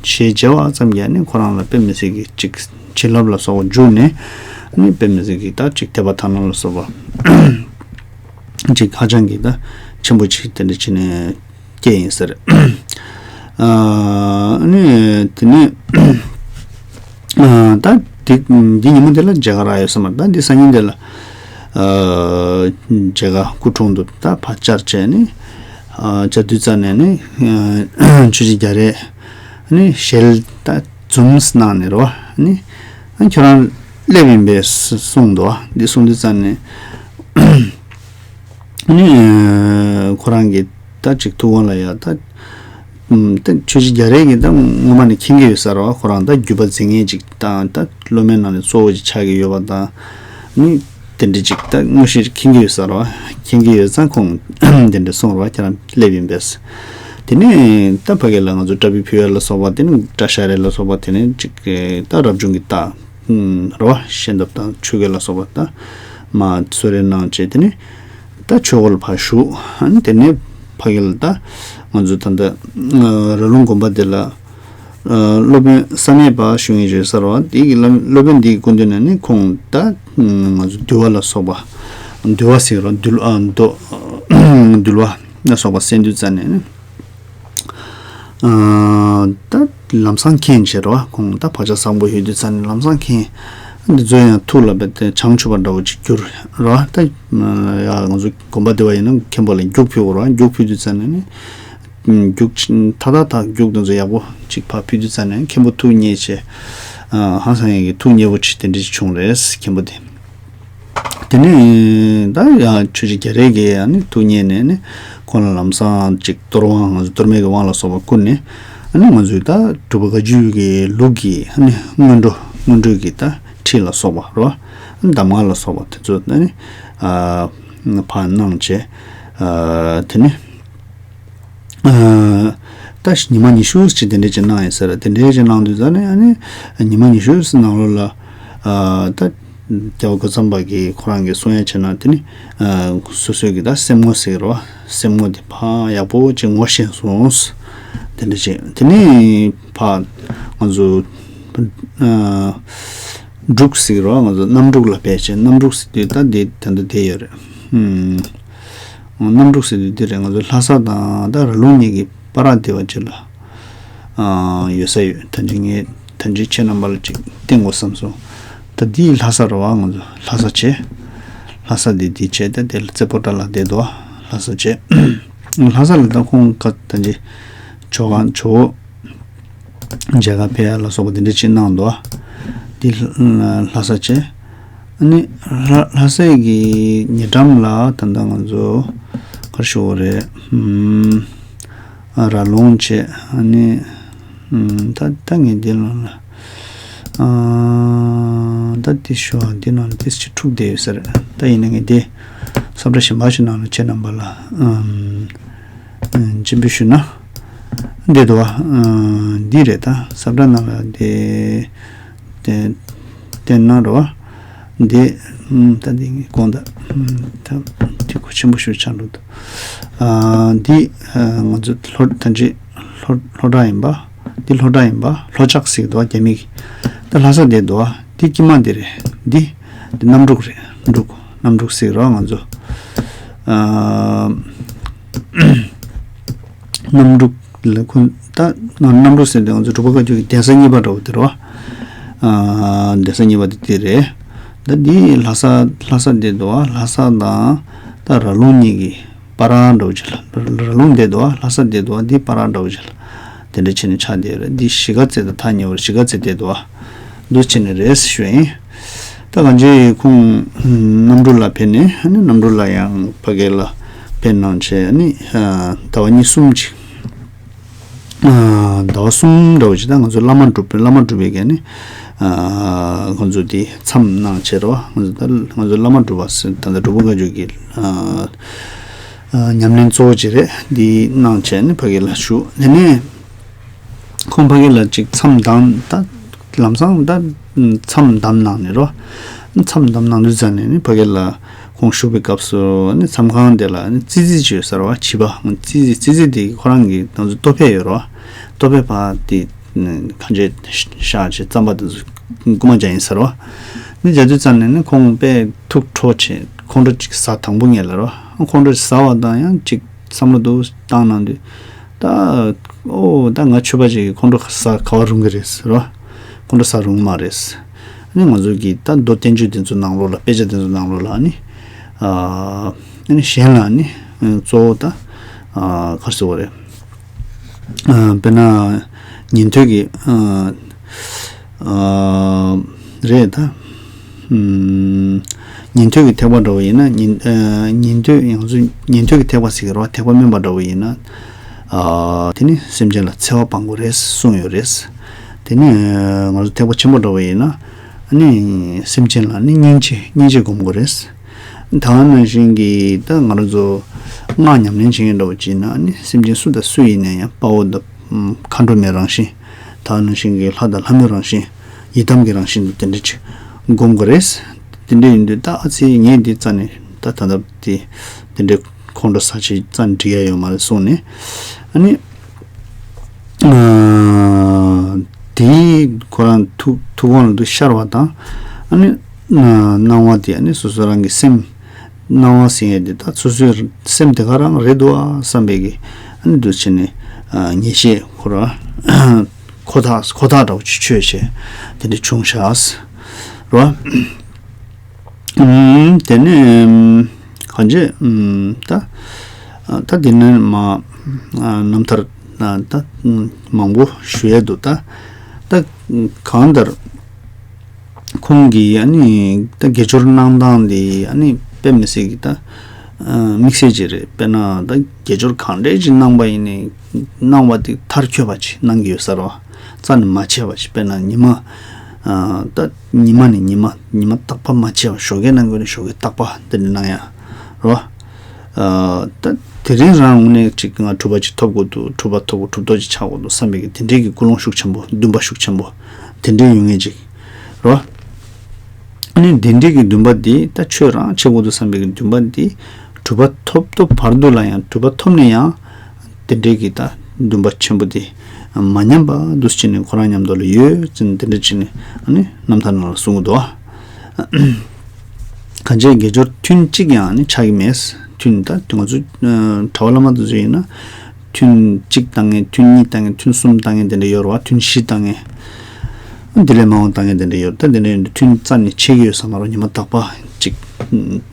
ཆེ་ཞལ་མཇལ་བ་ཙམ་གྱིས་ནི་ཁོ་རང་ལ་དཔེ་མི་སྲིད་ཀྱི་ཅིག་བྱིན་རླབས་ལ་སོགས་པ་འཇུག་ནས་ནི་དཔེ་མི་སྲིད་ཀྱི་ད་ཅིག་དད་པ་དག་སྣང་ལ་སོགས་པ་ཅིག་ཧ་ཅང་གི་ད་ཆེན་པོ་ཅིག་དེ་འདྲ་བྱས་ནས་སྐྱེས་ཡིན་ཟེར། ཨ་ནི་དེ་ནས་ཨ་ད་དེ་འདི་ཉིན་མོ་དེ་ལ་མཇལ་ཁ་རག་ཡོད་ས་མ་རེད། ད་འདི་སང་ཉིན་དེ་ལ་ཨ་མཇལ་ཁ་སྐུ་འཁྲུངས་དུ་ད་ཕར་བཅར་བྱས་ནས་ཨ་བཅར་དུས་ཙམ་ནས་ནི་ཨ་ཆོས་རྗེ་རྒྱ་རས་ནི་ཞལ་ད་འཛུམ་གནང་ནས་རོ་ནི་ཨ་ཁྱོད་རང་སླེབས་ཡིན་པས་གསུངས་འདུག་འདི་གསུངས་དུས་ཙམ་ནས། ནི་ཁོ་རང་གི་ད་ཅིག་ཐུགས་དགོངས་ལ་ཡ་ད་ད་ཆོས་རྗེ་རྒྱ་རས་ཀྱིས་ད་སྔོན་མ་ནས་མཁྱེན་གྱི་ཡོད་ས་རེད་བ། ཁོ་རང་ད་བརྒྱུད་པ་འཛིན་མཁན་ཅིག་དང་ད་སློབ་མའི་ནང་ནས་གཙོ་བོ་ཅིག་ཆགས་ཀྱི་ཡོད་པ་དང་ནི་དེ་འདྲ་ཅིག་ད་དངོས་གཞི་མཁྱེན་གྱི་ཡོད་ས་རེད་བ། མཁྱེན་གྱི་ཡོད་ཙང་ཁོང་དེ་འདྲ་གསུངས་རེད་བ། ཁྱེད་རང་སླེབས་ཡིན་པས། དེ་ནས་ད་ཕ་གི་ལ་ང་ཚོ་བཀྲ་ཤིས་ཕུལ་ཡ་ལ་སོགས་པ་དེ་ནི་སྐྲ་བཞར་ཡ་ལ་སོགས་པ་དེ་ནི་ཅིག་ད་རབ་བྱུང་གི་རྟགས། རེད་བ། ཤེས་འདབ་དང་ཆོས་གོས་ལ་སོགས་པ་ད་མ་གསོལ་རས་གནང་བྱས་དེ་ནས་ད་ཆོས་སྒོ་ལ་ཕར་ཞུགས། ཨ་ནི་དེ་ནས་ཕ་གི་ལ་ད་ང་ཚོ་ད་ལྟ་ར་ལུང་དགོན་པ་དེ་ལ་སློབ་དཔོན་བསམ་ཡས་པ་ཞུ་མཁན་ཞིག་ཡོད་ས་རེད་བ། དེ་གི་སློབ་དཔོན་དེའི་སྐུ་མདུན་ནས་ནི་ཁོང་ད་ང་ཚོ་འདུལ་བ་ལ་སོགས་པ་འདུལ་བ་ཟེར་རོ། འདུལ་ཨ་མདོ་འདུལ་བ་ལ་སོགས་པ་གསན་དུས་ཙམ་ནས་ནི། ཨ་ད་ལམ་སང་མཁྱེན་བྱས་རོ། ཁོང་ད་བག་ཆགས་བཟང་པོ་ཡོད་དུས་ཙམ་ནས་ལམ་སང་མཁྱེན། འདི་ཚོ་ཡང་ཐུགས་ལ་བས་ཏེ་བྱང་ཆུབ་པ་འདྲ་བོ་ཅིག་གྱུར་རོ། ད་ཡ་ང་ཚོ་དགོན་པ་འདི་བ་ཡིན་ན་མཁན་པོ་ལ་རྒྱུགས་ཕུལ་དགོས་རོ། རྒྱུགས་ཕུལ་དུས་ཙམ་ནས་ནི་རྒྱུགས་ཐ་ཐ་ཐ་རྒྱུགས་དེ་ཚོ་ཡག་པོ་ཅིག་ཕར་ཕུལ་དུས་ཙམ་ནས་མཁན་པོ་ཐུགས་མཉེས་བྱས། ཧང་སང་ཡག་གི་ཐུགས་མཉེས་པོ་ཅིག་དེ་འདྲ་ཅིག་བྱུང་རེད་མཁན་པོ་དེ། དེ་ནས་ད་ཡང་ཆོས་རྗེ་རྒྱ་རས་ཀྱིས་ཡང་ནི་ཐུགས་མཉེས་ནས་ནི་ཁོང་ལ་ལམ་སང་ཅིག་གཏོར་དབང་ང་ཚོ་གཏོར་མའི་གི་དབང་ལ་སོགས་པ་བསྐུར་ནས་ཨ་ནི་ང་ཚོའི་ད་སྒྲུབ་པ་བཀའ་བརྒྱུད་ཀྱི་ལུགས་ཀྱི་ཨ་ནི་སྔོན་འགྲོ་སྔོན་འགྲོའི་གི་ད་ཁྲིད་ལ་སོགས་པ་རོ། གདམས་ངག་ལ་སོགས་པ་དེ་ཚོ་ཨ་ནི་ཨ་ཕར་གནང་བྱས། ཨ་དེ་ནི། ཨ་ད་ཉི་མ་ཉི་ཤུ་ཅིག་དེ་འདྲས་ཅིག་གནང་ཡིན་ཟེར། དེ་འདྲས་ཅིག་གནང་དུས་ཙང་ནས་ཨ་ནི་ཉི་མ་ཉི་ཤུ་ནང་ལོགས་ལ་ཨ་ད་རྒྱལ་བ་རྒོད་ཚང་པ་གིས་ཁོ་རང་གིས་གསུང་ཡ་བྱས་ན་དེ་ནི་ཨ་སོ་སོའི་གི་ད་སེམས་ངོ་ཟེར་རོ། སེམས་ངོ་དེ་ཕར་ཡག་པོ་ཅིག་ངོ་ཤེས་སོང་། དེ་འདྲས་ཅིག་དེ་ནི་ཕར་ང་ཚོ་ཨ་འབྲུག་ཟེར་རོ། ང་ཚོ་གནམ་འབྲུག་ལ་ཕེབས་བྱས། གནམ་འབྲུག་ཟེར་དུས་ད་འདི་ད་འདི་དེ་ཡོད་རེད། ཧུམ། གནམ་འབྲུག་ཟེར་དུས་འདི་རེད། ང་ཚོ་ལྷ་ས་དང་ད་ར་ལུང་གཉིས་ཀྱི་བར་དེ་བ་ཅིག་ལ་ཨ་ཡོད་ས་ཡོད། ད་ཅི་ངས་ད་ཅི་ཁྱེད་རྣམ་པ་ལ་ཅིག་བསྟན་དགོས་བསམ་སོང་། ད་འདི་ལྷ་ས་རེད་བ། ང་ཚོ་ལྷ་ས་བྱས། ལྷ་ས་འདི་འདི་བྱས། ད་དེ་ལ་རྩེ་པོ་ཏ་ལ་བསྡད་འདུག་ལྷ་ས་བྱས། ལྷ་ས་ལ་ད་ཁོང་ག་ད་ཅི་ཇོ་ཁང་ཇོ་བོ་མཇལ་ཁ་ཕེབས་ཡ་ལ་སོགས་པ་དེ་འདྲ་ཅིག་གནང་འདུག་འདི་ལྷ་ས་བྱས། ཨ་ནི་ལྷ་ལྷ་སའི་གི་ཉེ་འགྲམ་ལ་ད་ལྟ་ང་ཚོ་ག་རེ་ཞུ་དགོས་རེད། ཨམ་ར་ལུང་བྱས། ཨ་ནི་ཨམ་ད་ད་ངས་འདི་ལ་ཨ། ད་དེ་ཞུ་བ་འདི་ནང་ལ་ཏིས་ཅིག་འཁྲུག་བསྡད་ཡོད་ས་རེད། ད་ཡིན་ན་ངས་དེ་ས་བཀྲ་གཞན་པ་ཞིག་ནང་ལ་ཁྱེད་རྣམ་པ་ལ་ཨམ་སྤྱན་འབུལ་ཞུས་ན་འདི་འདུག་བ། འདི་རེད། ད་ས་བཀྲ་ནང་ལ་དེ་དེ་བསྟན་གནང་རོགས། འདི་ད་འདི་ངས་དགོངས་དག་ད་དེ་གོ་ཆེན་པོ་ཞིག་ཆགས་འགྲོ་འདུག་འདི་ང་ཚོ་ལྷོ་ད་ཅི་ལྷོ་ལྷོ་བྲག་ཡིན་པ། འདི་ལྷོ་བྲག་ཡིན་པ། ལྷོ་ལྕགས་ཟེར་གི་འདུག་བ། རྒྱ་མི་གི་ད་ལྷ་ས་དེ་འདུག་བ། འདི་དཀྱིལ་མ་འདི་རེད། འདི་འདི་གནམ་འབྲུག་རེད། འབྲུག་གནམ་འབྲུག་ཟེར་རོགས་ང་ཚོ། གནམ་འབྲུག་ལ་ཁུན་ད་གནམ་འབྲུག་ཟེར་དུས་ང་ཚོ་འབྲུག་པ་བཀའ་བརྒྱུད་ཀྱི་གདན་ས་གཉིས་པ་འདྲ་བོ་དེ་རེད་བ། གདན་ས་གཉིས་པ་དེ་དེ་རེད། ད་འདི་ལྷ་ས་ལྷ་ས་དེ་འདུག་བ། ལྷ་ས་དང་ད་ར་ལུང་གཉིས་ཀྱི་བར་འདྲ་བོ་ཅིག་ལ། ར་ལུང་དེ་འདུག་བ། ལྷ་ས་དེ་འདུག་བ། འདི་བར་འདྲ་བོ་ཅིག་ལ། དེ་འདྲ་བྱས་ནས་ཆགས་བསྡད་ཡོད་རེད། འདི་གཞིས་ཀ་རྩེ་དང་ཐག་ཉེ་བར་གཞིས་ཀ་རྩེ་དེ་འདུག་བ། འདུ་བྱས་ནས་རེད་ཞུ་ཡིན། ད་གང་ཅི་ཁོང་གནམ་གྲུ་ལ་ཕེབས་ནས་ཨ་ནི་གནམ་གྲུ་ལ་ཡང་ཕ་གི་ལ་ཕེབས་གནང་བྱས་ཨ་ནི་ཟླ་བ་གཉིས་གསུམ་ཅིག་ཟླ་བ་གསུམ་འདྲ་བོ་ཅིག་ད་ང་ཚོ་བླ་མ་སྒྲུབ་བླ་མ་སྒྲུབ་པའི་ག་ནི་ཁོང་ཚོ་དེ་མཚམས་གནང་བྱས་རོགས། ང་ཚོ་ད་ང་ཚོ་བླ་མ་སྒྲུབ་པ་ཟེར་ད་ལྟ་སྒྲུབ་པ་བཀའ་བརྒྱུད་ཀྱི་ཉམས་ལེན་གཙོ་བོ་ཅིག་རེད། འདི་གནང་བྱས་ནི་ཕ་གི་ལ་བཞུགས། དེ་ནས་ཁོང་ཕ་གི་ལ་ཅིག་མཚམས་བསྡམས། ད་ལམ་སང་ད་མཚམས་བསྡམས་གནང་ནས་རོ། མཚམས་བསྡམས་གནང་དུས་ཙམ་ནས་ནི་ཕ་གི་ལ་ཁོང་བཞུགས་པའི་སྐབས་སུ་ནི་མཚམས་ཁང་དེ་ལ་ནི་ཙི་ཙི་ཅིག་ཡོད་ས་རེད་བ། བྱིས་པ་ཙི་ཙི་ཙི་ཙི་དེ་ཁོ་རང་གི་ང་ཚོ་ལྟོ་ཕད་ཡོད་རེད་བ། ལྟོ་ཕད་ཕར་དེ་གང་ཅི་བཞག་བྱས་རྩམ་པ་དེ་ཚོ་རྐུ་མ་རྒྱག་ཡིན་ས་རེད་བ། ནི་རྒྱག་དུས་ཙམ་ནས་ནི་ཁོང་དཔེ་ཐུགས་ཁྲོ་བྱས་ཁོང་ཁྲོ་ཅིག་ཟ། དང་པོ་ངེད་ལ་རེད་བ། ཁོང་ཁྲོ་ཟ་བ་དང་ཡང་ཅིག་བསམ་བློ་འདུག་བཏང་གནང་དུས། ད་ཨོ་ད་ང་ཆོས་པ་ཅིག་གིས་ཁོང་ཁྲོ་ཟ་ག་བ་རུང་གི་རེད་ཟེར་བ། ཁོང་ཁྲོ་ཟ་རུང་མ་རེད། ཨ་ནི་ང་ཚོ་གི་ད་མདོ་བསྟན་བཅོས་དེ་ཚོ་ནང་ལོགས་ལ་དཔེ་ཆ་དེ་ཚོ་ནང་ལོགས་ལ་ཨ་ནི་ཨ་ནི་གཞན་ལ་ཨ་ནི་གཙོ་བོ་ད་ག་རེ་ཟེར་བ་རེད། དཔེར་ན་ཉན་ཐོས་ཀྱི་རེད་ད། ཉན་ཐོས་ཀྱི་ཐེག་པ་འདྲ་བོ་ཡིན་ན་ཉན་ཉན་ཐོས་ང་ཚོ་ཉན་ཐོས་ཀྱི་ཐེག་པ་ཟེར་གི་རེད་བ། ཐེག་པ་དམན་པ་འདྲ་བོ་ཡིན་ན། དེ་ནི་སེམས་ཅན་ལ་འཚེ་བ་སྤང་དགོས་རེད་གསུངས་ཡོད་རེད། དེ་ནི་ང་ཚོ་ཐེག་པ་ཆེན་པོ་འདྲ་བོ་ཡིན་ན་ཨ་ནི་སེམས་ཅན་ལ་ནི་སྙིང་རྗེ་སྙིང་རྗེ་སྒོམ་དགོས་རེད། ད་ག་ནང་བཞིན་གྱི་ད་ང་རང་ཚོ་སྔགས་ཉམས་ལེན་བྱེད་མཁན་འདྲ་བོ་བྱས་ན་ཨ་ནི་སེམས་ཅན་སུ་དང་སུ་ཡིན་ན་ཡང་དཔའ་བོ་དང་། མཁའ་འགྲོ་མའི་རང་བཞིན། ད་ནང་བཞིན་གྱི་ལྷ་དང་ལྷ་མོའི་རང་བཞིན། ཡི་དམ་གྱི་རང་བཞིན་དུ་དེ་འདྲ་ཅིག་སྒོམ་དགོས་རེད། དེ་འདྲ་ཡིན་དུས་ད་ཨ་ཙི་ངས་འདི་རྩ་ནས་ད་ད་ལྟ་དེ་དེ་འདྲ་ཁོང་ཁྲོ་ཟ་ཆེད་རྩ་ནས་འགྲིག་ཡ་ཡོད་མ་རེད་གསུངས་ནས། ཨ་ནི་དེ་ཁོ་རང་ཐུགས་ཐུགས་དགོངས་ལ་འདུག་ཤར་བ་དང་། ཨ་ནི་སྣང་བ་དེ་ཨ་ནི་སོ་སོ་རང་གི་སེམས། སྣང་བ་ཟེར་ཡས་དེ་ད་སོ་སོའི་སེམས་དེ་ག་རང་རེད་འདུག་ཨ་བསམ་པའི་གི་ཨ་ནི་འདུ་བྱས་ནས་ངེས་ཤེས་ཁོ་ར་ཁོ་ཐག་ཁོ་ཐག་འདྲ་བོ་ཅིག་ཆོད་བྱས་དེ་འདྲ་བྱུང་ཤག་ར། དེ་ནས་གང་ཅི་ད་ད་དེ་ནས་མ་རྣམ་ཐར་ད་མང་པོ་ཞུ་ཡས་འདུག་ད་ད་གང་ལྟར། ཁོང་གིས་ཨ་ནི་ད་དགེ་སྦྱོར་གནང་སྟངས་དེ་ཨ་ནི་དཔེ་མི་སྲིད་ཀྱི་ད་དམིགས་བསལ་ཅིག་རེད། དཔེར་ན་ད་དགེ་སྦྱོར་གང་འདྲས་ཅིག་གནང་པ་ཡིན་ནའི་གནང་བ་དེ་མཐར་འཁྱོལ་བ་ཅིག་གནང་གི་ཡོད་ས་རེད་བ། རྩ་ནས་མ་ཆད་པ་ཅིག་དཔེར་ན་ཉི་མ་ད་ཉི་མ་ནས་ཉི་མ་ཉི་མ་རྟག་པ་མ་ཆད་པ་ཞོགས་ཀས་གནང་དགོས་ན་ཞོགས་ཀས་རྟག་པ་དེ་འདྲ་གནང་ཡ་རེད་བ། ད་དེ་རིང་རང་དངོས་གནས་ཅིག་ང་གྲུབ་པ་ཅིག་ཐོབ་དགོས་འདུག་གྲུབ་པ་ཐོབ་དགོས་གྲུབ་ཐོབ་ཅིག་ཆགས་དགོས་འདུག་བསམ་པའི་གི་དེ་འདྲའི་གི་ཀུན་སློང་ཤུགས་ཆེན་པོ་འདུན་པ་ཤུགས་ཆེན་པོ་དེ་འདྲའི་ཡོད་ངེས་ཅིག་རོ། ཨ་ནི་དེ་འདྲའི་གི་འདུན་པ་འདི་ད་ཆོས་རང་བྱེད་དགོས་འདུག་བསམ་པའི་གི་འདུན་པ་འདི་གྲུབ་པ་ཐོབ་ཐོབ་བར་དུ་ལ་ཡང་གྲུབ་པ་ཐོབ་ནས་ཡང་དེ་འདྲའི་གི་ད་འདུན་པ་ཆེན་པོ་འདི་མ་ཉམས་པ་འདུག་སེ་བྱས་ནས་ཁོ་རང་མཉམ་དུ་ལ་ཡོད་ཅེས་དེ་འདྲ་བྱས་ནས་ཨ་ནི་རྣམ་ཐར་ནང་ལ་གསུང་གི་འདུག་བ། གང་ཅི་དགེ་སྦྱོར་ཐུན་གཅིག་ཡང་ནི་ཆགས་ཀྱི་མེད། ཐུན་ད་ང་ཚོ་གྲྭ་པ་བླ་མ་དེ་ཚོ་ཡིན་ན་ཐུན་གཅིག་བཏང་མཁན་ཐུན་གཉིས་བཏང་མཁན་ཐུན་གསུམ་བཏང་མཁན་དེ་འདྲ་ཡོད་རེད་བ། ཐུན་བཞི་བཏང་མཁན་དེ་ལས་མང་བ་བཏང་མཁན་དེ་འདྲ་ཡོད་རེད། ད་དེ་འདྲ་ཡིན་དུས་ཐུན་རྩ་ནས་ཆད་ཀྱི་ཡོད་ས་མ་རེད། ཉི་མ་རྟག་པ་གཅིག་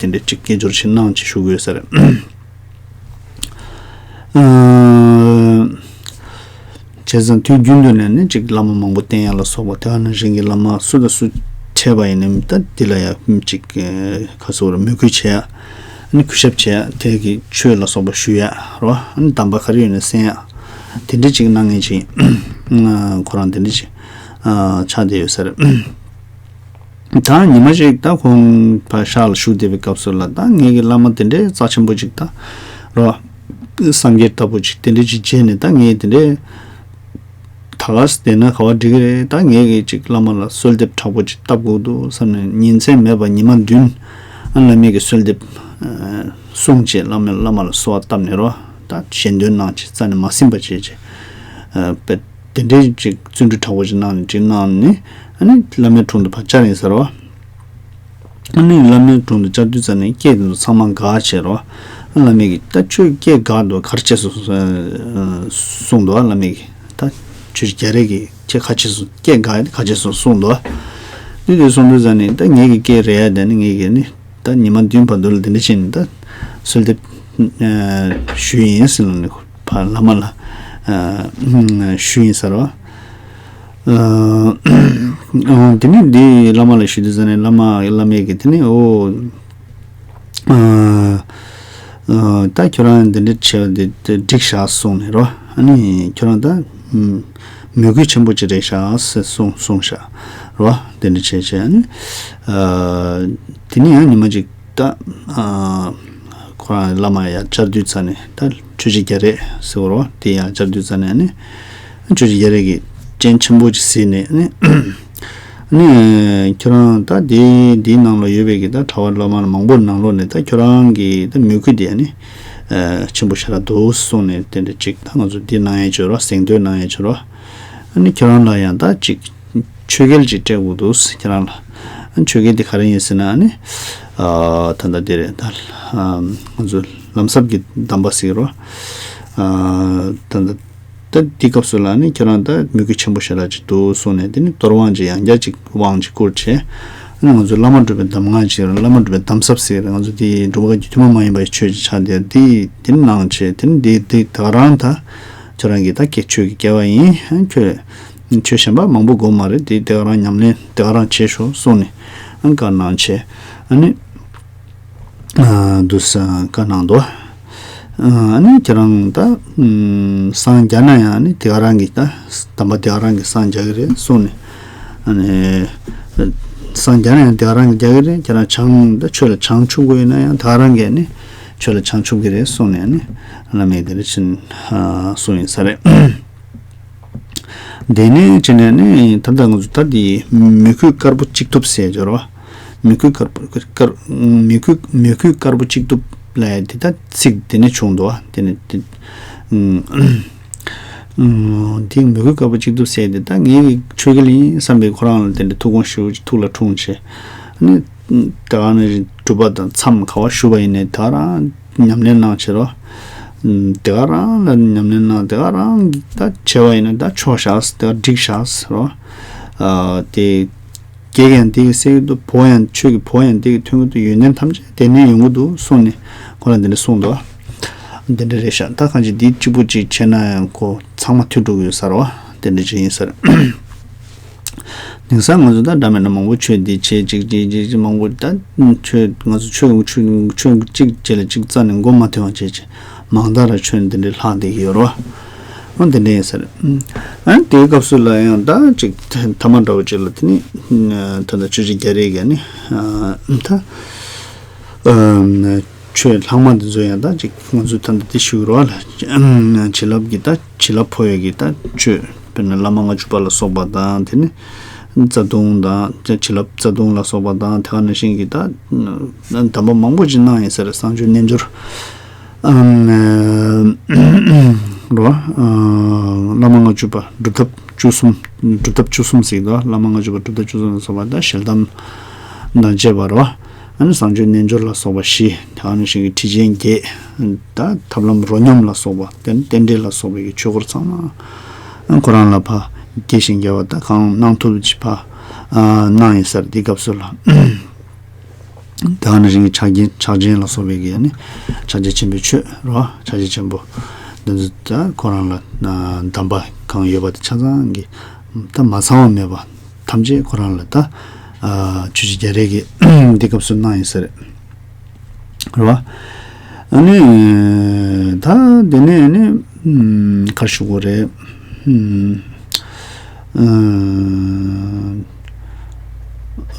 དེ་འདྲ་གཅིག་དགེ་སྦྱོར་ཞིག་གནང་བྱས་བཞུགས་ཡོད་ས་རེད། བྱས་ཙང་དུས་རྒྱུན་དུ་ནས་ནི་ཅིག་བླ་མ་མང་པོ་བསྟེན་ཡ་ལ་སོགས་པ་དེ་ག་ནང་བཞིན་གྱི་བླ་མ་སུ་དང་སུ་འཕྲད་པ་ཡིན་ནའི་ད་འདི་ལ་ཡ་ཅིག་ག་ཟེར་བ་རེད། མོས་གུས་བྱེད་ཡ། ཨ་ནི་གུས་ཞབས་བྱེད་ཡ། དེ་གི་ཆོས་ལ་སོགས་པ་ཞུ་ཡ་རེད་བ། ཨ་ནི་གདམས་པ་ག་རེ་ཡོད་ན་གསན་ཡ། དེ་འདྲ་ཅིག་གནང་མཁན་ཅིག་ཁོ་རང་དེ་འདྲ་ཅིག་ཆགས་བསྡད་ཡོད་ས་རེད། ད་ཉི་མ་ཞིག་ད་ཁོང་ཕར་ཤར་ལ་བཞུགས་བསྡད་པའི་སྐབས་སུ་ལ་ད་ངེད་ཀྱི་བླ་མ་དེ་འདྲའི་རྩ་ཆེན་པོ་ཅིག་ད་རོ། སངས་རྒྱས་ལྟ་བུ་ཅིག་དེ་འདྲའི་ཅིག་མཇལ་ནས་ད་ངས་དེ་འདྲའི་ད་ག་སེ་བསྡད་ན་ག་བ་འགྲིག་གི་རེད། ད་ངས་གི་ཅིག་བླ་མ་ལ་གསོལ་འདེབས་དྲག་པོ་ཅིག་བཏབ་དགོས་འདུག་བསམ་ནས་ཉིན་མཚན་མེད་པར་ཉི་མ་བདུན་ཨ་བླ་མའི་གི་གསོལ་འདེབས་གསུངས་བྱས་བླ་མ་བླ་མ་ལ་གསོལ་བ་བཏབ་ནས་རོ། ད་ཞལ་འདོན་གནང་བྱས་རྩ་ནས་མ་ཟིན་པ་བྱས་བྱས་དཔེ་དེ་འདྲའི་ཅིག་བརྩོན་འགྲུས་དྲག་པོ་ཅིག་གནང་ནས་ཅིག་གནང་ནས་ཨ་ནི་བླ་མའི་དྲུང་དུ་ཕར་བཅར་ཡིན་ཟེར་རོ། ཨ་ནི་བླ་མའི་དྲུང་དུ་བཅར་དུས་ཙ་ནས་སྐད་དེ་ཚོ་ཚང་མ་འགག་བྱས་རོ། བླ་མ་གིས་ད་ཁྱོད་སྐད་འགག་འདུག་ག་རེ་བྱས་སོང་གསུངས་འདུག་བླ་མ་གིས་ད་ཆོས་རྒྱལ་རས་ཀྱིས་ཁྱེད་ག་བྱས་སོང་སྐད་འགག་ག་བྱས་སོང་གསུངས་འདུག་དེ་དུས་གསུངས་དུས་ཙ་ནས་ད་ངེད་ཀྱི་སྐད་རེད་ཡ། དེ་ནི་ངེད་ཀྱིས་ནི་ད་ཉི་མ་བདུན་བར་དུ་ལ་དེ་འདྲ་བྱས་ནས་ད་གསོལ་འདེབས་ཞུས་ཡིན་ཟེར་ནས་ཕར་བླ་མ་ལ་ཞུས་ཡིན་ཟེར་རོ། ཨ། ཨ། དེ་ནས་འདི་བླ་མ་ལ་ཞུས་དུས་ཙ་ནས་བླ་མ་བླ་མས་ཀྱིས་དེ་ནས་ཨོ། ཨ། ཨ། ད་ཁྱོད་རང་འདི་འདྲ་བྱས་པ་འདི་འདི་འགྲིག་བཞག་གསུངས་ནས་རོ། ཨ་ནི་ཁྱོད་རང་ད་མོས་གུས་ཆེན་པོ་ཅིག་རེད་བཞག་ཟེར་གསུངས་གསུངས་བཞག་རོ། འདི་འདྲ་བྱས་བྱས་ཨ་ནི། ཨ། དེ་ནས་ཡང་ཉི་མ་ཅིག་ད། ཨ། ཁོ་རང་བླ་མ་ཡར་བཅར་དུས་ཙ་ནས་ད་ཆོས་རྗེ་རྒྱལ་རས་ཟེར་བ་རོ། དེ་ཡར་བཅར་དུས་ཙ་ནས་ནི་ཆོས་རྗེ་རྒྱལ་རས་ཀྱིས་སྤྱན་ཆེན་པོ་ཅིག་གཟིགས་ནས་ནི་ནི་ཁྱོད་རང་ད་དེ་འདིའི་ནང་ལ་ཡོད་པའི་གི་ད་གྲྭ་པ་བླ་མ་མང་པོ་ནང་ལོགས་ནས་ད་ཁྱོད་རང་གི་ད་མོས་གུས་དེ་ནི་ཆེན་པོ་ཞེ་དྲག་འདུག་གསུངས་ནས་དེ་འདྲ་ཅིག་ད་ང་ཚོ་འདི་གནང་ཡས་བྱོས་རོགས། གཟེངས་བསྟོད་གནང་ཡས་བྱོས་རོགས། ཨ་ནི་ཁྱོད་རང་ལ་ཡང་ད་ཅིག་ཆོས་སྐལ་ཅིག་སྤྲད་དགོས་འདུག་ཟེར་ཁྱེད་རང་ལ། ཆོས་སྐལ་འདི་ག་རེ་ཡིན་ཟེར་ན་ཨ་ནི། ཨ། ད་ལྟ་འདི་རེད་ད། ཨ། ང་ཚོ་ལམ་ཟབ་ཀྱི་གདམས་པ་ཟེར་རོ། ཨ། ད་ལྟ་ད་འདི་སྐབས་སུ་ལ་ཨ་ནི་ཁྱེད་རང་ད་མོས་གུས་ཆེན་པོ་ཞེ་དྲག་ཅིག་འདུག་གསུངས་ནས་དེ་ནི་གཏོར་དབང་ཅིག་ཡང་བསྐྱར་ཅིག་དབང་ཅིག་བསྐུར་བྱས། ཨ་ནི་ང་ཚོ་བླ་མ་གྲུབ་པའི་གདམས་ངག་ཅིག་བླ་མ་གྲུབ་པའི་གདམས་ཟབ་ཟེར་ང་ཚོ་འདི་འབྲུག་པ་གི་ཐུན་མོང་མ་ཡིན་པའི་ཆོས་ཅིག་ཆགས་བསྡད་འདི་འདི་གནང་བྱས་དེ་ནི་འདི་འདི་ད་ག་རང་ད། ཁྱོད་རང་གི་ད་སྐད་ཆོས་ཀྱི་སྐལ་བ་ཡིན། ཁྱོད་ཆོས་གཞན་པ་མང་པོ་དགོས་མ་རེད། དེ་དེ་ག་རང་ཉམས་ལེན་དེ་ག་རང་བྱེད་ཤོག་གསུངས་ནས་ཨ་བཀའ་གནང་བྱས་ཨ་ནི་ཨ་འདུག་སེ་བཀའ་གནང་འདུག་ཨ་ནི་ཁྱེད་རང་ད་སངས་རྒྱ་ན་ཡང་ཨ་ནི་དེ་ག་རང་གི་ད་དམ་པ་དེ་ག་རང་གི་སངས་རྒྱ་གི་རེད་གསུངས་ནས་ཨ་ནི་སངས་རྒྱ་ན་ཡང་དེ་ག་རང་གི་རྒྱ་གི་རེད། ཁྱེད་རང་བྱང་ད་ཆོས་ལ་བྱང་ཆུབ་དགོས་ཡིན་ན་ཡང་དེ་ག་རང་གི་ཨ་ནི་ཆོས་ལ་བྱང་ཆུབ་ཀྱི་རེད་གསུངས་ནས་ཨ་ནི་བླ་མས་དེ་འདྲ་ཕྱིན་གསུངས་ཡིན་ས་རེད། དེ་ནས་ཕྱིན་ནས་ནི་ད་ལྟ་ང་ཚོ་ད་འདི་མོས་གུས་དཀར་པོ་གཅིག་ཐུབ་ཟེར་འབྱོར་བ། མོས་གུས་དཀར་པོ་དཀར་མོས་གུས་མོས་གུས་དཀར་པོ་གཅིག་ཐུབ་ལ་དེ་ད་ཚིག་དེ་ནས་བྱུང་འདུག་བ། དེ་ནས་དེ། ཨུམ། ཨུམ། དེ་མོས་གུས་དཀར་པོ་གཅིག་ཐུབ་ཟེར་དེ་ད་ངའི་ཆོས་སྐལ་ཡིན་བསམ་པའི་ཁོ་རང་ལ་དེ་འདྲ་ཐུགས་དགོངས་ཞུ་ཐུགས་ལ་འཁྲུངས་བྱས། ནི་ད་ག་ནི་སྒྲུབ་པ་དང་མཚམས་ག་བ་ཞུ་བ་ཡིན་ནའི་ད་རང་ཉམས་ལེན་གནང་བྱེད་རོགས། དེ་ག་རང་ལ་ཉམས་ལེན་གནང་དེ་ག་རང་གི་ད་བྱས་པ་ཡིན་ན་ད་ཆོག་བཞག་དེ་ག་འགྲིག་བཞག་རོགས། དེ་སྐྱེ་ཡང་དེ་གི་སྲས་ཀྱི་དུ་བུ་ཡང་ཆོས་ཀྱི་བུ་ཡང་དེ་གི་ཐོན་གྱི་དུ་ཡོན་ཏན་ཐམས་ཅད་དེ་ནས་ཡོང་གི་འདུག་གསུངས་ནས་ཁོ་ལ་འདི་འདྲ་གསུངས་འདུག་འདི་འདྲ་རེད་ཤག་ད་གང་ཅི་འདི་གཅིག་པུ་གཅིག་བྱས་ན་ཡང་ཁོ་ཚང་མ་ཐུག་འགྲོ་གི་ཡོད་ས་རེད་བ། དེ་འདྲ་ཅིག་ཡིན་ས་རེད། དེང་སང་ང་ཚོ་ད་འདྲ་མིན་ན་མང་པོ་ཆོས་འདི་བྱེད་ཅིག་ཅིག་ཅིག་ཅིག་མང་པོ་ད་ཆོས་ང་ཚོ་ཆོས་ཆོས་ཆོས་གཅིག་རྗེས་ལ་གཅིག་རྩ་ནས་མགོ་མ་ཐོན་པ་བྱེད་ཅིག་མང་དག་ར་ཆོས་འདི་འདྲའི་ལྷག་བསྡད་ཀྱི་ཡོད་རེད་བ། འོ་འདི་འདྲ་ཡིན་ས་རེད། ཨ་ནི་དེའི་སྐབས་སུ་ལ་ཡང་ད་ཅིག་ཐ་མ་འདྲ་བོ་ཅིག་ལ་དེ་ནི་ད་ལྟ་ཆོས་རྗེ་རྒྱལ་རས་ཀྱིས་ནི་ད། ཆོས་ལྷག་མ་འདི་ཚོ་ཡང་ད་ཅིག་ང་ཚོས་ད་ལྟ་འདི་ཞུ་རོགས་ལ། བྱིན་རླབས་ཀྱི་ད་བྱིན་རླབས་འཕོ་བའི་གི་ད་ཆོས་དཔེར་ན་བླ་མ་ལྔ་བཅུ་པ་ལ་སོགས་པ་དང་དེ་ནི་རྩ་ལྟུང་དང་བྱིན་རླབས་རྩ་ལྟུང་ལ་སོགས་པ་དང་དེ་ག་ནང་བཞིན་གྱི་ད་གདམས་པ་མང་པོ་ཅིག་གནང་ཡིན་ཟེར་གསང་སྤྱོད་རྣལ་འབྱོར་རོ། བླ་མ་ལྔ་བཅུ་པ་སྒྲུབ་ཐབས་བཅུ་གསུམ་སྒྲུབ་ཐབས་བཅུ་གསུམ་ཟེར་གི་འདུག་བླ་མ་ལྔ་བཅུ་པ་སྒྲུབ་ཐབས་བཅུ་གསུམ་ལ་སོགས་པ་ད་ཞལ་གདམས་དང་བཅས་པ་རོ། ཨ་ནི་གསང་སྤྱོད་རྣལ་འབྱོར་ལ་སོགས་པ་བཞི། དེ་ག་ནང་བཞིན་གྱི་ཁྲིད་ཆེན་བརྒྱད། ད་ཐབས་ལམ་རོ་སྙོམས་ལ་སོགས་པ་དེ་ནི་རྟེན་འབྲེལ་ལ་སོགས་པའི་གི་ཆོས་སྐོར་ཚང་མ་ཁོ་རང་ལ་ཕར་དགེ་ཞིང་རྒྱས་པ་དང་གང་གནང་ཐུབ་ཅིག་ཕར་གནང་ཡིན་ས་རེད་འདི་སྐབས་སུ་ལ། དེ་ག་ནང་བཞིན་གྱི་ཕྱག་ཆེན་ཕྱག་ཆེན་ལ་སོགས་པའི་གི་ནི་ཕྱག་རྒྱ་ཆེན་པོའི་ཆོས་རོ། ཕྱག་རྒྱ་ཆེན་པོ་འདི་ཚོ་ད་ཁོ་རང་ལ་གདམས་པ་གང་ཡོད་པ་དེ་ཆ་ཚང་གི་ད་མ་ཚང་བ་མེད་པ། ཐམས་ཅད་ཁོ་རང་ལ་ད་ཆོས་རྗེ་རྒྱལ་རས་ཀྱིས་འདི་སྐབས་སུ་གནང་ཡིན་ས་རེད། རེད་བ། ཨ་ནི་ད་དེ་ནས་ནི་ག་རེ་ཞུ་དགོས་རེད།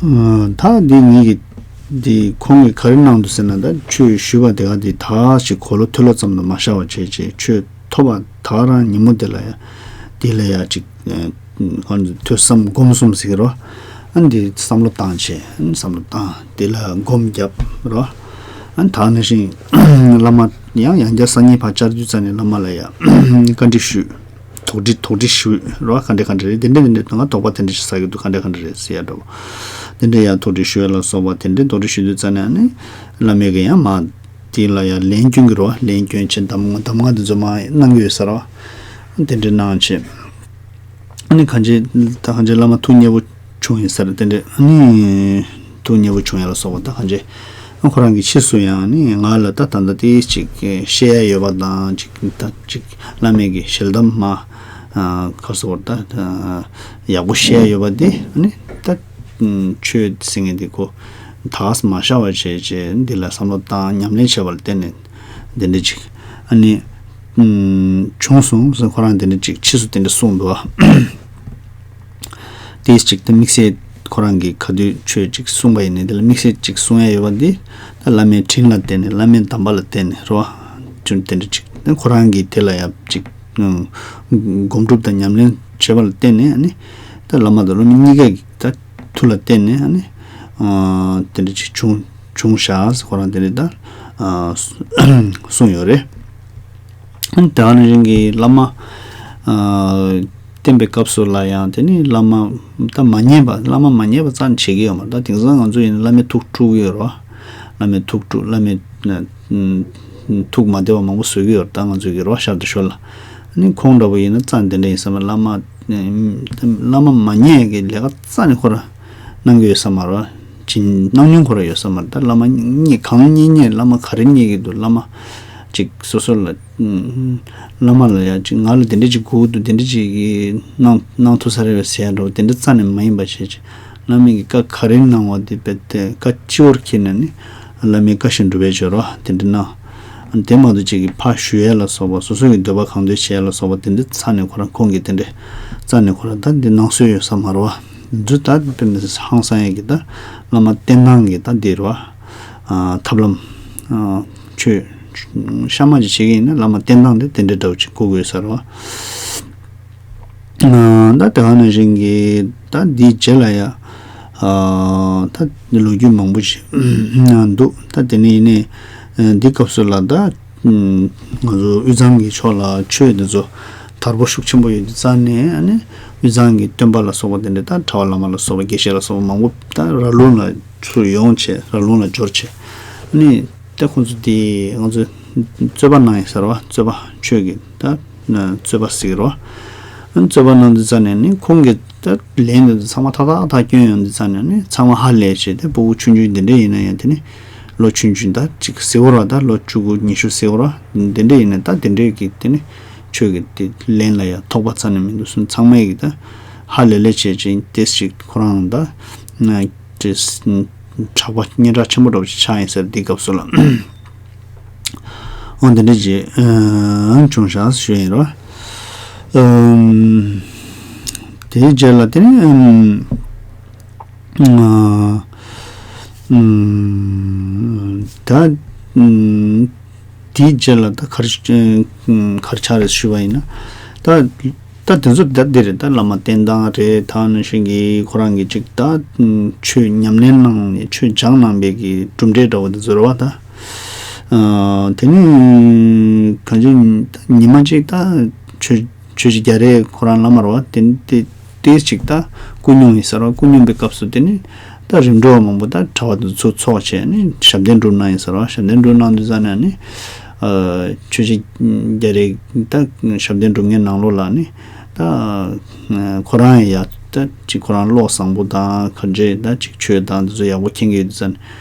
ཨ། ད་འདི་ངེད་ཀྱི་འདི་ཁོང་གིས་ག་རེ་གནང་འདུག་ཟེར་ན། ད་ཆོས་ཞུས་པ་དེ་ག་དེ་ད་ཅིག་གོ་ལོ་ཐོས་ལོ་ཙམ་དུ་མ་བཞག་པ་བྱས་བྱས། ཆོས་ཐོབ་པ་ད་རང་ཉིན་མོ་དེ་ལ་ཡ་དེ་ལ་ཡ་ཅིག་ཨ། ཁོང་ཚོས་ཐོས་བསམ་སྒོམ་གསུམ་ཟེར་གི་རོ། ཨ། འདི་བསམ་བློ་བཏང་བྱས། ཨ། བསམ་བློ་བཏང་དེ་ལ་སྒོམ་བརྒྱབ་རོ། ཨ། ད་ནང་བཞིན་བླ་མ་ཡང་ཡང་བསྐྱར་སང་ཉིན་ཕར་བཅར་དུས་ཙམ་ནས་བླ་མ་ལ་ཡ་བཀའ་འདྲི་ཞུས། དོགས་འདྲི་དོགས་འདྲི་ཞུས་རོ། ག་འདྲ་ག་འདྲ་རེད། དེ་འདྲ་དེ་འདྲ་ང་དོགས་པ་དེ་འདྲ་ཞིག་ཟ་གི་འདུག་ག་འདྲ་ག་འདྲ་རེད་ཟེར་ཡ་འདྲ་བོ། དེ་འདྲ་ཡང་དོགས་འདྲི་ཞུ་ཡ་ལ་སོགས་པ་དེ་འདྲ་དོགས་འདྲི་ཞུ་དུས་ཙམ་ནས། ཨ་ནི་བླ་མས་གི་ཡང་མ་དེ་ལ་ཡང་ལན་སྐྱོན་གི་རོ། ལན་སྐྱོན་བྱས། གདམས་ངག་གདམས་ངག་དེ་ཚོ་མ་གནང་གི་ཡོད་ས་རོ། དེ་འདྲ་གནང་བྱས། ཨ་ནི་གང་ཅི་ད་གང་ཅི་བླ་མ་ཐུགས་མཉེས་པོ་བྱུང་ཡིན་ས་རེད། དེ་འདྲ་ཨ་ནི་ཐུགས་མཉེས་པོ་བྱུང་ཡ་ལ་སོགས་པ། ད་གང་ཅི་ཁོ་རང་གི་ཕྱིས་སུ་ཡང་ནི་ང་ལ་ད་ད་ལྟ་དེ་ཅིག་བཤད་ཡ་ཡོད་པ་དང་། ཅིག་ད་ཅིག་བླ་མས་གི་ཞལ་གདམས་མ་ཨ་ཁ་སོར་ད་ད་ཡག་པོ་བཤད་ཡ་ཡོད་པ་དེ། ཨ་ནི་ད་ཆོས་ཟེར་མཁན་དེ་ཁོ་ད་མ་བཤད་པ་བྱས་བྱས། འདི་ལ་བསམ་བློ་བཏང་ཉམས་ལེན་བྱས་པ་ལ་བརྟེན་ནས་དེ་འདྲ་ཅིག་ཨ་ནི་བྱུང་སོང་ཟེར། ཁོ་རང་དེ་འདྲ་ཅིག་ཕྱིས་སུ་དེ་འདྲ་གསུངས་འདུག་ཨ། དེ་ཅིག་ད་དམིགས་བསལ་ཁོ་རང་གིས་ག་དུས་ཆོས་ཅིག་གསུངས་པ་ཡིན་ནའི། དེ་ལ་དམིགས་བསལ་ཅིག་གསུང་ཡ་ཡོད་པ་འདི་ད་བླ་མའི་དྲིན་ལ་བརྟེན་ནས། བླ་མའི་གདམས་པ་ལ་བརྟེན་ནས་རོ། ཅུང་དེ་འདྲ་ཅིག་ད་ཁོ་རང་གིས་དེ་ལ་ཡང་ཅིག་ཨ་སྒོམ་སྒྲུབ་དང་ཉམས་ལེན་བྱས་པ་ལ་བརྟེན་ནས། ཨ་ནི་ད་བླ་མ་དང་སློབ་མ་གཉིས་ཀ་གི་ད་མཐུ་ལ་བརྟེན་ནས། ཨ་ནི་ཨ་དེ་འདྲ་ཅིག་བྱུང་བྱུང་བཞག་ཁོ་རང་དེ་འདྲ་ད་ཨ་གསུངས་ཡོད་རེད། ཨ་ནི་ད་ག་ནང་བཞིན་གྱི་བླ་མ་ཨ་བསྟེན་པའི་སྐབས་སུ་ལ་ཡང་། དེ་ནི་བླ་མ་ད་མ་ཉན་པ། བླ་མ་མ་ཉན་པ་རྩ་ནས་བྱེད་ཀྱི་ཡོད་མ་རེད། ད་དེང་སང་ང་ཚོ་ཡིན་ན་བླ་མའི་ཐུགས་དཀྲུག་གི་ཡོད་རེད་བ། བླ་མའི་ཐུགས་དཀྲུག་བླ་མའི་ཨ་ཐུགས་མ་བདེ་བ་མང་པོ་བཟོ་གི་ཡོད་རེད། ད་ང་ཚོ་གི་རེད་བ། ཤར་དུ་ཞོར་ལ། ཨ་ནི་ཁོང་འདྲ་པོ་ཡིན་ན་རྩ་ནས་དེ་འདྲ་ཡིན་ས་མ་རེད། བླ་མ་བླ་མ་མ་ཉན་གྱི་ལས་ཀ་རྩ་ནས་ཁོ་རང་གནང་གི་ཡོད་ས་མ་རེད། ཅིག་གནང་མྱོང་ཁོ་རང་ཡོད་ས་མ་རེད། ད་བླ་མ་མཉེས་གང་མཉེས་མཉེས། བླ་མ་ག་རེ་མཉེས་ཀྱི་འདུག་བླ་མ་ཅིག་སོ་སོ་ལ་ཨ་བླ་མ་ལ་ཡ་ཅིག་ང་ལ་དེ་འདྲ་ཅིག་དགོས་འདུག་དེ་འདྲ་ཅིག་གིས་གནང་གནང་ཐུབ་ས་རེད་པས་ཟེར་ཡ་འདྲ་པོ་དེ་འདྲ་རྩ་ནས་མ་ཡིན་པ་བྱས་ཅིག་བླ་མས་ཀྱི་བཀའ་ག་རེ་གནང་བ་དེ་རྦད་དེ་བཀའ་སྤྱི་བོར་འཁྱེར་ནས་ནི། བླ་མའི་བཀའ་བཞིན་སྒྲུབ་པའི་སྦྱོར་བ་དེ་འདྲ་གནང་། དེ་མ་གཏོགས་ཅིག་གིས་ཕར་ཞུ་ཡས་ལ་སོགས་པ། སོ་སོ་གི་འདོད་པ་གང་ཐོས་བྱེད་ཡས་ལ་སོགས་པ་དེ་འདྲ་རྩ་ནས་ཁོ་རང་ཁོང་གིས་དེ་འདྲ་རྩ་ནས་ཁོ་རང་ད་འདི་གནང་སྲོལ་ཡོད་ས་མ་རེད་བ། འདི་ད་དཔེ་མི་སྲིད་ཧང་སང་ཡས་ཀྱི་ད་བླ་མ་བསྟེན་སྟངས་ཀྱི་ད་འདི་རེད་བ། ཨ་ཐབས་ལམ། ཨ་ཆོས་གཤའ་མ་ཅིག་བྱེད་ཀྱི་ཡིན་ན་བླ་མ་བསྟེན་སྟངས་དེ་དེ་འདྲ་འདྲ་བོ་ཅིག་དགོས་དགོས་ས་རེད་བ། ཨ་ད་དེ་ག་ནང་བཞིན་གྱི་ད་འདིའི་རྗེས་ལ་ཡ་ཨ་ད་ལོ་རྒྱུས་མང་པོ་ཞིག་འདུག་ད་དེ་ནས་ཡིན་ནའི་ཨ་འདི་སྐབས་སུ་ལ་ད་ང་ཚོ་དབུས་གཙང་གི་ཕྱོགས་ལ་ཆོས་འདི་ཚོ་དར་པོ་ཤུགས་ཆེན་པོ་ཡོད་དུས་ཙང་ནས། ཨ་ནི་དབུས་གཙང་གི་སྟོན་པ་ལ་སོགས་པ་དེ་འདྲ་ད་གྲྭ་པ་བླ་མ་ལ་སོགས་པ་དགེ་བཤེས་ལ་སོགས་པ་མང་པོ་ད་ར་ལུང་ལ་ཚུར་ཡོང་བྱས། ར་ལུང་ལ་འབྱོར་བྱས། ཨ་ནི་ད་ཁོང་ཚོ་དེ་ང་ཚོ་རྩོད་པ་གནང་ཡིན་ས་རེད་བ། རྩོད་པ་ཆོས་ཀྱི་ད་རྩོད་པ་ཟེར་གི་རེད་བ། རྩོད་པ་གནང་དུས་ཙང་ནས་ནི་ཁོང་གིས་ད་ལན་དེ་ཚོ་ཚང་མ་ཐག་ཐག་ཐག་བསྐྱོན་ཡོང་དུས་ཙང་ནས་ནི་ཚང་མ་ཧ་ལས་བྱས། དེ་ཕྲུ་གུ་ཆུང་ཆུང་འདི་འདྲ་ཡིན་ན་ཡང་། དེ་ནི་ལོ་ཆུང་ཆུང་ད་ཅིག་ཟེར་བ་རེད་བ། ད་ལོ་བཅུ་དགུ་ཉི་ཤུ་ཟེར་བ་རེད་བ། འདི་འདྲ་ཡིན་ན་ད་དེ་འདྲའི་གི་དེ་ནི་ཆོས་ཀྱི་དེ་ལན་ལ་ཡང་དོགས་པ་རྩ་ནས་མི་འདུག་གསུངས། ཚང་མས་གི་ད་ཧ་ལས་ལས་བྱས་བྱས། དེ་ཅིག་ཁོ་རང་ད་ན་དེ་གྲགས་པ་སྙན་གྲགས་ཆེན་པོ་འདྲ་པོ་ཅིག་ཆགས་ཡིན་ཟེར། དེའི་སྐབས་སུ་ལ། འོ་འདི་འདྲ་ཅིག་ཨ་བྱུང་བཞག་ཞུ་ཡིན་རོ། ཨམ། དེའི་རྗེས་ལ་དེ་ནི་ཨམ། ཨ་ཨམ། ད་ཨམ། དེའི་རྗེས་ལ་ད་ག་རེ་ཨམ་ག་རེ་ཆགས་རེད་ཞུས་པ་ཡིན་ན། ད་ད་དེ་ཚོ་ད་འདི་རེད། ད་བླ་མ་བསྟེན་སྟངས་རེད། ད་ནང་བཞིན་གྱི་ཁོ་རང་གི་ཅིག་ད་ཨམ་ཆོས་ཉམས་ལེན་གནང་ནས་ཆོས་སྦྱངས་གནང་པའི་གི་གྲུབ་འབྲས་འདྲ་བོ་དེ་ཚོ་རེད་བ། ད་ཨ་དེ་ནི་གང་ཅི་ཉི་མ་གཅིག་ད་ཆོས་ཆོས་རྗེ་རྒྱ་རས་ཁོ་རང་བླ་མ་རེད་བ། དེ་ནི་དེ་དེ་ཅིག་ད་སྐུ་སྙུང་ཡིན་ས་རེད་བ། སྐུ་སྙུང་པའི་སྐབས་སུ་དེ་ནི་ད་རིམ་གྲོ་བ་མང་པོ་ད་གྲྭ་པ་དེ་ཚོ་ཚོགས་བྱས་ནས་ཞབས་བརྟན་སྒྲུབ་གནང་ཡིན་ས་རེད་བ། ཞབས་བརྟན་སྒྲུབ་གནང་དུས་ཙ་ན་ནི་ཨ་ཆོས་རྗེ་རྒྱ་རས་ད་ཞབས་བརྟན་སྒྲུབ་མཁན་ནང་ལོགས་ལ་ནི་ད་ཁོ་རང་ཡ་ད་ཅིག་ཁོ་རང་བློ་བཟང་པོ་དང་ག་འདྲས་ད་ཅིག་ཆོས་དང་དེ་ཚོ་ཡག་པོ་མཁྱེན་གྱི་ཡོད་དུས་ཙ་ན།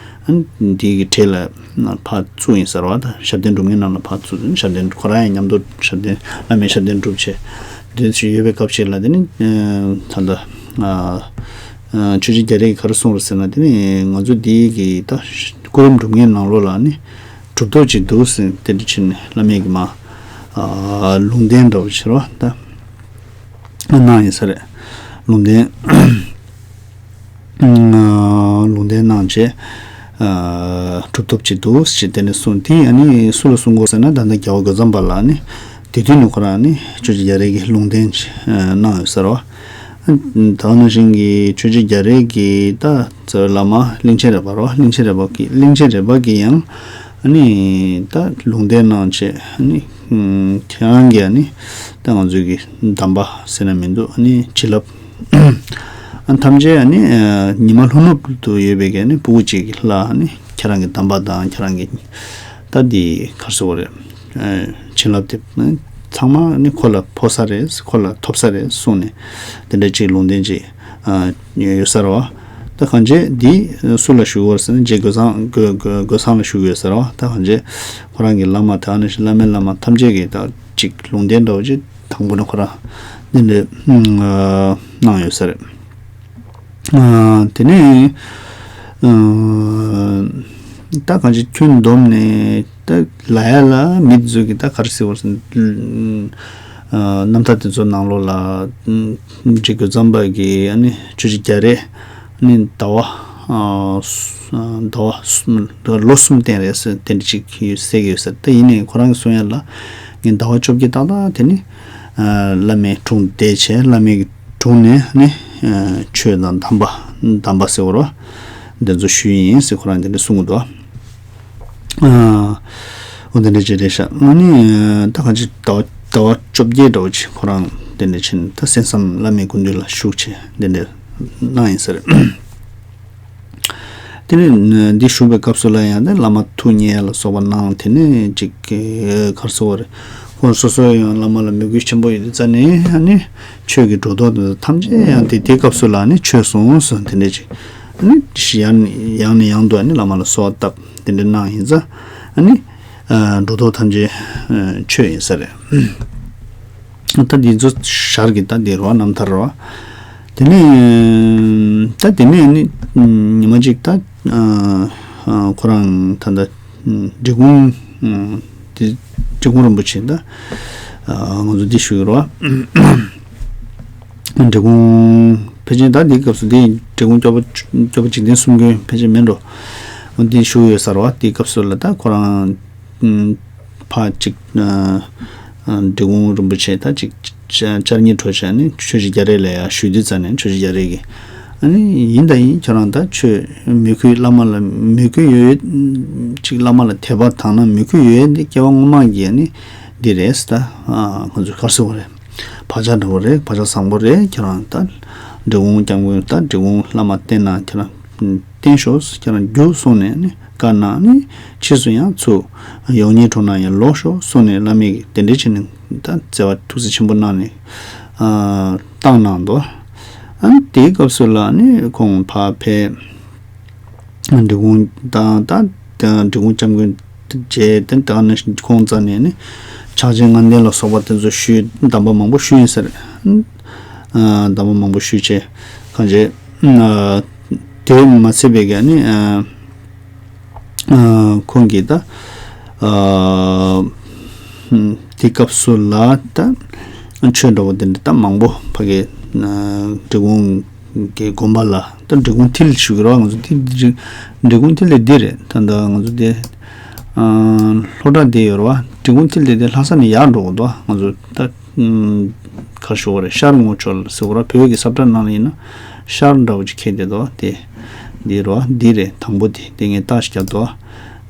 ཨ་ནི་འདི་གི་གྲས་ལ་ཕར་བཙུགས་ཡིན་ས་རེད་བ། ད་ཞབས་བརྟན་སྒྲུབ་མཁན་ནང་ལ་ཕར་བཙུགས། ཞབས་བརྟན་ཁོ་རང་ཡང་མཉམ་དུ་ཞབས་བརྟན་བླ་མའི་ཞབས་བརྟན་སྒྲུབ་བྱས། དེ་ཚོ་ཡོད་པའི་སྐབས་ཤིག་ལ་དེ་ནི་ད་ལྟ་ཨ་ཨ་ཆོས་རྗེ་རྒྱ་རས་ཀྱིས་ག་རེ་གསུངས་རེད་ཟེར་ན། དེ་ནི་ང་ཚོ་འདི་གི་ད་སྐུ་རིམ་སྒྲུབ་མཁན་ནང་ལོགས་ལ་ནི་གྲུབ་ཐོབ་ཅིག་འདུག་ཟེར། དེ་འདྲ་བྱས་ནས་བླ་མས་ཀྱི་མ་ཨ་ལུང་བསྟན་འདྲ་བོ་བྱས་རེད་བ། ད་གནང་ཡིན་ས་རེད། ལུང་བསྟན། ལུང་བསྟན་གནང་བྱས། གྲུབ་ཐོབ་ཅིག་འདུག་ཅེས་དེ་ནས་གསུངས། དེ་ཨ་ནི་སུ་ལ་གསུང་དགོས་ཟེར་ན། ད་ལྟ་རྒྱལ་བ་རྒོད་ཚང་པ་ལ་ནི་དེ་དུས་ནས་ཁོ་རང་ནི་ཆོས་རྗེ་རྒྱ་རས་ཀྱིས་ལུང་བསྟན་གནང་ཡོད་ཟེར་བ། ད་ནང་བཞིན་གྱི་ཆོས་རྗེ་རྒྱ་རས་ཀྱི་ད་རྩ་བའི་བླ་མ་གླིང་ཆེན་རས་པ་རོ། གླིང་ཆེན་རས་པ་གི་གླིང་ཆེན་རས་པ་གི་ཡང་ཨ་ནི་ད་ལུང་བསྟན་གནང་བྱས། ཨ་ནི་ཁྱེད་རང་གིས་ཨ་ནི་ད་ང་ཚོའི་གི་གདམས་པ་ཟེར་ན་མི་འདུག་ཨ་ནི་བྱིན་རླབས། ཨ་ཐམས་ཅད་ཨ་ནི་ཉི་མ་ལྷོ་ནུབ་ཏུ་ཡོད་པའི་གི་ཨ་ནི་སྤུ་གུ་གཅིག་ལ་ཨ་ནི་ཁྱེད་རང་གི་གདམས་པ་དང་ཁྱེད་རང་གི་ད་འདི་ག་རེ་ཟེར་དགོས་རེད། བྱིན་རླབས་དེ་ཚང་མ་ཨ་ནི་ཁོ་ལ་ཕོག་ས་རེད། ཁོ་ལ་ཐོབ་ས་རེད་གསུངས་ནས་དེ་འདྲ་ཅིག་ལུང་བསྟན་ཅིག་ཡོད་ས་རེད་བ། ད་གང་བྱས་འདི་སུ་ལ་ཞུ་དགོས་རེད་ཟེར་ན། རྗེ་རྒོད་ཚང་རྒོད་རྒོད་རྒོད་ཚང་ལ་ཞུ་དགོས་ས་རེད་བ། ད་གང་བྱས་ཁོ་རང་གི་བླ་མ་དང་ཨ་ནི་བླ་མའི་བླ་མ་ཐམས་ཅད་ཀྱིས་ད་ཅིག་ལུང་བསྟན་འདྲ་བོ་ཅིག་དང་པོ་ནས་ཁོ་རང་འདི་འདྲ་གནང་ཡོད་ས་རེད། དེ་ནས་ད་གང་ཅི་ཁྱོན་བསྡོམས་ནས་ད་ལ་ཡ་ལ་མི་ཚོས་ཀྱི་ད་ག་རེ་ཟེར་བ་ཟེར་ན། རྣམ་ཐར་དེ་ཚོ་ནང་ལོགས་ལ་རྗེ་རྒོད་ཚང་པ་གིས་ཨ་ནི་ཆོས་རྗེ་རྒྱ་རས་ཨ་ནི་ཟླ་བ་ཟླ་བ་ལོ་གསུམ་བསྟེན་རེད་ཟེར་དེ་འདྲ་ཅིག་གསལ་གྱི་ཡོད་ཟེར། ད་ཡིན་ནའི་ཁོ་རང་གིས་གསུང་ཡ་ལ་ངས་ཟླ་བ་བཅོ་བརྒྱད་ཏག་ཏག་དེ་ནི་བླ་མའི་དྲུང་བསྡད་བྱས། བླ་མའི་དྲུང་ནས་ནི་ཆོས་དང་གདམས་པ་གདམས་པ་ཟེར་བ་རོ། འདི་ཚོ་ཞུས་ཡིན་ཟེར་ཁོ་རང་འདི་འདྲ་གསུང་གི་འདུག་འོ་འདི་འདྲ་ཅིག་རེད་ཤག་ཨ་ནི་ད་ག་ཅི་ཟླ་བ་ཟླ་བ་བཅོ་བརྒྱད་འདྲ་བོ་ཅིག་ཁོ་རང་འདི་འདྲ་ཕྱིན། ད་གསན་བསམ་བླ་མའི་སྐུ་མདུན་ལ་བཞུགས་བྱས་འདི་འདྲ་གནང་ཡིན་ས་རེད། དེ་ནས་འདི་བཞུགས་པའི་སྐབས་སུ་ལ་ཡང་ནི་བླ་མ་ཐུགས་མཉེས་ལ་སོགས་པ་གནང་། དེ་ནས་ཅིག་ག་རེ་ཟེར་དགོས་རེད། ཁོང་སོ་སོ་ཡང་བླ་མ་ལ་མོས་གུས་ཆེན་པོ་ཡོད་དུས་ཙ་ནས་ཨ་ནི་ཆོས་ཀྱི་སྒྲོ་འདོགས་དེ་ཚོ་ཐམས་ཅད་ཡང་དེ་དེའི་སྐབས་སུ་ལ་ནི་ཆོད་སོང་ཟེར་དེ་འདྲ་ཅིག་ཨ་ནི་ཡང་ཡང་ནས་ཡང་དུ་ཨ་ནི་བླ་མ་ལ་གསོལ་བ་བཏབ་དེ་འདྲ་གནང་ཡིན་ཙང་ཨ་ནི་སྒྲོ་འདོགས་ཐམས་ཅད་ཆོད་ཡིན་ས་རེད། ད་འདི་ཚོ་ཞར་གྱི་ད་འདི་རོ་རྣམ་ཐར་རོ། དེ་ནས་ད་དེ་ནས་ནི་ཉི་མ་གཅིག་ད་ཁོ་རང་ད་ད་འབྲི་གུང་དེ་འབྲི་གུང་རིན་པོ་ཆེ་ད་ང་ཚོ་འདི་ཞུ་གི་རོ། འབྲི་གུང་ཕལ་ཆེར་ད་འདིའི་སྐབས་སུ་འདི་འབྲི་གུང་སྐྱོབ་པ་སྐྱོབ་པ་འཇིག་རྟེན་གསུམ་མགོན་ཕལ་ཆེར་མིན་འགྲོ། འདི་ཞུ་ཡོད་ས་རེད་བ། དེའི་སྐབས་སུ་ལ་ད་ཁོ་རང་ཕར་ཅིག་འབྲི་གུང་རིན་པོ་ཆེ་ད་ཅིག་བཅར་ཉིན་འགྲོ་བྱས་ནས་ཆོས་རྗེ་རྒྱ་རས་ལ་ཡང་ཞུས་དུས་ཙ་ནས་ཆོས་རྗེ་རྒྱ་རས་ཀྱིས་ཨ་ནི་ཡིན་ད་ཡིན། ཁྱོད་རང་ད་ཆོས་མོས་གུས་བླ་མ་ལ་མོས་གུས་ཡོད་ཡོད་ཅིག་བླ་མ་ལ་དད་པ་དང་ན་མོས་གུས་ཡོད་ཡོད་འདི་སྐྱེ་བ་སྔོན་མ་གི་ཨ་ནི་འདི་རེད་ད། ང་ཚོ་ག་རེ་ཟེར་དགོས་རེད། བག་ཆགས་འདྲ་བོ་རེད། བག་ཆགས་བཟང་པོ་རེད། ཁྱེད་རང་ད་འབྲི་གུང་སྐྱབས་མགོན་ད་འབྲི་གུང་བླ་མ་བསྟེན་ན་ཁྱེད་རང་བསྟེན་ཤོག་ཁྱེད་རང་རྒྱུགས་གསུངས་ནས་ནི་བཀའ་གནང་ནི་ཕྱིས་སུ་ཡང་ཚུར་ཡོང་ཉིན་གྲོང་ན་ཡང་ལོག་ཤོག་གསུངས་ནས་བླ་མས་དེ་འདྲ་བྱས་ནས་ད་བརྩེ་བ་ཐུགས་རྗེ་ཆེན་པོ་གནང་ནས་བཏང་གནང་འདུག་ཨ་ནི་དེའི་སྐབས་སུ་ལ་ནི་ཁོང་ཕར་ཕེབས། འབྲི་གུང་དང་ད་འབྲི་གུང་སྐྱབས་མགོན་མཇལ་ཏེ་ད་ནི་ཁོང་རྩ་ནས་ནི་ཕྱག་ཆེན་ལྔ་ལྡན་ལ་སོགས་པ་དེ་ཚོ་ཞུས། གདམས་པ་མང་པོ་ཞུས་ཡིན་ཟེར། གདམས་པ་མང་པོ་ཞུས་བྱས་གང་བྱས། དེ་མ་ཚད་པའི་ག་ནི་ཁོང་གིས་ད་དེ་སྐབས་སུ་ལ་ད་ཆོས་འདྲ་བོ་དེ་འདྲ་ད་མང་པོ་ཕ་གི་འབྲི་གུང་གི་དགོན་པ་ལ་ད་འབྲི་གུང་མཐིལ་ཞུ་གི་རེད་བ། ང་ཚོ་དེ་འབྲི་གུང་མཐིལ་ལས་འདི་རེད། ད་ད་ང་ཚོ་དེ་ལྷོ་བྲག་དེ་ཡོད་རེད་བ། འབྲི་གུང་མཐིལ་དེ་དེ་ལྷ་ས་ནས་ཡར་འགྲོ་དགོས་འདུག་ང་ཚོ་ད་ག་རེ་ཞུ་དགོས་རེད། ཤར་ངོས་ཕྱོགས་ལ་ཟེར་དགོས་རེད། བོད་ཀྱི་ས་བཀྲ་ནང་ལ་ཡིན་ན་ཤར་འདྲ་བོ་ཅིག་འཁེལ་བསྡད་འདུག་དེ་འདི་རེད་བ། འདི་རེད། དང་པོ་དེ་དེ་ངས་རྟགས་ཤིག་བརྒྱབ་འདུག་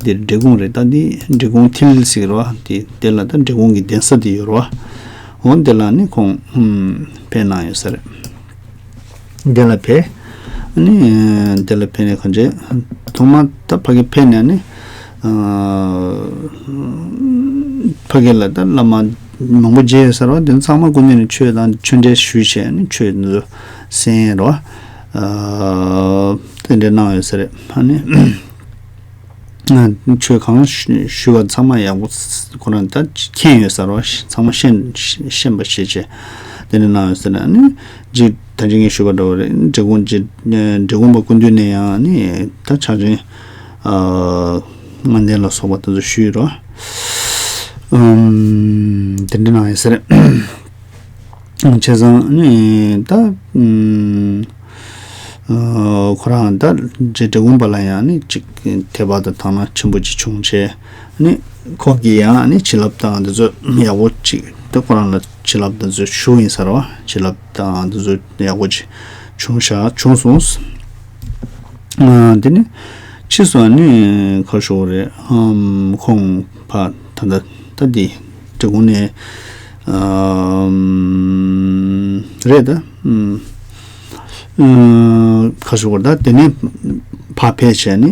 འདིར་འབྲི་གུང་རེད། ད་འདི་འབྲི་གུང་མཐིལ་ཟེར་གི་རེད་བ། དེ་དེ་ལ་ད་འབྲི་གུང་གི་གདན་ས་དེ་ཡོད་རེད་བ། འོ་འདི་ལ་ནི་ཁོང་ཕེབས་གནང་ཡོད་ས་རེད། འདི་ལ་ཕེབས། ཨ་ནི་འདི་ལ་ཕེབས་ནས་གང་བྱས། ཐོག་མར་ད་ཕ་གི་ཕེབས་ནས་ནི་ཕ་གི་ལ་ད་བླ་མ་མང་པོ་མཇལ་ཡོད་ས་རེད་བ། དེ་ཚང་མ་སྐུ་མདུན་ནས་ཆོས་དང་ཆོས་འབྲེལ་ཞུས་བྱས་ནི་ཆོས་འདི་ཚོ་གསན་རེད་བ། དེ་འདྲ་གནང་ཡོད་ས་རེད། ཨ་ནི། ཆོས་གང་ཞུ་བ་ཚང་མ་ཡག་པོ་ཁོ་རང་ད་མཁྱེན་ཡོད་ས་རེད་བ། ཚང་མ་ཤེས་ཤེས་པ་ཤེས་བྱས་དེ་འདྲ་གནང་ཡོད་ས་རེད། ཨ་ནི་ཅིག་ད་ཅི་ངས་ཞུས་པ་འདྲ་བོ་རེད། འབྲི་གུང་ཅིག་འབྲི་གུང་པ་སྐུ་མདུན་ནས་ཡང་ནི་ད་ཕྱག་ཆེན་ལྔ་ལྡན་ལ་སོགས་པ་དེ་ཚོ་ཞུས་རོ། དེ་འདྲ་གནང་ཡོད་ས་རེད། བྱས་ཙང་ནི་ད་ ཁོ་རང་ད་རྗེ་འབྲི་གུང་པ་ལ་ཡང་ནི་ཅིག་དད་པ་དང་དག་སྣང་ཆེན་པོ་ཅིག་བྱུང་བྱས་ནི། ཁོང་གིས་ཡང་ནི་བྱིན་རླབས་དང་འདི་ཚོ་ཡག་པོ་ཅིག་ད་ཁོ་རང་ལ་བྱིན་རླབས་འདི་ཚོ་ཞུ་ཡིན་ས་རེད་བ། བྱིན་རླབས་དང་འདི་ཚོ་ཡག་པོ་ཅིག་བྱུང་ཤག་བྱུང་སོང་། དེ་ནི་ཕྱིས་སུ་ནི་ཁ་ཤོར་རེད། ཁོང་ཕ་ད་ད་ད་འདི་འབྲི་གུང་ནས་རེད་ད། ཁ་ཤོར་ད་དེ་ནས་ཕ་ཕེབས་བྱས་ནི་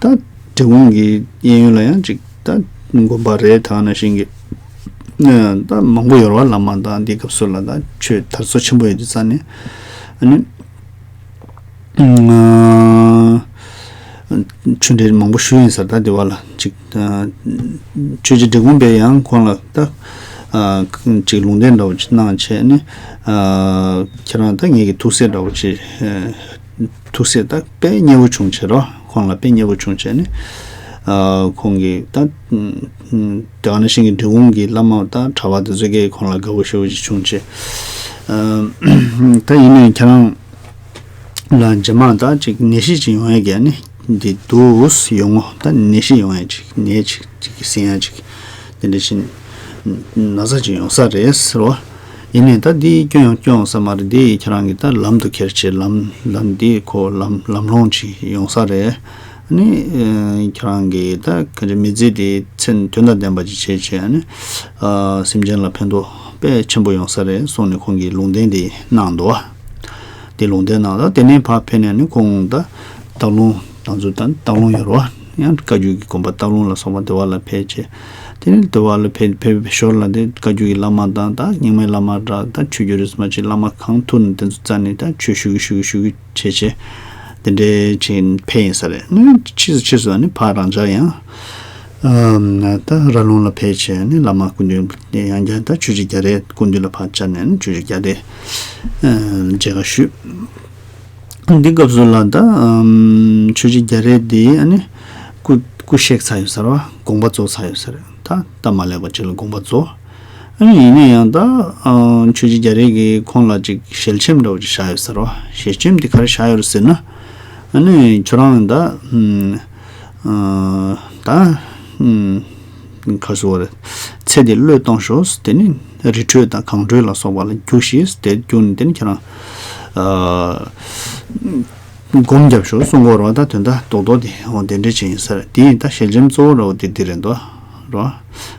ད་འབྲི་གུང་གི་གཡས་གཡོན་ལ་ཡང་ཅིག་ད་དགོན་པ་རེད། ད་ནང་བཞིན་གྱི་ད་མང་པོ་ཡོད་རེད་བ། བླ་མ་དང་འདི་སྐབས་སུ་ལ་ད་ཆོས་དར་སྲོལ་ཆེན་པོ་ཡོད་དུས་ཙང་ནས་ཨ་ནི། ཆོས་འབྲེལ་མང་པོ་ཞུས་ཡིན་ས་རེད། ད་དེ་བ་ལ་ཅིག་ཆོས་རྗེ་འབྲི་གུང་པས་ཡང་ཁོང་ལ་ད་ཅིག་ལུང་བསྟན་འདྲ་བོ་ཅིག་གནང་བྱས་ནི། ཁྱེད་རང་ད་ངེད་ཀྱི་ཐུགས་སྲས་འདྲ་བོ་ཅིག་ཐུགས་སྲས་ད་དཔེ་མཉེས་པོ་བྱུང་བྱས་རོ། ཁོང་ལ་དཔེ་མཉེས་པོ་བྱུང་བྱས་ནི། ཁོང་གིས་ད་དེ་ག་ནང་བཞིན་གྱི་འབྲི་གུང་གི་བླ་མ་དང་གྲྭ་པ་དེ་ཚོ་གིས་ཁོང་ལ་དགའ་པོ་ཞེ་པོ་ཅིག་བྱུང་བྱས། ད་ཡིན་ནའི་ཁྱེད་རང་ལ་རྗེས་མ་ད་ཅིག་ནད་གཞི་ཅིག་ཡོང་ཡས་ཀྱི་ནི་འདི་འདུག་ཡོང་ངོ་། ད་ནད་གཞི་ཡོང་ཡས་ཅིག་ནད་ཅིག་ཅིག་གི་ཟིན་ཡས་ཅིག་དེ་འདྲ་ཞིག་ན་ཚ་ཅིག་ཡོང་ས་རེད་ཟེར་བ། ཡིན་ནའི་ད་འདི་སྐྱོན་ཡོང་སྐྱོན་ཡོང་ས་མ་རེད། འདི་ཁྱེད་རང་གི་ད་ལམ་དུ་ཁྱེར་བྱས་ལམ་ལམ་འདི་ཁོ་ལམ་ལམ་ལྷོང་ཅིག་ཡོང་ས་རེད། ཨ་ནི་ཁྱེད་རང་གི་ད་ག་ཅི་མི་ཚེ་འདི་མཚན་དོན་དང་ལྡན་པ་ཅིག་བྱས་བྱས་ཨ་ནི་སེམས་ཅན་ལ་ཕན་ཐོགས་དཔེ་ཆེན་པོ་ཡོང་ས་རེད་གསུངས་ནས་ཁོང་གིས་ལུང་བསྟན་འདི་གནང་འདུག་བ། དེ་ལུང་བསྟན་གནང་ད་དེ་ནས་ཕར་ཕེབས་ནས་ནི་ཁོང་ད་སྟག་ལུང་ད་ཚོ་ད་སྟག་ལུང་ཡོད་རེད་བ། ཡང་བཀའ་བརྒྱུད་ཀྱི་དགོན་པ་སྟག་ལུང་ལ་སོགས་པ་དེ་བ་ལ་ཕེབས་བྱས། དེ་ནས་དེ་བ་ལ་ཕེབས་ཕེབས་པའི་ཞོར་ལ་དེ་བཀའ་བརྒྱུད་ཀྱི་བླ་མ་དང་ད་རྙིང་མའི་བླ་མ་འདྲ་ད་ཆོས་བརྒྱུད་རིས་མ་ཅིག་བླ་མ་གང་ཐུག་ནས་དེ་ཚོ་རྩ་ནས་ད་ཆོས་ཞུ་གི་ཞུ་གི་ཞུ་གི་བྱས་བྱས། དེ་འདྲའི་ཅིག་ཕེབས་ཡིན་ས་རེད། ནི་ཕྱིས་སུ་ཕྱིས་སུ་ནི་ཕར་རང་ཅག་ཡང་ད་ར་ལུང་ལ་ཕེབས་བྱས་ནི་བླ་མ་སྐུ་མདུན་ཡང་བསྐྱར་ད་ཆོས་རྗེ་རྒྱ་རས་སྐུ་མདུན་ལ་ཕར་བཅར་ནས་ནི་ཆོས་རྗེ་རྒྱ་རས་མཇལ་ཁ་ཞུས། འདི་སྐབས་སུ་ལ་ད་ཆོས་རྗེ་རྒྱ་རས་འདི་ཨ་ནི་སྐུ་སྐུ་གཤེགས་ཚར་ཡོད་ས་རེད་བ། དགོངས་པ་རྫོགས་ཚར་ཡོད་ས་རེད། ད་སྟབས་མ་ལེགས་པ་ཅིག་ལ་དགོངས་པ་རྫོགས། ཨ་ནི་ཡིན་ན་ཡང་ད་ཆོས་རྗེ་རྒྱ་རས་ཀྱིས་ཁོང་ལ་ཅིག་ཞལ་ཆེམས་འདྲ་བོ་ཅིག་བཞག་ཡོད་ས་རེད་བ། ཞལ་ཆེམས་འདི་ག་རེ་བཞག་ཡོད་རེད་ཟེར་ན། ཨ་ནི་ཁྱོད་རང་ད་ད་ག་ཟེར་བ་རེད། ཚེ་འདི་བློས་གཏོང་ཤོག་དེ་ནི་རི་ཁྲོད་དང་གངས་ཁྲོད་ལ་སོགས་པ་ལ་རྒྱུགས་ཤིག་དེ་རྒྱུགས་ནས་དེ་ནི་ཁྱེད་རང་སྒོམ་རྒྱབ་ཤོག་གསུང་གི་ཡོད་རེད་བ། ད་དོན་དག་རྡོག་རྡོག་དེ་འོ་དེ་འདྲ་ཅིག་ཡིན་ས་རེད། དེ་ཡིན་ད་ཞལ་ཆེམས་གཙོ་བོ་ར་བ་དེ་འདི་རེད་འདུག་ར་བ།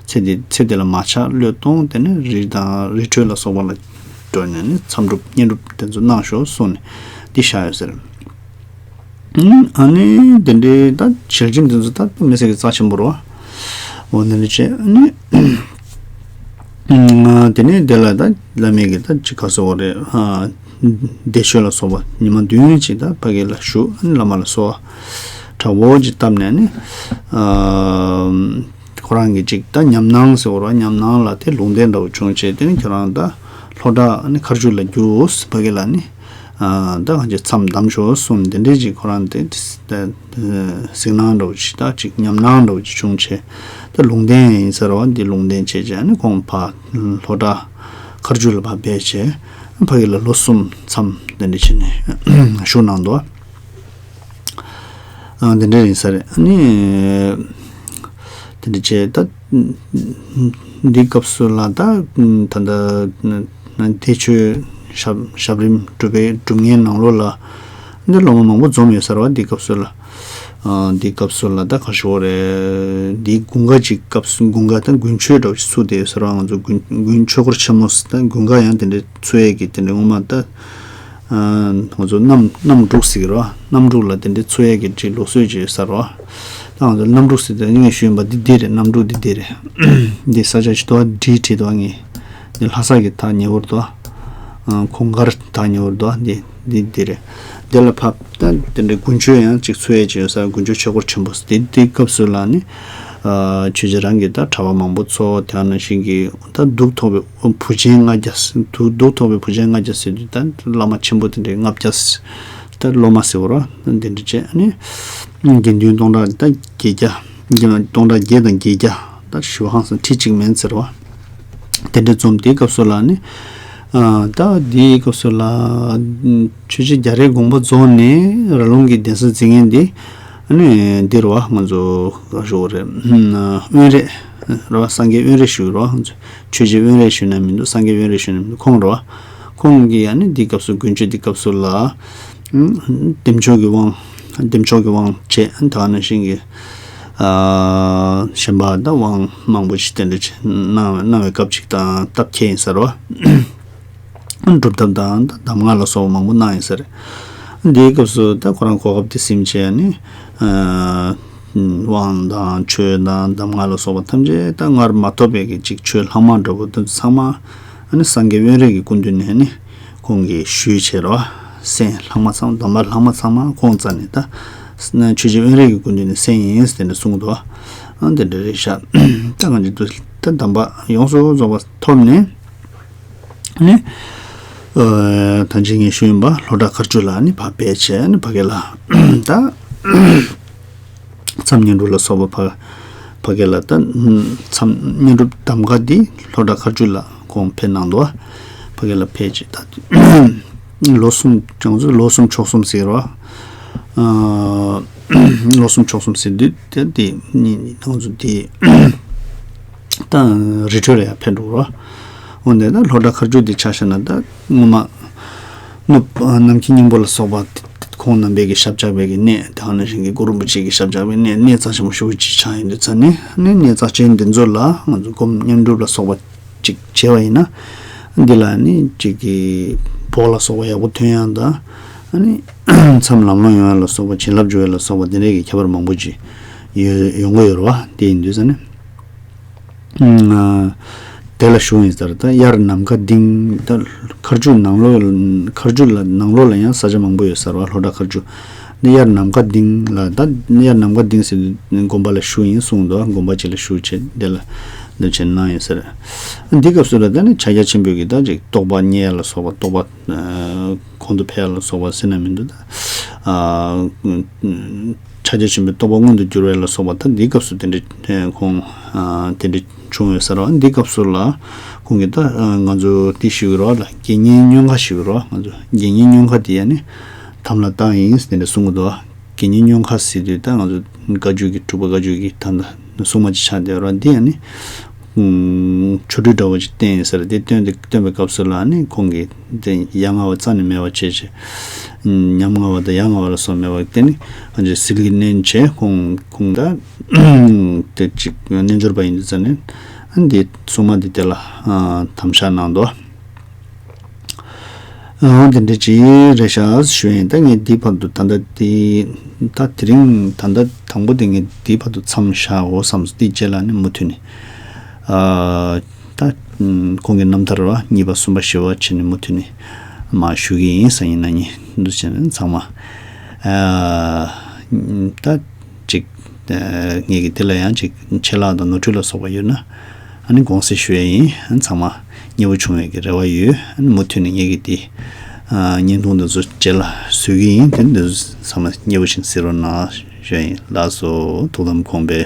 ཚེ་འདི་ཚེ་འདི་ལ་མ་ཆགས་བློས་གཏོང་དེ་ནི་རི་དང་རི་ཁྲོད་ལ་སོགས་པ་ལ་འགྲོ་ནས་ནི་མཚམས་སྒྲུབ་བསྙེན་སྒྲུབ་དེ་ཚོ་གནང་ཤོག་གསུངས་ནས་འདི་བཞག་ཡོད་ས་རེད། ཨ་ནི་དེ་འདྲའི་ད་ཞལ་ཆེམས་དེ་ཚོ་ད་མི་སེར་གྱི་རྩ་ཆེན་པོ་རེད་བ། འོ་དེ་འདྲ་བྱས་ཨ་ནི། དེ་ནས་དེ་ལ་ད་བླ་མས་ཀྱི་ད་ཅི་ག་ཟེར་བ་རེད། བདེ་མཆོག་ལ་སོགས་པ་ཉི་མ་བདུན་ཅིག་ད་ཕ་གི་ལ་བཞུགས། ཨ་ནི་བླ་མ་ལ་གསོལ་བ་དྲག་པོ་ཅིག་བཏབ་ནས་ནི། ཁོ་རང་གིས་ཅིག་ད་ཉམས་སྣང་ཟེར་བ་རེད་བ། ཉམས་སྣང་ལ་དེ་ལུང་བསྟན་འདྲ་བོ་བྱུང་བྱས་དེ་ནི་ཁྱེད་རང་ད་ལྷོ་བྲག་ཨ་ནི་མཁར་ཆུ་ལ་རྒྱུགས་ཕ་གི་ལ་ནི། ད་ང་ཚོས་མཚམས་བསྡམས་ཤོག་གསུངས་འདི་འདྲས་ཅིག་ཁོ་རང་དེ་གཟིགས་སྣང་འདྲ་བོ་ཅིག་ད་ཅིག་ཉམས་སྣང་འདྲ་བོ་ཅིག་བྱུང་བྱས། ད་ལུང་བསྟན་ཡིན་ཟེར་བ་འདི་ལུང་བསྟན་བྱས་བྱས་ནི་ཁོང་ཕར་ལྷོ་བྲག་མཁར་ཆུ་ལ་ཕར་ཕེབས་བྱས་ཕ་གི་ལ་ལོ་གསུམ་མཚམས་འདི་འདྲས་བྱས་ནས་བཞུགས་གནང་འདུག་ཨ་འདི་འདྲ་ཡིན་ས་རེད། ཨ་ནི་དེ་འདྲ་བྱས་ད་འདི་སྐབས་སུ་ལ་ད་ད་ལྟ་བདེ་མཆོག་ཞབས་ཞབས་རིམ་སྒྲུབ་པའི་སྒྲུབ་ངེས་ནང་ལོགས་ལ་འདི་སློབ་མ་མང་པོ་འཛོམས་ཡོད་ས་རེད་བ། འདི་སྐབས་སུ་ལ་འདི་སྐབས་སུ་ལ་ད་ག་ཞུ་བ་རེད། འདི་དགུན་ཁ་ཅིག་སྐབས་སུ་དགུན་ཁ་ད་དགུན་ཆོས་འདྲ་བོ་ཅིག་ཚུགས་བསྡད་ཡོད་ས་རེད་བ། ང་ཚོ་དགུན་དགུན་ཆོས་འཁོར་ཆེན་མོ་ད་དགུན་ཁ་ཡང་དེ་འདྲ་ཚུགས་ཡས་ཀྱི་དེ་འདྲ་སྔོན་མ་ད། ང་ཚོ་གནམ་གནམ་འབྲུག་ཟེར་གི་རེད་བ། གནམ་འབྲུག་ལ་དེ་འདྲའི་ཚུགས་ཡས་ཀྱི་ཅིག་ལུགས་སྲོལ་ཅིག་ཡོད་ས་རེད་བ། ད་ང་ཚོ་གནམ་འབྲུག་ཟེར་དེ་ངས་ཞུས་པ་འདི་འདི་རེད། གནམ་འབྲུག་འདི་འདི་རེད། འདི་ས་ཆ་ཅིག་འདུག་བ། འདི་བྲིས་འདུག་བ། ངས་འདི་ལྷ་ས་གི་ཐག་ཉེ་བོར་འདུག་བ། གོང་དཀར་ཐག་ཉེ་བོར་འདུག་བ། འདི་འདི་འདི་རེད། འདི་ལ་ཕབ་ད་དེ་འདྲའི་དགུན་ཆོས་ཡང་ཅིག་ཚུགས་ཡས་ཅིག་ཡོད་ས། དགུན་ཆོས་ཆོས་འཁོར་ཆེན་པོ་ཟེར་དེ་དེའི་སྐབས་སུ་ལ་ནི་ཆོས་རྗེ་རང་གིས་ད་གྲྭ་པ་མང་པོ་ཚོ་དེ་ནང་བཞིན་གྱི་ད་གདུགས་ཐོགས་པའི་བུ་ཆེན་ལྔ་བརྒྱ་ཟེར་དུ་གདུགས་ཐོགས་པའི་བུ་ཆེན་ལྔ་བརྒྱ་ཟེར་དུས་ད་བླ་མ་ཆེན་པོ་དེ་འདྲའི་ལྔ་བརྒྱ་ཟེར་ད་སློབ་མ་ཟེར་བ་རེད་བ། འདི་འདྲ་བྱས་ནི་དགེ་འདུན་སྟོང་ཕྲག་ད་བརྒྱད་བརྒྱ་སྟོང་ཕྲག་བརྒྱད་དང་བརྒྱད་བརྒྱ་ད་ཞུ་ཧང་སང་ཁྲི་གཅིག་མན་ཟེར་བ། དེ་འདྲ་འཛོམས་དེའི་སྐབས་སུ་ལ་ནི་ ཨ། ད་འདིའི་སྐབས་སུ་ལ་ཆོས་རྗེ་རྒྱ་རས་དགོངས་པ་རྫོགས་ནས་ར་ལུང་གི་གདན་ས་འཛིན་མཁན་འདི་ཨ་ནི་འདི་རེད་བ། ང་ཚོ་ག་ཞུ་བ་རེད། དབོན་རས་རེད་བ། སངས་རྒྱས་དབོན་རས་ཞུ་རེད་བ། ང་ཚོ་ཆོས་རྗེ་དབོན་རས་ཞུ་ན་མི་འདུག་སངས་རྒྱས་དབོན་རས་ཞུ་ན་མི་འདུག་ཁོང་རེད་བ། ཁོང་གིས་ཨ་ནི་འདིའི་སྐབས་སུ་དགུན་ཆོས་འདི་སྐབས་སུ་ལ་བདེ་མཆོག་གི་དབང་། བདེ་མཆོག་གི་དབང་བྱས། ད་ནང་བཞིན་གྱི་ཨ་གཞན་པ་ད་དབང་མང་པོ་ཞིག་དེ་འདྲ་བྱས་གནང་གནང་བའི་སྐབས་ཅིག་དང་སྟབས་འཁེལ་ཡིན་ས་རེད་བ། སྒྲུབ་ཐབས་དང་ད་གདམས་ངག་ལ་སོགས་པ་མང་པོ་གནང་ཡིན་ས་རེད། འདིའི་སྐབས་སུ་ད་ཁོ་རང་གོ་སྐབས་དེ་ཟིན་བྱས་ནས་ཨ་དབང་དང་ཆོས་དང་གདམས་ངག་ལ་སོགས་པ་ཐམས་ཅད་ད་སྔར་མ་ཐོབ་པའི་གི་ཅིག་ཆོས་ལྷག་མ་འདྲ་པོ་དེ་ཚང་མ་ཨ་ནི་སངས་རྒྱས་དབོན་རས་ཀྱི་སྐུ་མདུན་ནས་ནི་ཁོང་གིས་ཞུས་བྱས་རོ། གསན། ལྷག་མ་ཚང་། གདམས་པ་ལྷག་མ་ཚང་མ་ཁོང་རྩ་ནས་ད་ཆོས་རྗེ་དབོན་རས་ཀྱི་སྐུ་མདུན་ནས་གསན་ཡིན་ཟེར་ནས་གསུངས་འདུག་ཨ་དེ་འདྲ་རེད་ཤག་ད་གང་ཅི་འདུག་ད་གདམས་པ་ཡོངས་སུ་རྫོགས་པ་ཐོབ་ནས་ནི་ཨ་ད་ཅི་ངས་ཞུས་ཡིན་པ་ལྷོ་བྲག་མཁར་ཆུ་ལ་ནི་ཕར་ཕེབས་བྱས་ནི་ཕ་གི་ལ་ད། མཚམས་བསྙེན་སྒྲུབ་ལ་སོགས་པ་ཕ་ཕ་གི་ལ་ད་མཚམས་བསྙེན་སྒྲུབ་གདམས་ངག་འདི་ལྷོ་བྲག་མཁར་ཆུ་ལ་ཁོང་ཕེབས་གནང་འདུག་ཕ་གི་ལ་ཕེབས་ཅིག་ད་ལོ་གསུམ་ཀྱང་ཚོ་ལོ་གསུམ་ཕྱོགས་གསུམ་ཟེར་བ། ལོ་གསུམ་ཕྱོགས་གསུམ་ཟེར་དུས་དེ་དེ་ནི་ང་ཚོ་དེ་ད་རི་ཁྲོད་ལ་ཡང་ཕེབས་འགྲོ་རོ། འོ་འདི་ད་ལྷོ་བྲག་མཁར་ཆུ་འདི་ཆ་བཞག་ན་ད་ངོ་མ། ནུབ་ནམ་མཁའི་སྙིང་པོ་ལ་སོགས་པ་ཁོང་རྣམ་པས་ཀྱི་ཞབས་བཅགས་པའི་གི་གནས་དེ་ནང་བཞིན་གྱི་གུ་རུ་རིན་པོ་ཆེ་གི་ཞབས་བཅགས་པའི་གནས་གནས་རྩ་ཆེན་པོ་ཞེ་པོ་ཅིག་ཆགས་ཡོད་དུས་ཙང་ནས་ནི་གནས་རྩ་ཆེན་འདི་ཚོ་ལ་ང་ཚོ་སྒོམ་བསྙེན་སྒྲུབ་ལ་སོགས་པ་ཅིག་བྱས་པ་ཡིན་ན་འདི་ལ་ནི་ཅིག་གི་བོགས་ལ་སོགས་པ་ཡག་པོ་ཐོན་ཡག་དང་ནི་མཚམས་ལམ་ལྷོང་ཡོང་ཡག་ལ་སོགས་པ་བྱིན་རླབས་འཇུག་ཡག་ལ་སོགས་པ་འདི་འདྲའི་གི་ཁྱད་པར་མང་པོ་ཅིག་ཡོད་ཡོང་གི་ཡོད་རེད་བ། དེ་ཡིན་དུས་ཙང་ནས། དེ་ལ་ཞུགས་ཡིན་ཟེར། ད་དབྱར་ནམ་མཁའ་ལྡིང་། ད་མཁར་ཆུ་ནང་ལོགས། མཁར་ཆུ་ལ་ནང་ལོགས་ལ་ཡང་ས་ཆ་མང་པོ་ཡོད་ཟེར་བ། ལྷོ་བྲག་མཁར་ཆུ། འདི་དབྱར་ནམ་མཁའ་ལྡིང་ལ། ད་དབྱར་ནམ་མཁའ་ལྡིང་ཟེར་དུས་དགོན་པ་ལ་ཞུགས་ཡིན་གསུངས་འདུག་དགོན་པ་ཅིག་ལ་ཞུགས་བྱས་དེ་ལ་འདི་བྱས་གནང་ཡོད་ཟེར། འདི་སྐབས་སུ་ལ་ད་ནི་ཕྱག་རྒྱ་ཆེན་པོའི་གི་ད་ཅིག་རྟོགས་པ་རྙེད་ཡག་ལ་སོགས་པ། རྟོགས་པ་གོང་དུ་འཕེལ་ཡག་ལ་སོགས་པ་ཟེར་ན་མི་འདུག་ད་ཕྱག་རྒྱ་ཆེན་པོའི་རྟོགས་པ་མངོན་དུ་གྱུར་བ་ལ་སོགས་པ་ད་འདི་སྐབས་སུ་དེ་འདྲ་ཁོང་དེ་འདྲ་བྱུང་ཡོད་ཟེར་བ། འདི་སྐབས་སུ་ལ་ཁོང་གིས་ད་ང་ཚོ་འདི་ཞུ་གི་རེད་བ་ལ། དགེ་བསྙེན་སྨྱོན་ཁ་ཞུ་གི་རེད་བ། ང་ཚོ་དགེ་བསྙེན་སྨྱོན་ཁ་དེ་ཡ་ནི་དམ་ལ་བཏགས་ཡིན་དེ་འདྲ་གསུང་གི་འདུག་དགེ་བསྙེན་སྨྱོན་ཁ་ཟེར་དུས་ད་ང་ཚོ་བཀའ་བརྒྱུད་ཀྱི་སྒྲུབ་པ་བཀའ་བརྒྱུད་ཀྱི་ད་ལྟ་སྲུང་མ་ཅིག་ཆགས་བསྡད་ར། འདི་ཡང་ནི་ཆོ་འཕྲུལ་འདྲ་བོ་ཅིག་བསྟན་ཡོད་ཟེར། དེ་བསྟན་ཏེ་བསྟན་པའི་སྐབས་སུ་ལ་ནི་ཁོང་གིས་དེ་ཡ་ང་བ་རྩ་ནས་མེད་པ་བྱས་བྱས། ཉམ་ང་བ་དང་ཡ་ང་བ་ལ་སོགས་མེད་པ་དེ་ནི་ཨ་ཅེ་ཟིལ་གྱིས་མནན་བྱས་ཁོང་ཁོང་ད་དེ་ཅིག་རྣལ་འབྱོར་པ་ཡིན་དུས་ཙང་ནས་འདི་སྲུང་མ་འདི་དེ་ལ་དམ་བཞག་གནང་འདུག་འོ་དེ་འདྲ་ཅིག་རེད་ཤག་ཞུ་ཡིན། ད་ངས་འདི་བར་དུ་ད་ལྟ་དེ་ད་དེ་རིང་ད་ལྟ་དང་པོ་དེ་ངས་འདི་བར་དུ་མཚམས་བཞག་འོ་བསམ་སོང་། དེའི་རྗེས་ལ་ནི་མུ་མཐུད་ནས་ཨ་ད་ཁོང་གི་རྣམ་ཐར་བ་གཉིས་པ་གསུམ་པ་བཞི་པ་བྱས་ནས་མུ་མཐུད་ནས་མར་ཞུ་གི་ཡིན་ཟེར། ཡིན་ན་ནི་འདུག་བྱས་ནས་ཚང་མ་ཨ་ད་ཅིག་ངེད་ཀྱི་དེ་ལ་ཡང་ཅིག་ཆད་ལྷག་དང་ནོར་འཁྲུལ་ལ་སོགས་པ་ཡོད་ན་ཨ་ནི་དགོངས་སེལ་ཞུ་ཡ་ཡིན། ཚང་མ་མཉེས་པོ་བྱུང་བའི་གི་རེ་བ་ཡོད། ཨ་ནི་མུ་མཐུད་ནས་ངེད་ཀྱི་དེ་བརྙན་ཐུང་འདི་ཚོ་རྗེས་ལ་བཟོ་གི་ཡིན། དེ་འདི་ཚོ་ཚང་མ་མཉེས་པོ་བྱས་ནས་གཟིགས་རོགས་གནང་ཞུ་ཡ་ཡིན། ལགས་སོ། ཐུགས་དམ་དགོངས་པའི།